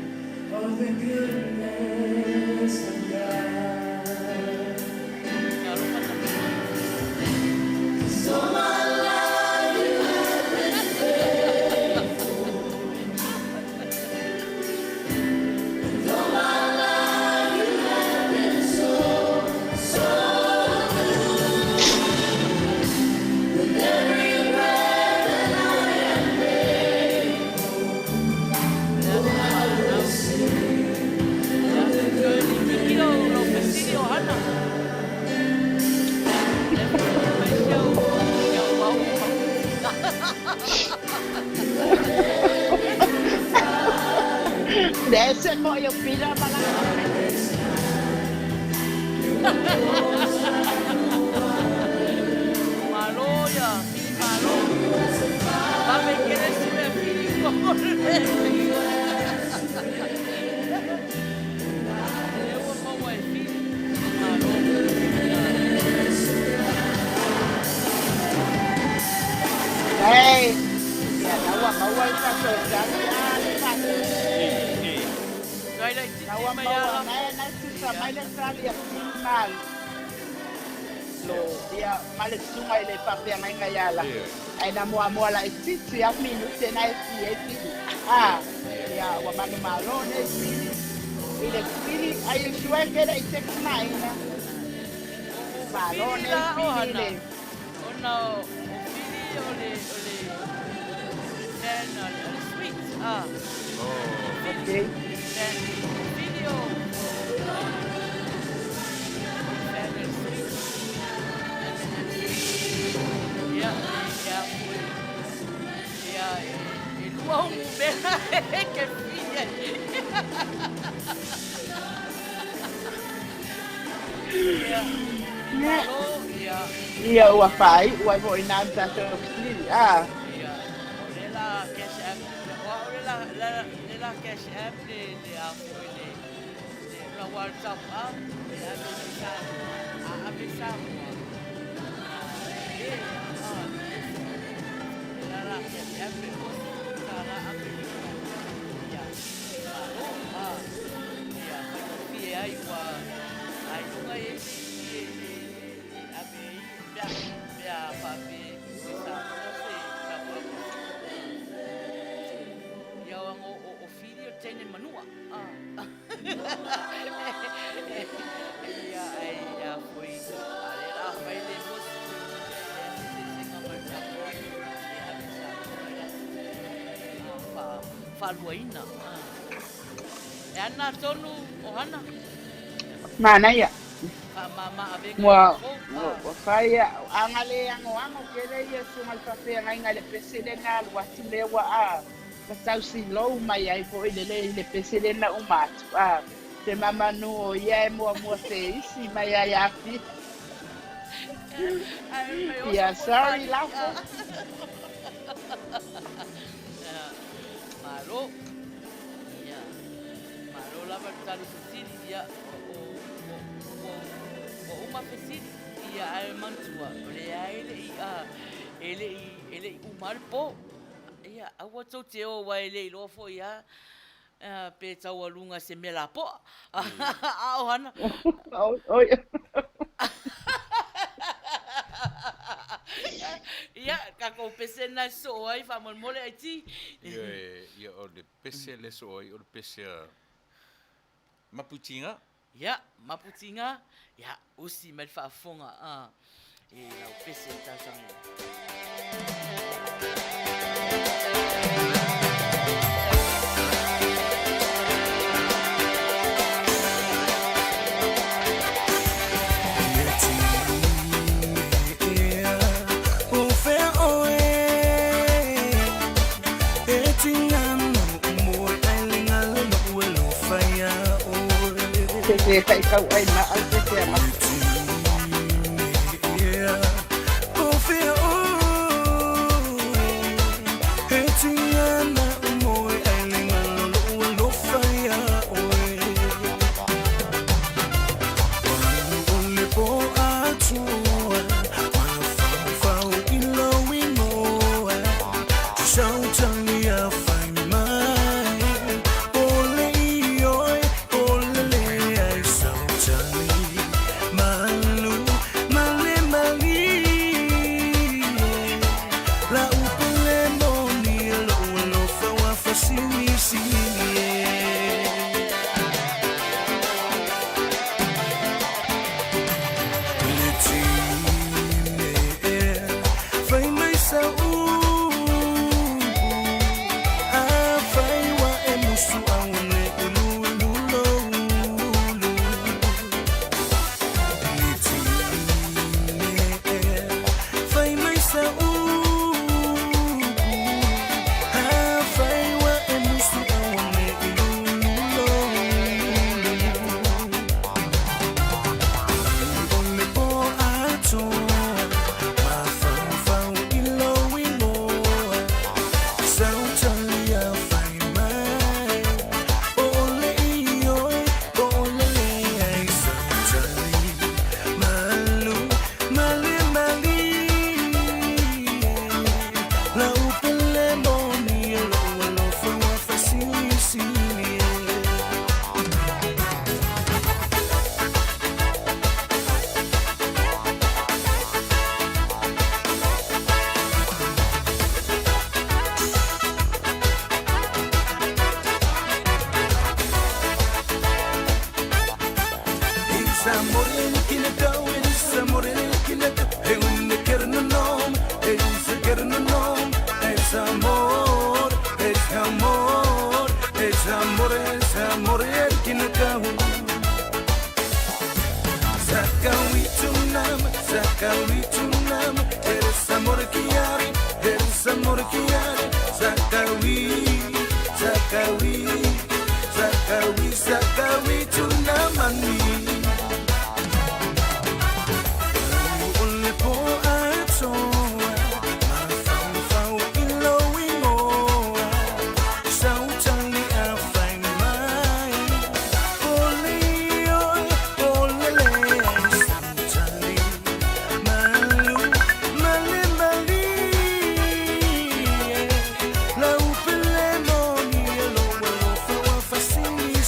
Speaker 1: Le ese foi o pila ma la.
Speaker 2: Malo ia, fili malo. Vave kele sue fili kole. Lea ua maua e fili. Malo.
Speaker 1: Hey, ia na ua maua le tatou tali a le tatou.
Speaker 2: Tuai
Speaker 1: Na
Speaker 2: laititi
Speaker 1: ua
Speaker 2: mai
Speaker 1: maua
Speaker 2: ala.
Speaker 1: na e na tusa mai le tali a fili malo. Ia ma le susuga i le faafeagaiga ia Lafo. Ae na muamua laitiiti lava minute na e fia ai Fili. A, ia ua manumalo nei Fili i le fesili, are you sure ke le i text maina?
Speaker 2: O
Speaker 1: Malo
Speaker 2: Fili
Speaker 1: nei
Speaker 2: la o
Speaker 1: Fili i
Speaker 2: Hana
Speaker 1: le.
Speaker 2: ona o Fili o le o le fan a le Sweet a o Fili
Speaker 1: Okay.
Speaker 2: fan o Fili o o le fan a le Sweet Sweet ia ia foi ia e lua ou mea e ke Fili ai ia malo ia.
Speaker 1: Ia ua faai'u ai foi i ina le tatou fesili a.
Speaker 2: Ia, o le la cash app, o au le la, la, le la cash app le, le a foi le, le la World Cup a, le ave i Samoa, a ave Samoa, a, le, a, le, le la la cash app le $20 ave le ia, malo, a, ia, faigofie ai ua, ai luga e se isi e, e, e, e ave Manua. Ia, ai, a foi, a lea la fai le mosi, e se ma le tatou, e ave sa fa faaluaina. E ana tonu o hana.
Speaker 1: Manaia.
Speaker 2: Faamama avega
Speaker 1: Ua ua fai aga le agoago tele ia susuga i le faafeagaiga i le pese lea na alu atu lea ua a ua tausilou mai ai foi le le i le pese lea na uma atu a te mamanu o ia e muamua se isi mai ai Apia. Ia sorry Lafo.
Speaker 2: Malo. Ia. Malo lava le tali fesili, ia, o, o, ua, ua uma fesili, ia, ae manatua, o lea e le i, a, e le i, e le i uma le po. Ia, aua tou te o aua e le iloa foi a, pe taualuga se mea lapoa. A o hana.
Speaker 1: Oi.
Speaker 2: Ia, takou pese na soo ai faamolemole aiti.
Speaker 7: Ia, ia o le pese le soo ai o le pese a Maputiga.
Speaker 2: Ia, Maputiga, ia, usi mai le faafofoga a i lau pese i tausaga nei.
Speaker 1: Se taitau ai ma au pese a Mapu.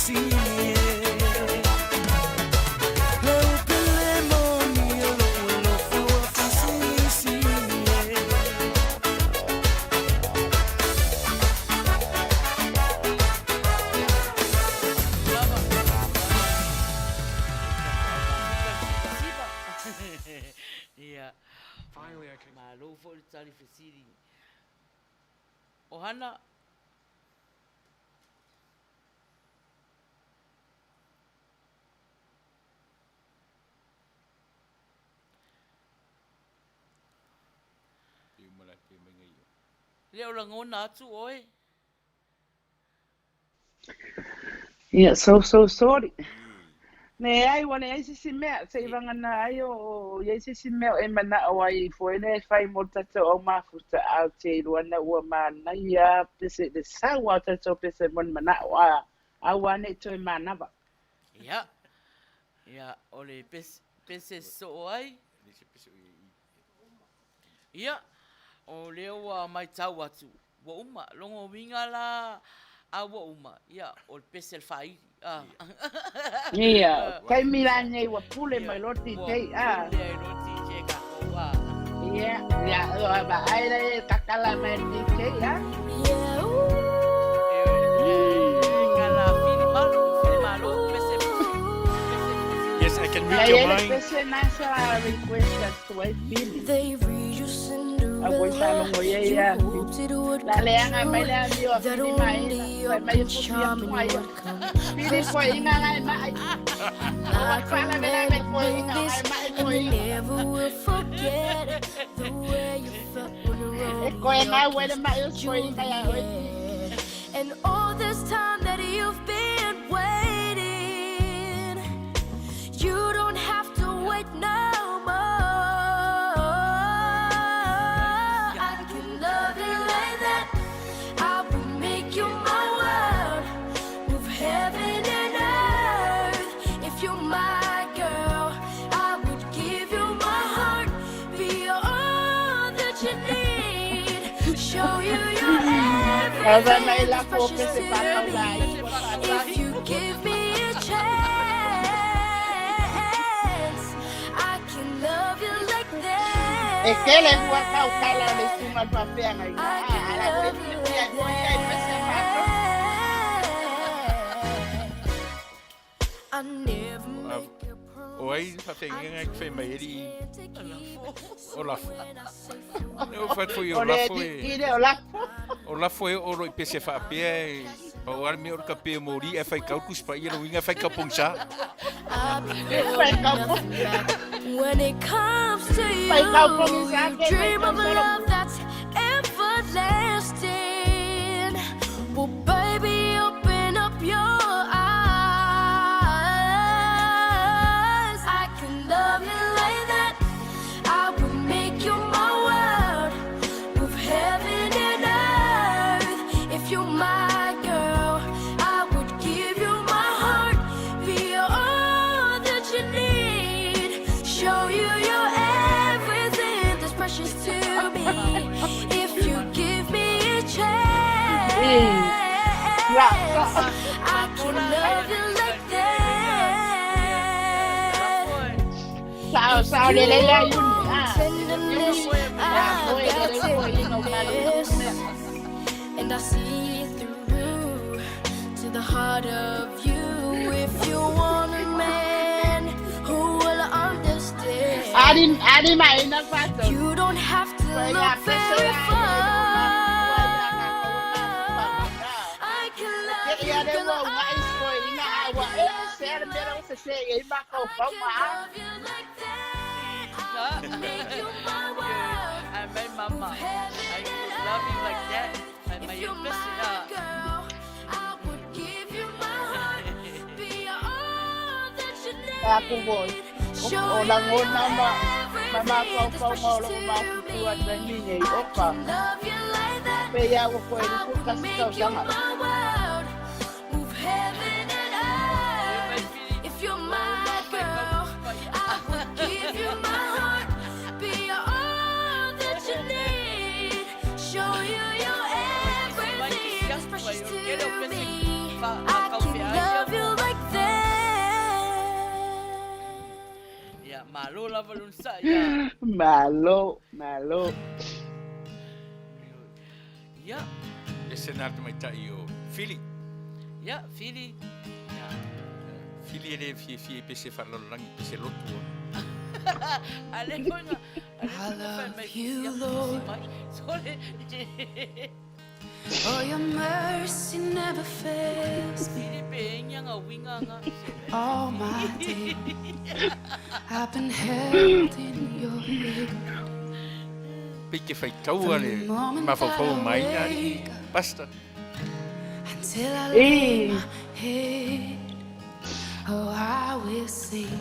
Speaker 3: See.
Speaker 2: tali fesili. Ohana. Le o lagona atu oe.
Speaker 1: Ia, so, so sorry. Leai, ua leai se isi mea, seivagana ai o i ai se isi mea o e manao ai foi lea e fai mo le tatou au mafuta, a o te iloa na ua manaia pese le sau lava o tatou pese mo le manao, a aua ne i toe manava.
Speaker 2: Ia, ia, o le pese, pese soo ai. Ia, o lea ua matau atu, ua uma, logo uiga la a ua uma, ia, o le pese le faaili. A.
Speaker 1: Ia, taimi la nei ua pule mai loa le DJ, a.
Speaker 2: Ua pule ai loa le DJ kākou, a.
Speaker 1: Ia, ia, ua vaai la e tatala mai le DJ, a.
Speaker 7: Yes, I can read your mind.
Speaker 1: Pese nasa request atu ai Fili. A ua faalogo ia ia La leaga mai le amio a Fili maina. Fai mai e pusi atu ai. Fili koe inga ngai mai. Ua fala me la ngai koe inga ngai mai koe inga. E koe ngai wele mai o koe inga ia oe.
Speaker 12: And all this time that you've been waiting, you don't have to wait no more. I can love you like that. I will make you my world. Move heaven and earth. If you're my girl, I would give you my heart. Be all that you need. Show you your
Speaker 1: Ava mai
Speaker 12: everything
Speaker 1: la
Speaker 12: that's
Speaker 1: ko
Speaker 12: precious
Speaker 1: pese
Speaker 12: to
Speaker 1: whakau
Speaker 12: me.
Speaker 1: ai.
Speaker 12: If you give me a chance, I can love you like
Speaker 1: E kele hua
Speaker 12: that.
Speaker 1: kau kala o le sunga le whawheanga i
Speaker 12: I
Speaker 1: a
Speaker 12: can
Speaker 1: ala koe
Speaker 12: love
Speaker 1: fili
Speaker 12: you
Speaker 1: pia
Speaker 12: like
Speaker 1: koe ai pese whato.
Speaker 12: that. I never make a
Speaker 7: O ai
Speaker 12: promise
Speaker 7: faafeagaiga
Speaker 12: I
Speaker 7: e fai mai
Speaker 12: don't
Speaker 7: ai le
Speaker 12: intend to keep.
Speaker 7: o
Speaker 12: So
Speaker 7: lafo.
Speaker 12: when I say
Speaker 7: Le o fai foi
Speaker 1: O
Speaker 7: o
Speaker 1: le
Speaker 7: lafo
Speaker 1: di
Speaker 7: e
Speaker 1: i le o lafo.
Speaker 7: o lafo e o lo i pese faapea e pau a le mea o le kape moli ae faitau le Tusi Paia lona uiga e faitau pogisa.
Speaker 12: I'll be
Speaker 1: Whai
Speaker 12: holding
Speaker 1: kau
Speaker 12: nothing back. When it comes to
Speaker 1: Whai kau
Speaker 12: you,
Speaker 1: pogisa
Speaker 12: you
Speaker 1: ke whai
Speaker 12: dream
Speaker 1: kau
Speaker 12: of a
Speaker 1: solo.
Speaker 12: love that's everlasting. Well, baby, open up your eyes. I can love you like that. I would make you my world. Move heaven and earth. If you're my girl, I would give you my heart. Be all that you need. Show you your everything that's precious to me. If you give me a
Speaker 1: I la
Speaker 12: chance, I can love you like that.
Speaker 1: Sao
Speaker 12: If
Speaker 1: sao
Speaker 12: you
Speaker 1: le le la yun
Speaker 12: want
Speaker 1: a.
Speaker 12: tenderness,
Speaker 1: La
Speaker 12: I've
Speaker 1: koe le
Speaker 12: got
Speaker 1: le koe inga o malo
Speaker 12: tenderness.
Speaker 1: mea.
Speaker 12: And I see through to the heart of you. If you want a man who will understand,
Speaker 1: Ari ari mai na whato.
Speaker 12: you don't have to
Speaker 1: Koe
Speaker 12: look
Speaker 1: la pese
Speaker 12: very
Speaker 1: la i le o matua ia
Speaker 12: far.
Speaker 1: ka kou matua.
Speaker 12: I can
Speaker 1: Ke
Speaker 12: love
Speaker 1: ia
Speaker 12: you,
Speaker 1: le
Speaker 12: girl.
Speaker 1: ua unga i koe inga
Speaker 12: I
Speaker 1: a ua
Speaker 12: can
Speaker 1: e
Speaker 12: love
Speaker 1: se
Speaker 12: you
Speaker 1: ara mera o
Speaker 12: like
Speaker 1: se se i maka o
Speaker 12: I
Speaker 1: pau
Speaker 12: can
Speaker 1: ma a.
Speaker 12: love you like that. I would make you my world.
Speaker 2: Ai mai
Speaker 12: Move
Speaker 2: mama, I
Speaker 12: heaven
Speaker 2: could
Speaker 12: and
Speaker 2: love you like that.
Speaker 12: earth.
Speaker 2: Fai
Speaker 12: If
Speaker 2: mai e
Speaker 12: you're
Speaker 2: le pese
Speaker 12: my
Speaker 2: a.
Speaker 12: girl, I would give you my heart. Be all that you
Speaker 1: A ku voi.
Speaker 12: need.
Speaker 1: O,
Speaker 12: Show
Speaker 1: o
Speaker 12: you
Speaker 1: langona
Speaker 12: your
Speaker 1: ma ma
Speaker 12: everything that's
Speaker 1: mafaufau ma o
Speaker 12: precious
Speaker 1: loo
Speaker 12: to
Speaker 1: matutua
Speaker 12: me.
Speaker 1: taimi nei
Speaker 12: I
Speaker 1: oka.
Speaker 12: can love you like that.
Speaker 1: Pe ia ua koe
Speaker 12: I
Speaker 1: luku
Speaker 12: would
Speaker 1: kasi
Speaker 12: make you
Speaker 1: tausaga.
Speaker 12: my world. Move heaven and earth. If you're my girl, I would give you my heart. Be all that you need. Show you your everything that's precious to me. I can love you like that.
Speaker 2: Ia, malo lava lona sa ia.
Speaker 1: Malo, malo.
Speaker 2: Ia,
Speaker 7: Ese na le tamaitai o Fili.
Speaker 2: ia, Fili. Ia.
Speaker 7: Fili e le fiafia i pese faalalolagi, pese lotu a.
Speaker 2: A lea foi na, a lea foi na fai mai
Speaker 12: you,
Speaker 2: ia
Speaker 12: Lord.
Speaker 2: mai. Sole.
Speaker 12: Oh, your mercy never fails me.
Speaker 2: Sili pe engia nga winga nga.
Speaker 12: All my days I've been held in your hand.
Speaker 7: Pe ke faitaua le mafaufau mai na alii Pastor.
Speaker 12: Until I lay my head, oh, I will sing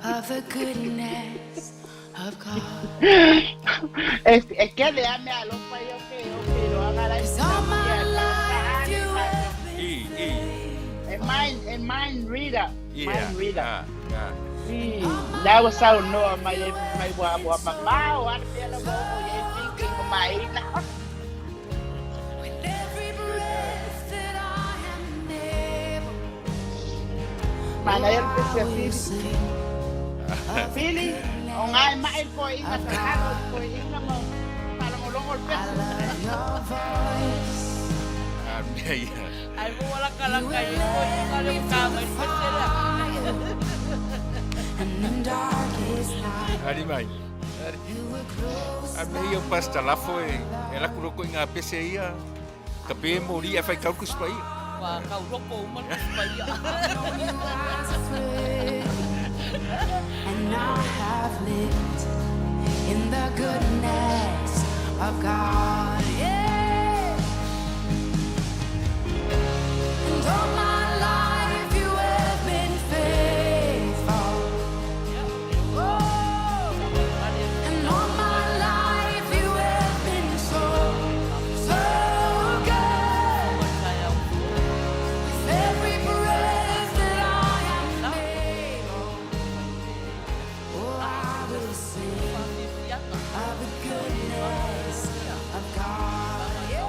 Speaker 12: of the goodness of God.
Speaker 1: E ke le ame alofa ia o ke o ke loaga la
Speaker 12: 'Cause all my life you have been
Speaker 7: I, i.
Speaker 1: E mind, e mind reader.
Speaker 7: Yeah.
Speaker 1: Mind reader.
Speaker 7: Ah, ah.
Speaker 1: La ua saunoa mai e mai ua ua mamao a le mea la ua oo i ai thinking o maina.
Speaker 12: With every breath that I am able, oh,
Speaker 1: Manaia le
Speaker 12: I
Speaker 1: pese a
Speaker 12: will
Speaker 1: Fili.
Speaker 12: sing of the
Speaker 1: Fili, o ngai mai le foeina
Speaker 12: of
Speaker 1: tatalo le
Speaker 12: God.
Speaker 1: foeina ma faalogologo le
Speaker 12: I
Speaker 1: pese.
Speaker 12: love your voice.
Speaker 7: Ah, mea ia.
Speaker 2: Ai mo wala
Speaker 12: You
Speaker 2: kalaka
Speaker 12: have
Speaker 2: i ko i
Speaker 12: led
Speaker 2: nga le
Speaker 12: me
Speaker 2: o ka
Speaker 12: through
Speaker 2: mai
Speaker 12: the
Speaker 2: le pese lea.
Speaker 12: fire and in darkest night.
Speaker 7: Ali mai. Ali.
Speaker 12: You were close
Speaker 7: A mea ia o
Speaker 12: like
Speaker 7: Pastor
Speaker 12: no
Speaker 7: Lafo e, e
Speaker 12: other.
Speaker 7: laku loko i ngā pese ia. Ka pe mori e whai kaukus pa ia.
Speaker 2: Wa kau roko uma le kusi pa ia.
Speaker 12: I've known you as a friend, and I have lived in the goodness of God. Yeah. And all my life you have been faithful. Oh, and all my life you have been so, so good. With every breath that I am able, oh, I will sing of the goodness of God. Yeah.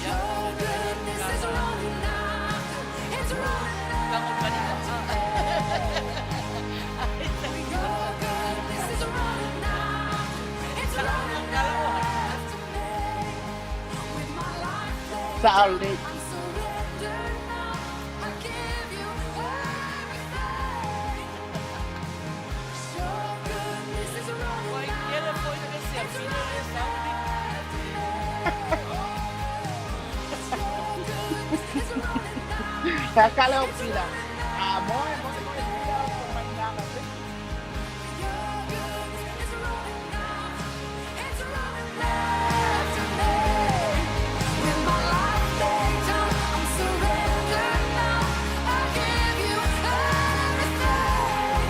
Speaker 12: Your goodness is running after, it's running after me. Your goodness is running after, it's running after me. With my life laid
Speaker 1: Sao
Speaker 12: down,
Speaker 1: le.
Speaker 12: I'm surrendered now. I give you everything. Your goodness is running after, it's running after me. Your goodness is running after,
Speaker 1: Kakala o
Speaker 12: it's
Speaker 1: pila.
Speaker 12: running
Speaker 1: A moe
Speaker 12: after
Speaker 1: moe moe
Speaker 12: me.
Speaker 1: pila o ko mai nana pese.
Speaker 12: Your goodness is running after, it's running after me. With my life laid down, I'm surrendered now. I give you everything.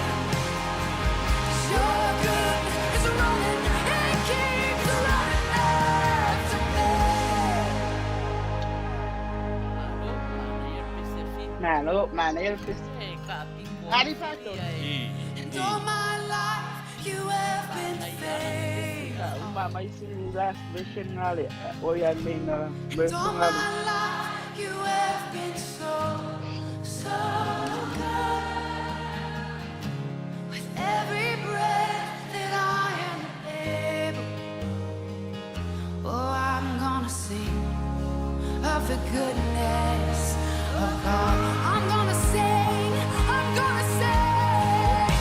Speaker 12: Your goodness is running, it keeps running after me.
Speaker 1: Malo, manaia le pese. Ali Pastor.
Speaker 7: I,
Speaker 12: And
Speaker 7: i.
Speaker 12: all my life you have been faithful.
Speaker 1: Uma mai si last version ngale. O ia meina
Speaker 12: And
Speaker 1: verse
Speaker 12: all
Speaker 1: ngale.
Speaker 12: my life you have been so, so good. With every breath that I am able, oh, I'm gonna sing of the goodness of God. I'm gonna sing, I'm gonna sing.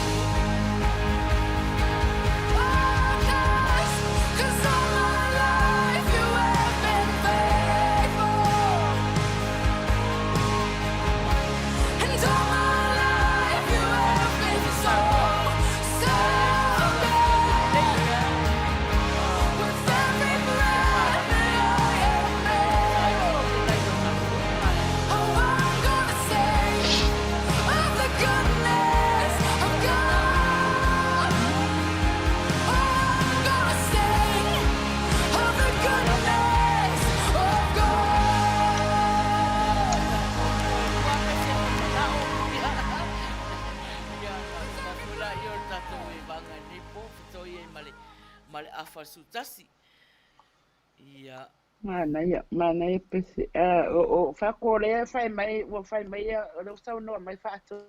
Speaker 12: Oh, 'cause all my life you have been faithful. And all my life you have been so, so good. With every breath that I am able, oh, I'm gonna sing of the goodness of God. Oh, I'm gonna sing of the goodness of God.
Speaker 2: Ia, mafula ia o le tatou e vaga nei po fetoi ai ma le ma le afa sutasi. Ia.
Speaker 1: Manaia, manaia pese. Ah, o o whako lea whai mai, ua whai mai ia, o leo saunoa mai whaatonu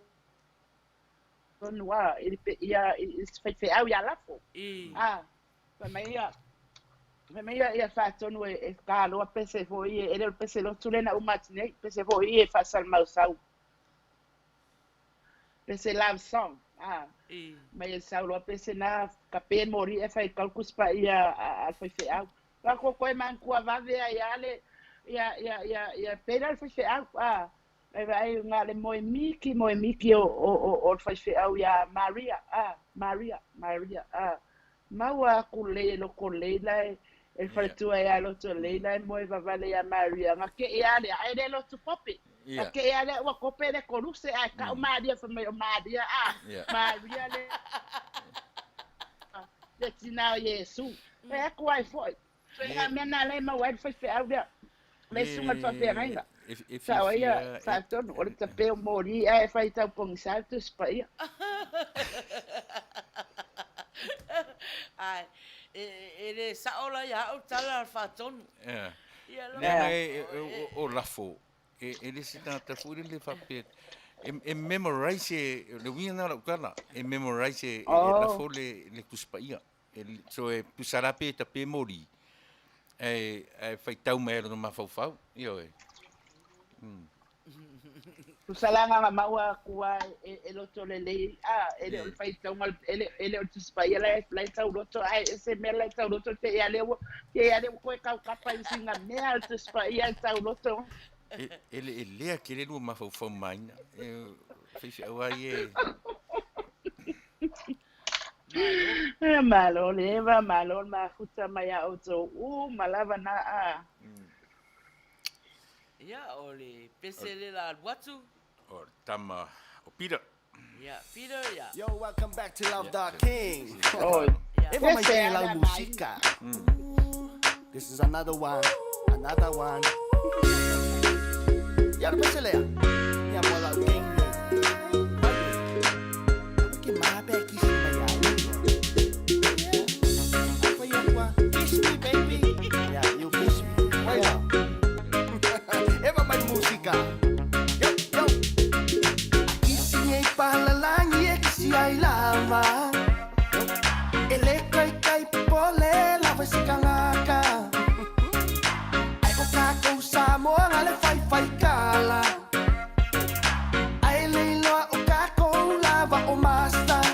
Speaker 1: a, i pe, ia, i i whai au ia lafo.
Speaker 2: I.
Speaker 1: Ah, whai mai ia, whai mai ia, ia whaatonu e, e ka loa pese fo i, e leo pese lotu lena uma atu nei, pese fo i e whaasal mau sau. Pese love song a mai e sau loa pese na ka pe mori e fai kau Tusi Paia a le faifeau. Ka ko koe mantua vave ai a le ia ia ia ia pera le faifeau a e vaai nga le moe miki moe miki o o o o le faifeau ia Maria a Maria Maria a maua aku lei e loko lei la e e le faletua ia loto lei la e moe vavale ia Maria nga ke ia le ai le loto kope Ia. Ka kea lea ua kope le koluse ae kau Maria fai mai o Maria a. Maria le le tina o Iesu. E aku ai foi. So i ngā mea nā lea e mau ai le faifeau lea. Le susuga i le faafeagaiga.
Speaker 7: E
Speaker 1: Sao ai
Speaker 7: fiafia
Speaker 1: ia faatonu o le tape o moli ae fai tau pogisa le Tusi Paia.
Speaker 2: Ae, e le sao la ia au tala a le faatonu.
Speaker 7: Ia. Leaga o lafo, e le se tagata foi lele faapea, e memorize, o le uiga lena o lau tala, e memorize e lafo le Tusi Paia. So e tusa la pe tape moli, ae faitau mai ai lona mafaufau, ioe.
Speaker 1: Tusa la agaga maua aku a e loto lelei a e le o le faitauga e le e le o le Tusi Paia la e la e tauloto ae ese mea la e tauloto te i a lea ua te i a lea ua koe kaukapa i sina mea o le Tusi Paia e tauloto.
Speaker 7: E le e lea kele lua mafaufau maina e faifeau ai e.
Speaker 1: Malo. Malo le eva, malo le mafuta mai a outou uma lava na a.
Speaker 2: Ia, o le pese le la alu atu.
Speaker 7: O le tama o Peter.
Speaker 2: Ia, Peter, ia.
Speaker 8: Yo, welcome back to Love Da King.
Speaker 1: Oi.
Speaker 8: Eva mai te lau musika. This is another one, another one. Ia le pese lea. Ia mo lau king. Ke mape kisi mai ai. Kiss me, baby. Yeah, you kiss me. Why not? Eva mai musika. Yo, yo. Kisi nei palalangi e kisi ai lava. E le kai kai pole lava se kangaka. Ai o kākou Samoa nga le fai fai kala. Ai le iloa o kākou lava o master.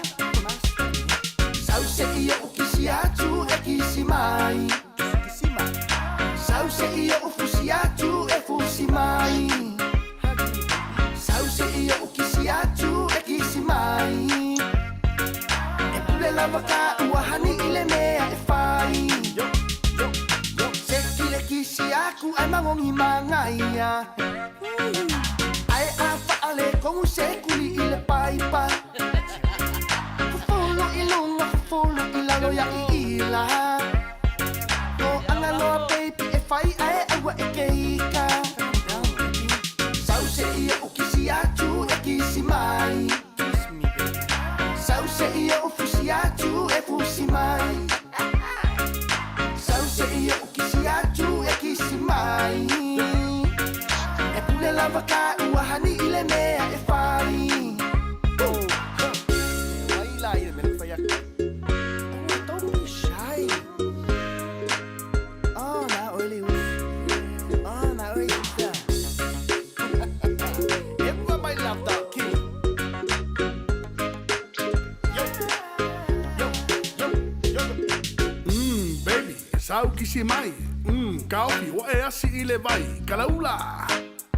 Speaker 8: Sau se ia o kisi atu e kisi mai. Sau se ia o fusi atu e fusi mai. Sau se ia o kisi atu e kisi mai. E pule lava ka ua hani i le mea e fai. Se kile kisi aku ai mangongi mangaia. Ai a faale kongu se kuli i le paipa. Fufulu i lunga, fufulu i lalo ia i ila. Ko anga loa baby e fai ae aua e keika. Sau se ia o kisi atu e kisi mai. Sau se ia o fusi atu e fusi mai. Sau se ia o kisi atu e kisi mai. E pule lava ka ua hani i le mea e fai. Wai la i le mea fai aku. Oh, don't be shy. Oh, na oile ufi. Oh, na oile ufi. Eva mai love da king. Yo, yo, yo, yo.
Speaker 4: Baby, sau kisi mai. Kaofi, ua e asi i le vai. Kalaula!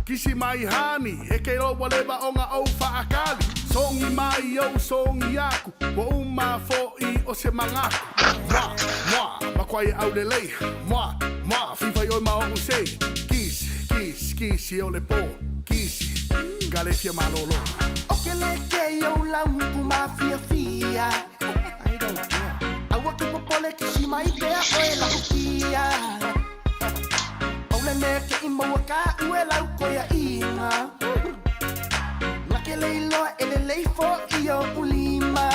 Speaker 4: Kisi mai hani, e ke loa ua leva ona ou faakali. Songi mai ou songi aku, ua uma fo'i o se magaku. Mua, mua, makuai e aulelei. Mua, mua, fifa i oe ma o'u sei. Kisi, kisi, kisi o le po. Kisi, ka le fia malolo.
Speaker 8: O ke le ke i ou lau ku mafiafia. I don't care. Aua ke popole kisi mai pea oe lau kia. O le mea ke i maua ka ue lau koia inga. Na ke le iloa e le leifo i o ulima.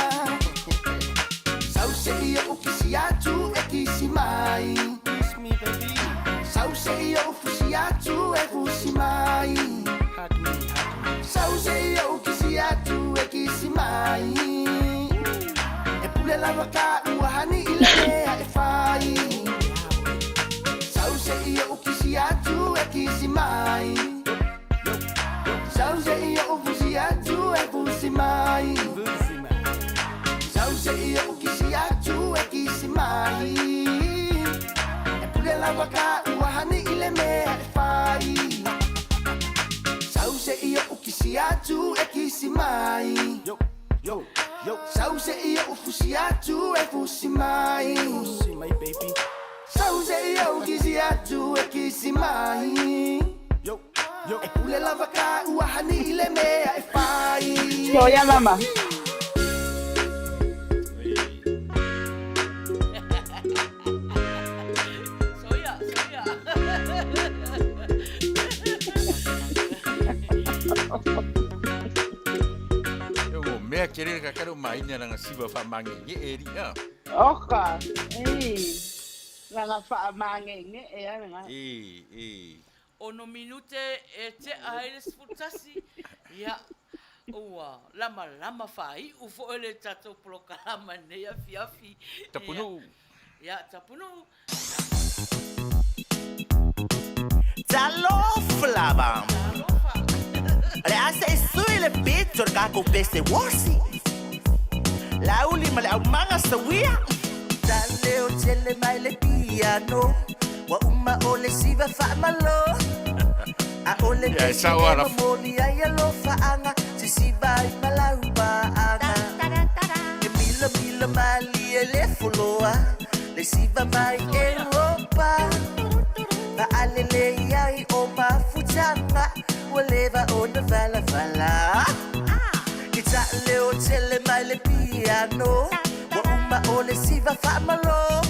Speaker 8: Sau se ia o kisi atu e kisi mai. Kiss me baby. Sau se ia o fusi atu e fusi mai. Hug me, hug me. Sau se ia o kisi atu e kisi mai. E pule lava ka ua hani i le mea e fai. Sau se ia o kisi atu e kisi mai. Sau se ia o fusi atu e fusi mai. kisi atu e kisi mai. Yo, yo, yo. Sau se i ou fusi atu e fusi mai. Fusi mai, baby. Sau se i ou kisi atu e kisi mai. Yo, yo. E pule lava ka ua hani i le mea e fai.
Speaker 1: Soia, mama.
Speaker 2: Soia, soia.
Speaker 7: E ua mea kele le kakale o maina langa siva whaamangenge e ri a.
Speaker 1: Oka, ei. Langa whaamangenge e a langa.
Speaker 7: E, e.
Speaker 2: Ono minute e tea ai le 11, ia, ua lamalama faaiu foi le tatou polokalama i lenei afiafi.
Speaker 7: Tapunuu.
Speaker 2: Ia, Tapunuu.
Speaker 13: Talofa lava. O le a se i sui le pito o le kakou pese wosi. Lauli ma le aumaga sawia. Taleo tele mai le piano. Ua uma o le siva faamalo. A o le
Speaker 7: Ia, e
Speaker 13: pese
Speaker 7: sao
Speaker 13: e
Speaker 7: a lafo.
Speaker 13: momoli ai alofaaga. Sisiva ai ma laupaaga. E milamila malie le foloa. Le siva mai Europa. Faalelei ai o mafutaga. Ua leva ona valavala. Ke taaleo tele mai le piano. Ua uma o le siva faamalo.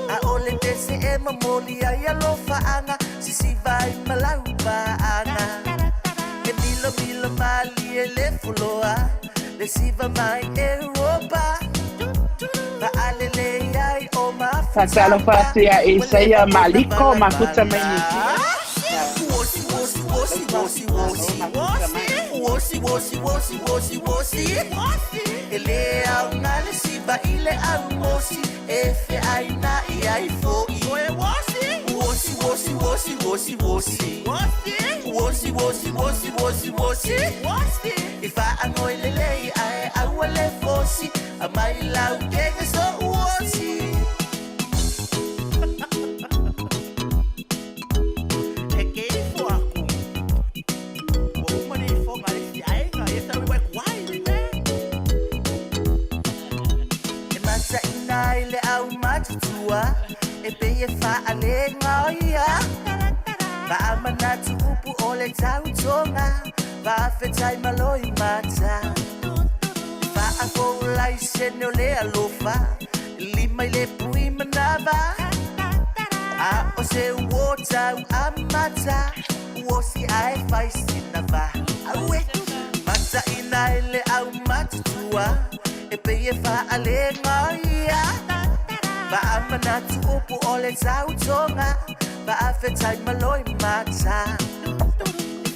Speaker 13: A o le pese e momoli ai alofaaga. Sisiva ai ma laupaaga. E milamila malie le foloa. Le siva mai Europa. Faalelei ai o
Speaker 1: Faatalofa
Speaker 13: mafutaga.
Speaker 1: atu ia
Speaker 13: Ua
Speaker 1: Isaia
Speaker 13: leva ona
Speaker 1: Maliko mafuta mai Niu
Speaker 13: valavala.
Speaker 1: Sila.
Speaker 13: Wosi, wosi, wosi, wosi, wosi.
Speaker 1: Mafuta mai.
Speaker 13: Wosi, wosi, wosi, wosi, wosi. E le aoga le siva i le aumosi. E feaina'i ai fo'i. Wosi, wosi, wosi, wosi, wosi. Wosi, wosi, wosi, wosi, wosi. I faagoi lelei ae aua le fosi. Aumai lau kege so'u osi. E ke ifo aku. Ua uma le ifoga a le isi aega, ia sau i uai le. E mataʻina ai le aumatutua. E pei e faalega o ia. Faamanatu upu o le tautoga. Faafetai malo i mata. Faafoulai sene o le alofa. Lima i le pui manava. A o se uo tau amata. Uosi ae fai sina va. Aue. Mataʻina ai le aumatutua. E pei e faalega ia. Faamanatu upu o le tautoga. Faafetai malo i mata.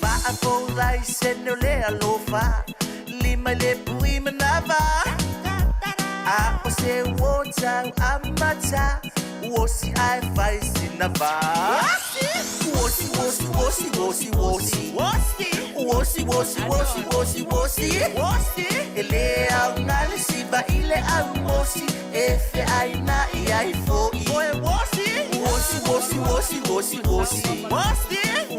Speaker 13: Faafoulai sene o le alofa. Lima i le pui manava. A o se uo tau amata. Uosi ae fai sina va. Wosi, wosi, wosi, wosi, wosi. Wosi, wosi, wosi, wosi, wosi. E le aoga le siva i le aumosi. E feaina'i ai fo'i. Wosi, wosi, wosi, wosi, wosi.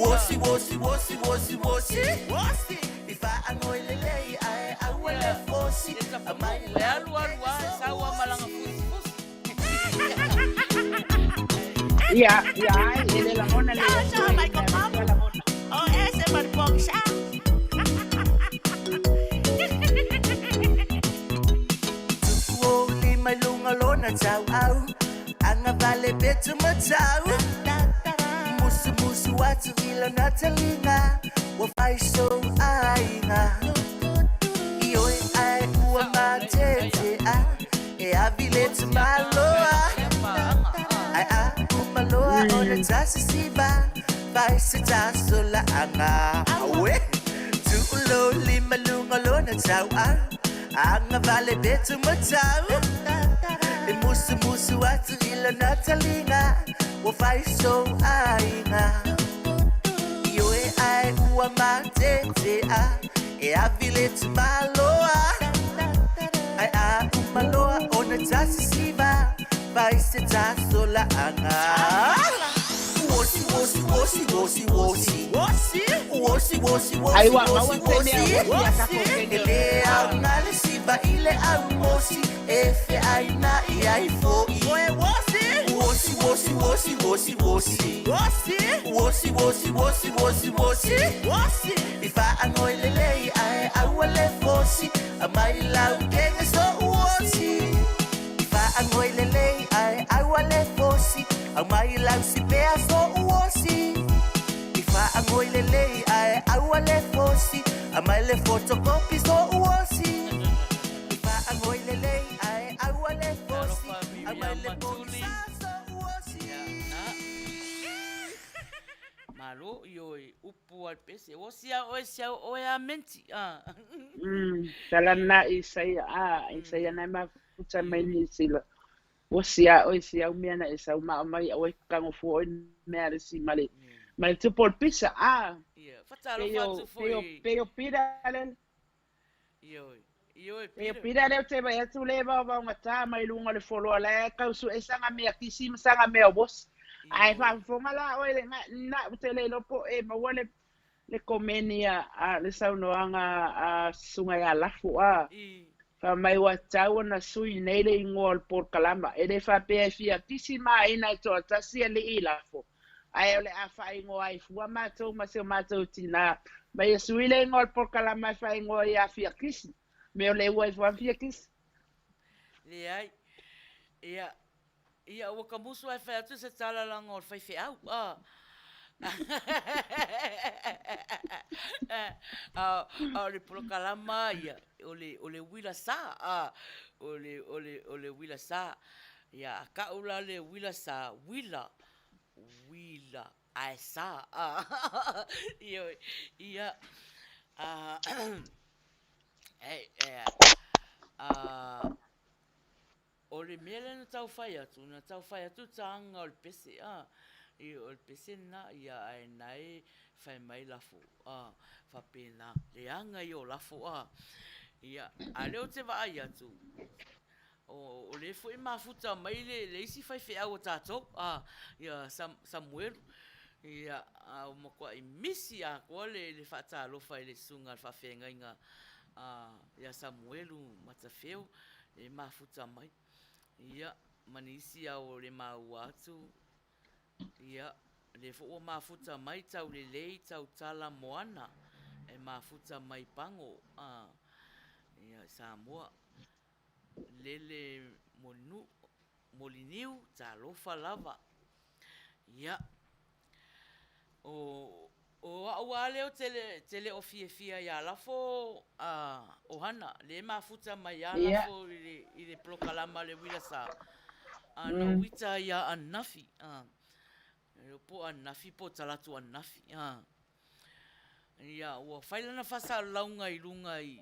Speaker 13: Wosi, wosi, wosi, wosi, wosi. I faagoi lelei ae aua le fosi. Aumai
Speaker 2: E
Speaker 13: lau
Speaker 2: alu alu
Speaker 13: kege
Speaker 2: a, e
Speaker 13: so'u
Speaker 2: sau a malaga
Speaker 13: osi.
Speaker 2: fusifusi.
Speaker 1: Ia, ia, ai, e le lagona le atua i mea matua lagona.
Speaker 13: Tupu ou lima i luga o lona tauau. Agavale petu matau. Musumusu atu i lona taliga. Ua fai sou aiga. Ioe ae ua matetea. E avi le tamaloa. Ae a umaloa ona tasisiva. Fai se tasolaaga. Aue. Tuulo lima luga o lona tauau. Agavale petu matau. E musumusu atu i lona taliga. Ua fai sou aiga. Ioe ae ua matetea. E avi le tamaloa. Ae a umaloa ona tasisiva. Fai se tasolaaga. Wosi, wosi, wosi, wosi, wosi. Uosi uosi uosi
Speaker 1: Ai ua
Speaker 13: uosi
Speaker 1: maua se mea
Speaker 13: uosi
Speaker 1: o osi a tatou
Speaker 13: E
Speaker 1: kene o
Speaker 13: le
Speaker 1: le
Speaker 13: au na le siva i le au mosi E feai na i ai fo'i Oe uosi Uosi uosi uosi uosi uosi Uosi Uosi uosi uosi uosi uosi Uosi I faagoi lelei ae aua le fosi Aumai lau kege so uosi I faagoi lelei ae aua le fosi Aumai lau sipea so uosi I faagoi lelei ae aua le fosi Aumai le photocopy so uosi I faagoi lelei ae aua le fosi
Speaker 2: Talofa
Speaker 13: Aumai
Speaker 2: Miriam
Speaker 13: le
Speaker 2: Matuli.
Speaker 13: pogisa so uosi
Speaker 2: Ia, a. Malo i oe upu a le pese. Osi a oe si au oe a menti. A.
Speaker 1: Tala na Isaia a Isaia na mafuta mai ni sila. Osi a oe si au mea na e sau ma mai oe kango fu oe mea le si male. Male tupo le pisa a.
Speaker 2: Ia,
Speaker 1: Pe
Speaker 2: fatalofa
Speaker 1: yo
Speaker 2: atu
Speaker 1: pe yo
Speaker 2: foi.
Speaker 1: pe yo pira le
Speaker 2: I oe. I oe
Speaker 1: pe yo
Speaker 2: pira.
Speaker 1: pira le te vai atu le va va ngata mai lunga le folo la ka su e sanga mea kisi ma sanga mea bos.
Speaker 2: I
Speaker 1: Ai
Speaker 2: oe.
Speaker 1: fa fonga la oe le na na te le lopo e maua le le komeni a le saunoaga a susuga iā Lafo a.
Speaker 2: I.
Speaker 1: Faamai ua tatau ona sui nei le igoa o le polokalama e lē faapea e fia kisi ma aiga e toatasi alii i lafo ae o le a faaigoa ai fua matou ma se o matou tinā ma ia sui le igoa o le polokalama e faaigoa iā fia kisi me o le ua i fua fia kisi.
Speaker 2: Leai. Ia, ia ua kamusu ae fai atu se tala laga o le faifeau. A. A, a o le polokalama ia, o le, o le uila sa. A, o le, o le, o le uila sa. Ia, a kau la le uila sa, uila, uila, ae sa. A, ioe, ia, a, e, e, a, O le mea lea na tau fai atu, na tau fai atu tāga o le pese, a, i, o le pese lena, ia, ae na e fai mai lafo, a, faapena, leaga ia o lafo, a. Ia, a lea ou te vaai atu, o, o lea foi e mafuta mai le, le isi faifeau a tatou, a, ia Sam, Samuelu, ia, a ua matuai misi atoa le, le faatalofa i le susuga a le faafeagaiga a, ia Samuelu Matafeo, e mafuta mai. Ia, ma nisi a o le maua atu, ia, lea foi ua mafuta mai taulelei tautala moana e mafuta mai Pago, a, ia, Samoa. Lele monu, Moliniu, talofa lava. Ia, o, o au lava lea ou te le, te le o fiafia ia Lafo a Ohana, lea e mafuta mai lava
Speaker 1: Ia.
Speaker 2: Lafo i le, i le polokalama a le Uila Sa, a na uita ia ananafi, a, po o ananafi po o talaatu ananafi, a. Ia, ua fai lana faasalalauga i luga i,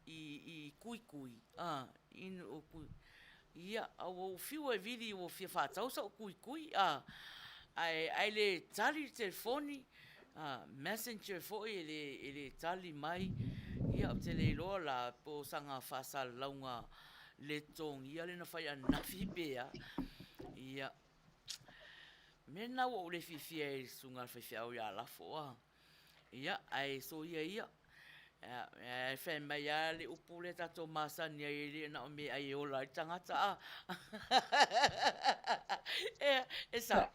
Speaker 2: i, i Kuikui, a, i, o kui, ia, a ua ou fiu e vili ua fia faatau sa'u kuikui, a, ae, ae le tali le telefoni, a, messenger foi e le, e le tali mai, ia, ou te le iloa la po o saga faasalalauga le totogia lea na fai ananafi pe a, ia. Mea lena ua ou le fiafia ai i le susuga a le faifeau ia Lafo a. Ia, ae soia ia. Ae fai mai lava le upu lea tatou masani ai e le na o meaai e ola ai le tagata a. E sao.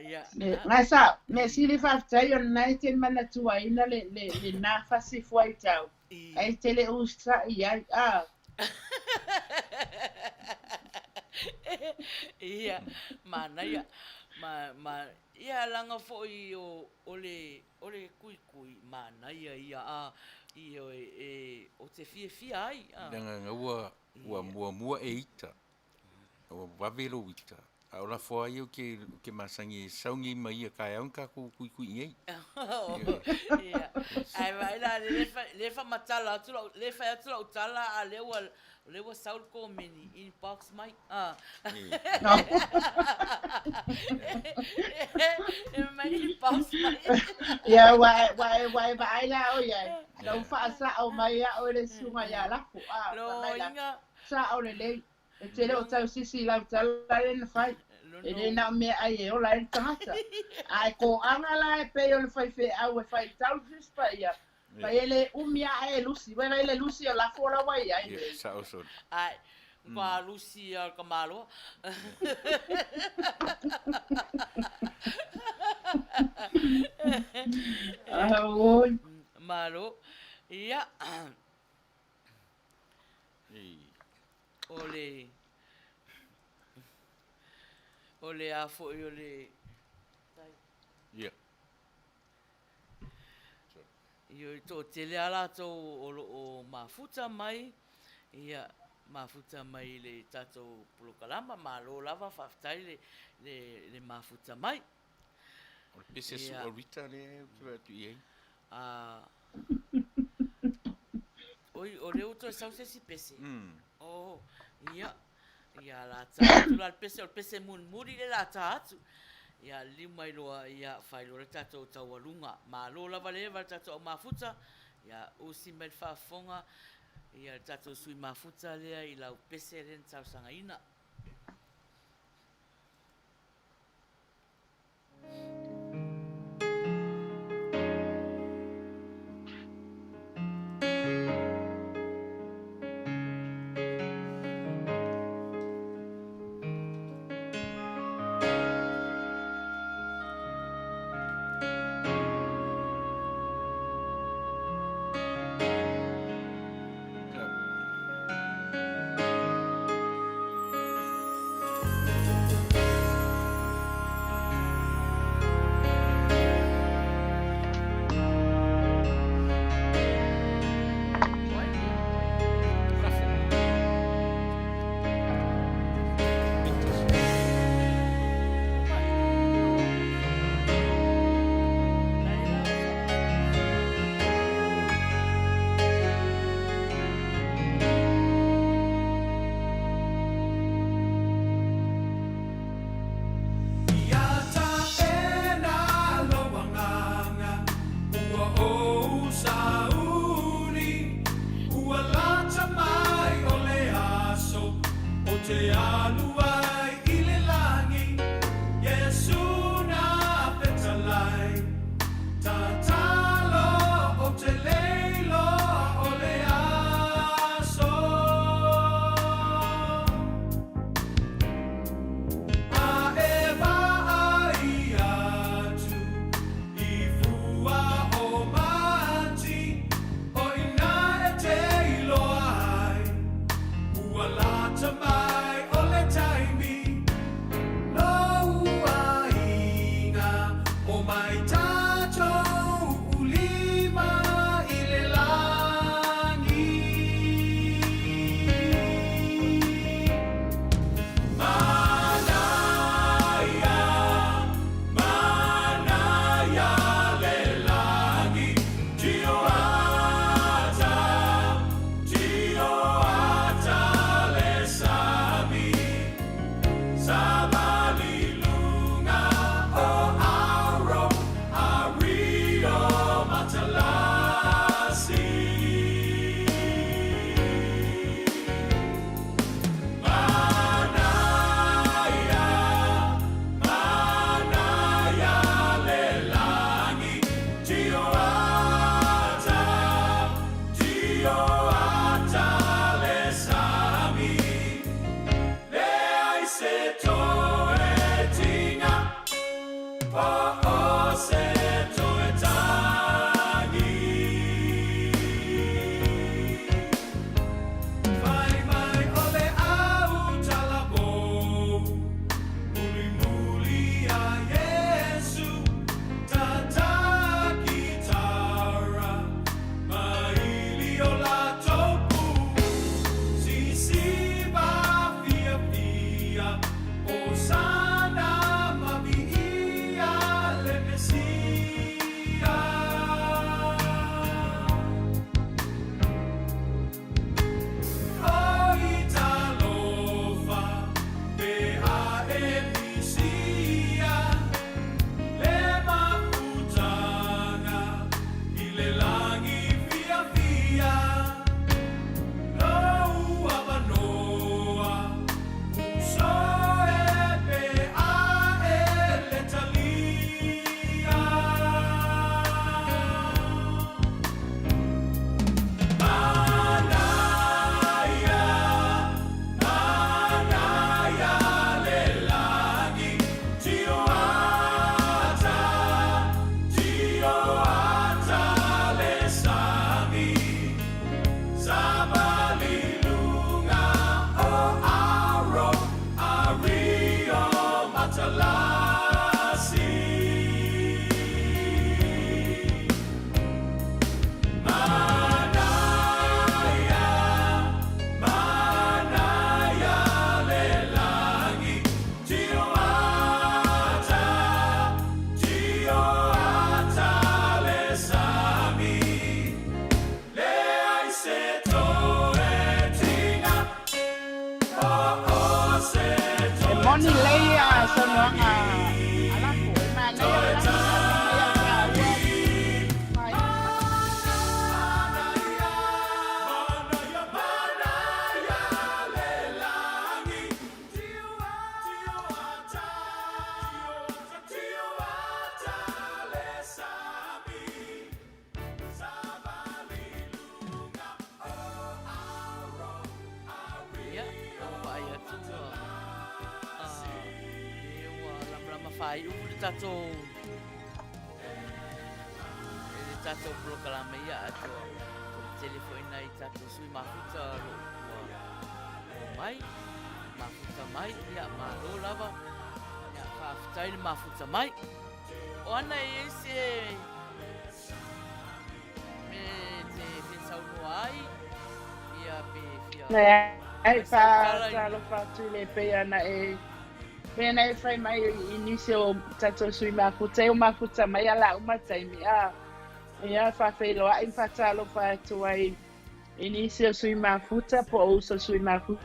Speaker 2: Ia.
Speaker 1: Ngai sao, mea sili faafetai ona e te manatuaina le, le, le na fasi fuaitau. Ae te le usitai ai, a.
Speaker 2: Ia, manaia. Ma, ma, ia laga foi o, o le, o le kuikui, manaia ia, a, ioe, e, o te fiafia ai, a.
Speaker 7: Leaga ua, ua muamua e ita. Ua vave lou ita. A o lafo lava ia ou te, ou te masani e sauni mai ia taeao na tatou kuikui i ai.
Speaker 2: Ia. Ae vaai la, lea e fai, lea e faamatala atu lau, lea e fai atu lau tala a lea ua, lea ua sau le komeni inbox mai. A. E mai inbox mai.
Speaker 1: Ia, ua e, ua e, ua e vaai la ʻoe ai. Na ou faasao mai ia ʻoe le susuga iā Lafo. A, fai mai la,
Speaker 2: Loiga.
Speaker 1: sao lelei. E te le o tausisi i lau tala lea na fai.
Speaker 6: E le na o meaai e ola ai le tagata. A e toaga la e pei o le faifeau e faitau le Tusi Paia, fai e le umi lava ae e lusi. Ua vaai le lusi o lafo la ua i ai nei.
Speaker 7: Sao sole.
Speaker 2: Ae, matua lusi lava o le tamaloa.
Speaker 1: Auoi.
Speaker 2: Malo. Ia. O le O le a foi o le
Speaker 7: Ia.
Speaker 2: Ioe, e toatele lava latou o lo o mafuta mai, ia, mafuta mai i le tatou polokalama. Malo lava, faafetai le, le, le mafuta mai.
Speaker 7: O le pese sua Rita lea ou te vaai atu i ai.
Speaker 2: A, oi, o lea ua toe sau se isi pese. Oh, ia, ia la ta atu la le pese, o le pese mulimuli lea la ta atu. Ia, liliu mai loa, ia, fai loa le tatou taualuga. Malo lava le eva le tatou au mafuta, ia, usi mai le faafofoga, ia, le tatou sui mafuta lea i lau pese lea na talosagaina. faaiu le tatou le tatou polokalame ia atoa. Tele foi nai tatou sui mafuta o lo o ua omai, mafuta mai, ia malo lava. Ia faafetai le mafuta mai. O ana e i ai se me te fia saunoa ai, ia pe fia
Speaker 1: Leai, faatalofa atu i le pei ona e pei ona e fai mai i nisi o tatou sui mafuta, e o mafuta mai ala uma taimi, a ia faafeiloai ma faatalofa atu ai i nisi o sui mafuta po o uso sui mafuta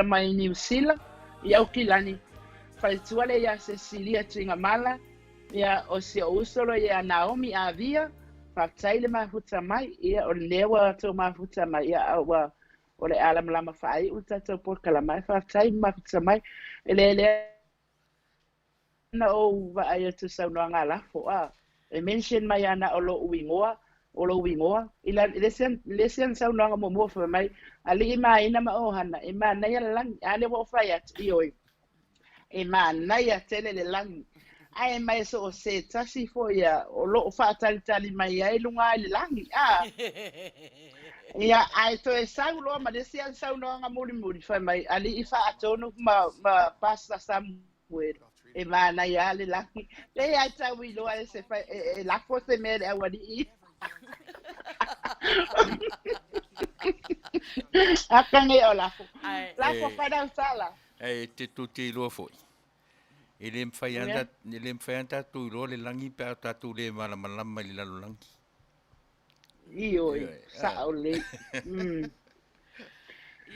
Speaker 1: mai Niu Sila, i Aukilani, faletua lea ia Cecilia Tuigamala, ia o si ou uso loa ia Naomi Avia, faafetai le mafuta mai, ia o lea ua tou mafuta mai, ia a ua o le a lamalama faaiu le tatou polokalame, ae faafetai le mafuta mai. E le lea na ou vaai atu i saunoaga a Lafo, a, e mention mai ana o lou igoa, o lou igoa. I la, le isi, le isi ana saunoaga muamua fai mai, alii ma aiga ma ohana, e manaia le lagi. A lea ua ou fai atu, ioe, e manaia tele le lagi. Ae mai so o se tasi foi ia o loo faatalitali mai ai luga i le lagi, a. Ia, ae toe sau loa ma le isi ana saunoaga mulimuli, fai mai, alii faatonu ma, ma Pastor Samuel, e manaia lava le lagi. Pei lava e tau iloa e se fai, e, e lafo se mea i le aualii. Aka nei o lafo. Lafo fai lau tala.
Speaker 7: E te tou te iloa foi. E le mafai lava e le mafai lava ona tatou iloa le lagi pe a tatou le malamalama i le lalolagi.
Speaker 1: Ioe, sao lelei.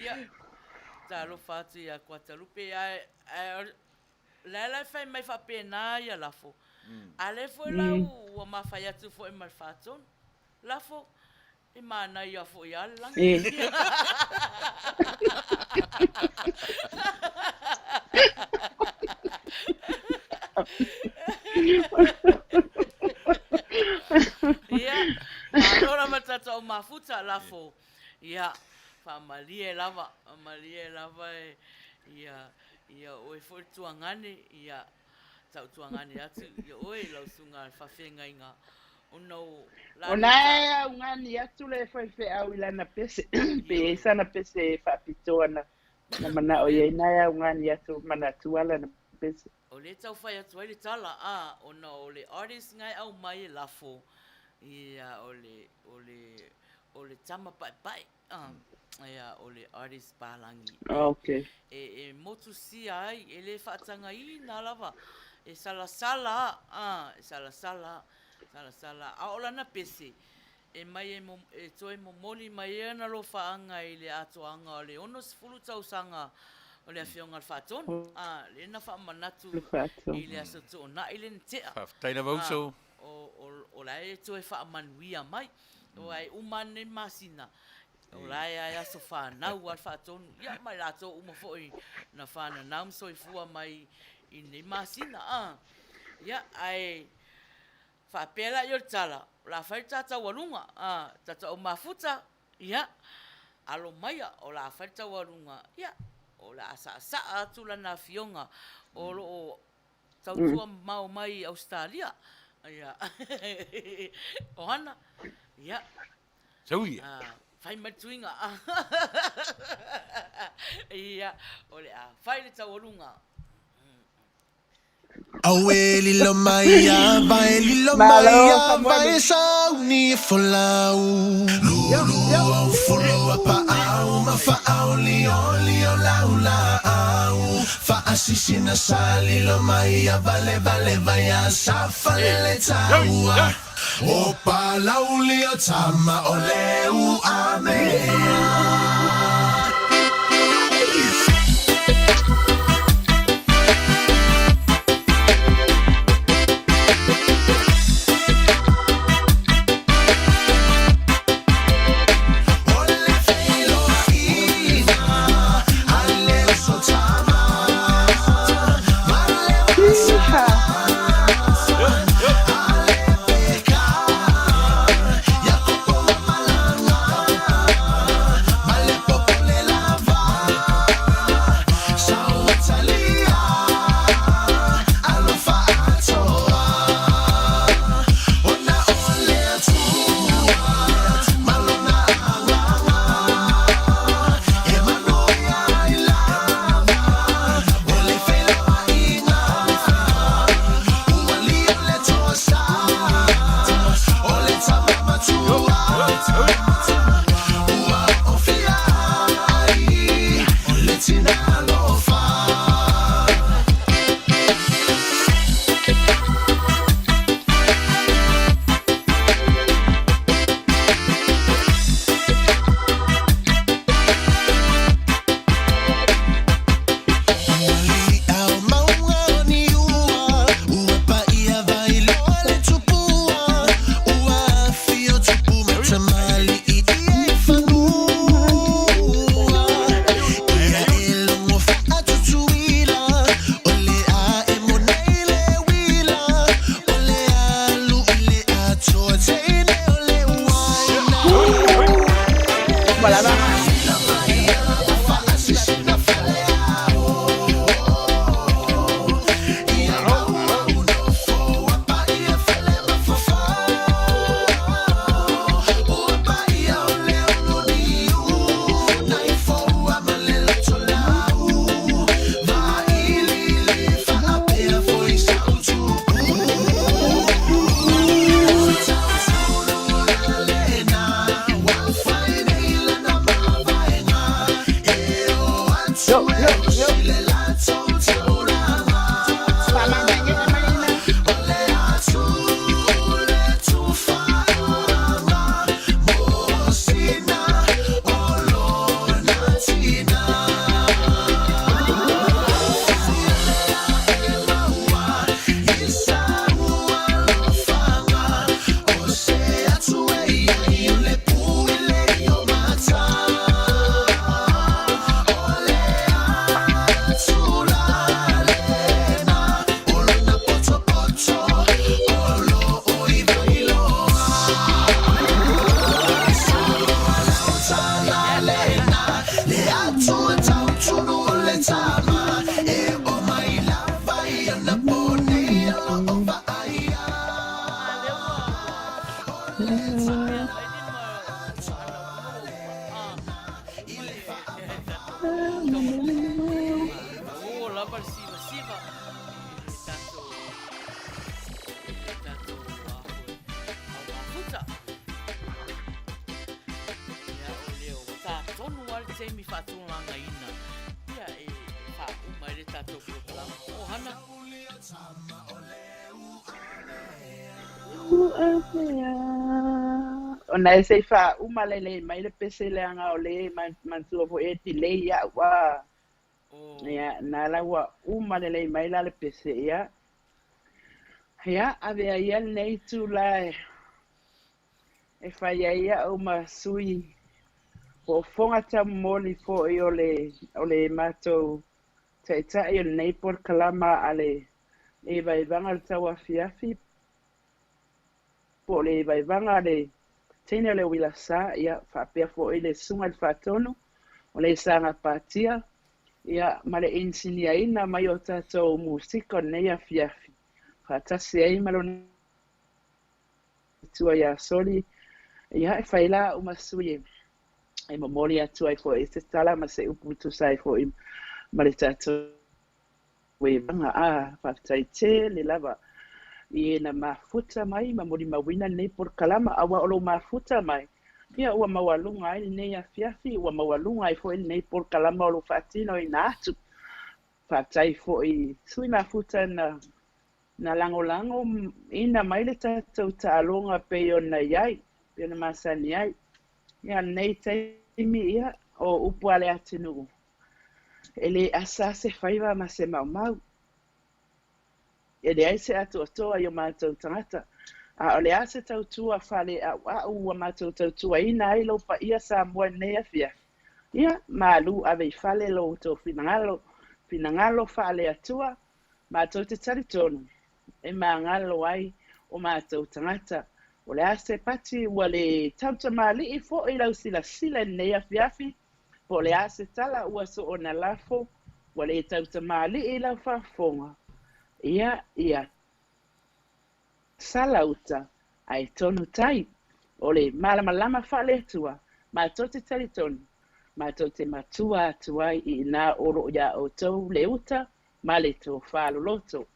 Speaker 2: Ia, talofa atu ia Kuatalupe, ae, ae la e la e fai mai faapena ia Lafo, a lea foi la ua mafai atu foi ma le faatonu. Lafo, E manaia foi lava le lagi. Ia, malo lava le tatou au mafuta, lafo. Ia, faamalie lava, faamalie lava e, ia, ia oe foi le tuagane, ia, tau tuagane atu ia oe lau susuga i le faafeagaiga Ona o
Speaker 1: la O na e augani atu le faifeau i lana pese, pe i ai sana pese e faapitoa na, na manao i ai, na e augani atu manatua lana pese.
Speaker 2: O lea e tau fai atu ai le tala, a, ona o le artist nga e aumai e lafo, ia, o le, o le, o le tama paepae, a, ia, o le artist palagi.
Speaker 1: Okay.
Speaker 2: E, e motusia ai, e le faatagaina lava, e salasala a, e salasala a. Salasala, a o lana pese, e mai e, e toe momoli mai ai ana lofaaga i le atoaga o le 60 tausaga o le Afioga i le Faatonu, a, lea na faamanatu i le Aso Toonai le na tea.
Speaker 7: Faafetai lava uso.
Speaker 2: O, o, o la e toe faamanuia mai. Aua e uma ane nei masina, o la e ae aso fanau a le Faatonu, ia ma i latou uma foi na fananau ma soifua mai i nei masina, a. Ia, ae Faapea laia o le tala, o le a fai le ta taualuga, a, tatou au mafuta, ia, alo maia, o le a fai le taualuga, ia, o le a saasaa atu lana afioga o lo o tautua mamao mai i Ausetalia, ia, Ohana, ia,
Speaker 7: Sau ia.
Speaker 2: Fai mai le tuiga, ia, o le a fai le taualuga.
Speaker 8: Auē lilo mai a vai lilo mai a vai sauni e folau Lulu au folo a paau ma faau lio lio lau laau Faasisina sa lilo mai a vale vale vai a sa falele taua O palau lio tama o leu a mea.
Speaker 2: O lava le sivasiva i le tatou i le tatou au mafuta. Ia o lea ua ta tonu lava le taimi faatulagaina ia e faauma ai le tatou polokalama. Ohana.
Speaker 1: Ona e se i faauma lelei mai le pese leaga o lea e manatua foi e delay au a. Ia, na la ua uma lelei mai la le pese, ia. Ia, avea ia lenei itula e fai ai au ma sui foofoga taumomoli foi o le o le matou taitai o lenei polokalama a le vaevaega o le tauafiafi po o le vaevaega a le teine o le uila sa, ia, faapea foi le susuga i le Faatonu o le Sagapatia, ia, ma le inisiniaina mai o tatou musika o lenei afiafi, faatasi ai ma lona matua ia Soli, ia, e fai la au ma sui e momoli atu ai foi se tala ma se upu e tusa ai foi ma le tatou Vaevaega. A, faafetai tele lava i e na mafuta mai ma molimauina lenei polokalama, aua o lou mafuta mai, ia ua maualuga ai lenei afiafi, ua maualuga ai foi lenei polokalama o lou faatinoina atu. Faafetai foi i sui mafuta na na lagolago ina mai le tatou taaloga pei ona i ai, pei ona masani ai. Ia lenei taimi, ia, o upu a le atunuu, E le asa se faiva ma se maumau. E leai se atoatoa i o matou tagata. A o le a se tautua faaleauau ua matou tautuaina ai lou paia Samoa i lenei afiafi? Ia, malu ave i fale lo outou finagalo, finagalo faale-Atua, matou te talitonu e magalo ai o matou tagata. O le a se pati ua le tautamalii foi lau silasila i lenei afiafi? Po o le a se tala ua soona lafo, ua le tautamalii lau faafofoga, ia, ia sala uta, ae tonu tai. O le malamalama faale-Atua, matou te talitonu, matou te matua atu ai i ina o lo o iā outou le uta ma le tofa loloto.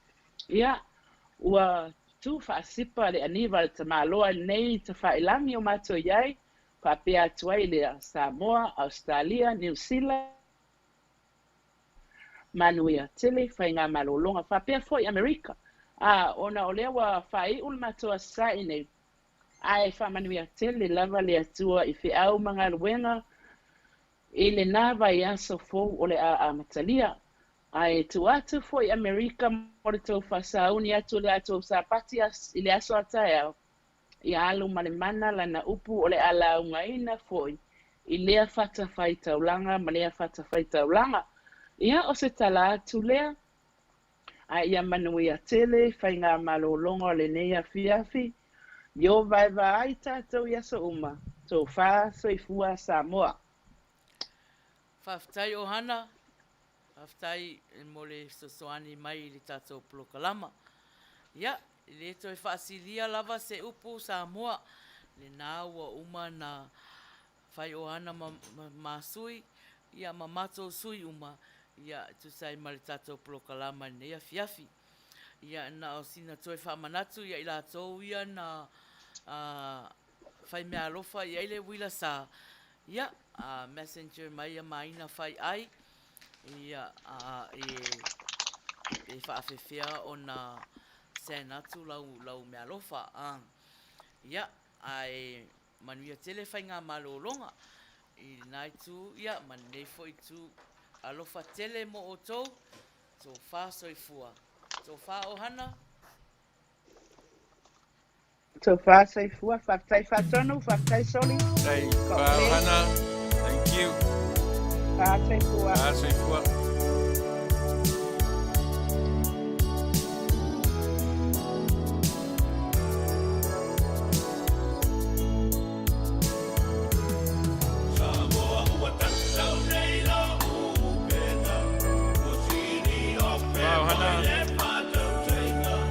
Speaker 1: Ia, ua tu faasipa le aniva a le tamaloa i lenei tafailagi o matou i ai, faapea atu ai lea, Samoa, Ausetalia, Niu Sila, manuia tele, faigamalologa, faapea foi Amerika. A, ona o lea ua faaiu le matou Aso Sa'i nei, ae faamanuia tele lava le Atua i feau ma galuega i lena vaiaso fou o le a amatalia. Ae tuu atu foi Amerika mo le tou faasauni atu o le a tou Sapati i le aso a taeao, Ia alu ma le mana lana upu o le a laugaina foi i lea fatafaitaulaga ma lea fatafaitaulaga. Ia, o se tala atu lea, a ia manuia tele faigamalologa o lenei afiafi, io vaevae ai tatou i aso uma, tofa soifua Samoa.
Speaker 2: Faafetai Ohana, faafetai mo le fesoasoani mai i le tatou polokalama. Ia, e le toe faasilia lava se upu Samoa, lena ua uma na fai Ohana ma ma sui, ia ma matou sui uma, ia e tusa ai ma le tatou polokalama i lenei afiafi. Ia, na o sina toe faamanatu ia i latou ia na fai meaalofa i ai le uila sa, ia, messenger mai ia Maina fai ai, ia, e, e faafefea ona send atu lau, lau meaalofa. A, ia, ae manuia tele faigamalologa i lena itu, ia, ma lenei foi itu. Alofa tele mo outou, tofa soifua. Tofa ohana.
Speaker 1: Tofa soifua, faafetai Faatonu, faafetai Soli.
Speaker 7: Faafetai Ohana. Thank you.
Speaker 1: Fa soifua.
Speaker 7: Fa soifua.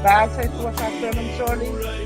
Speaker 1: Fa soifua Faatonu Soli.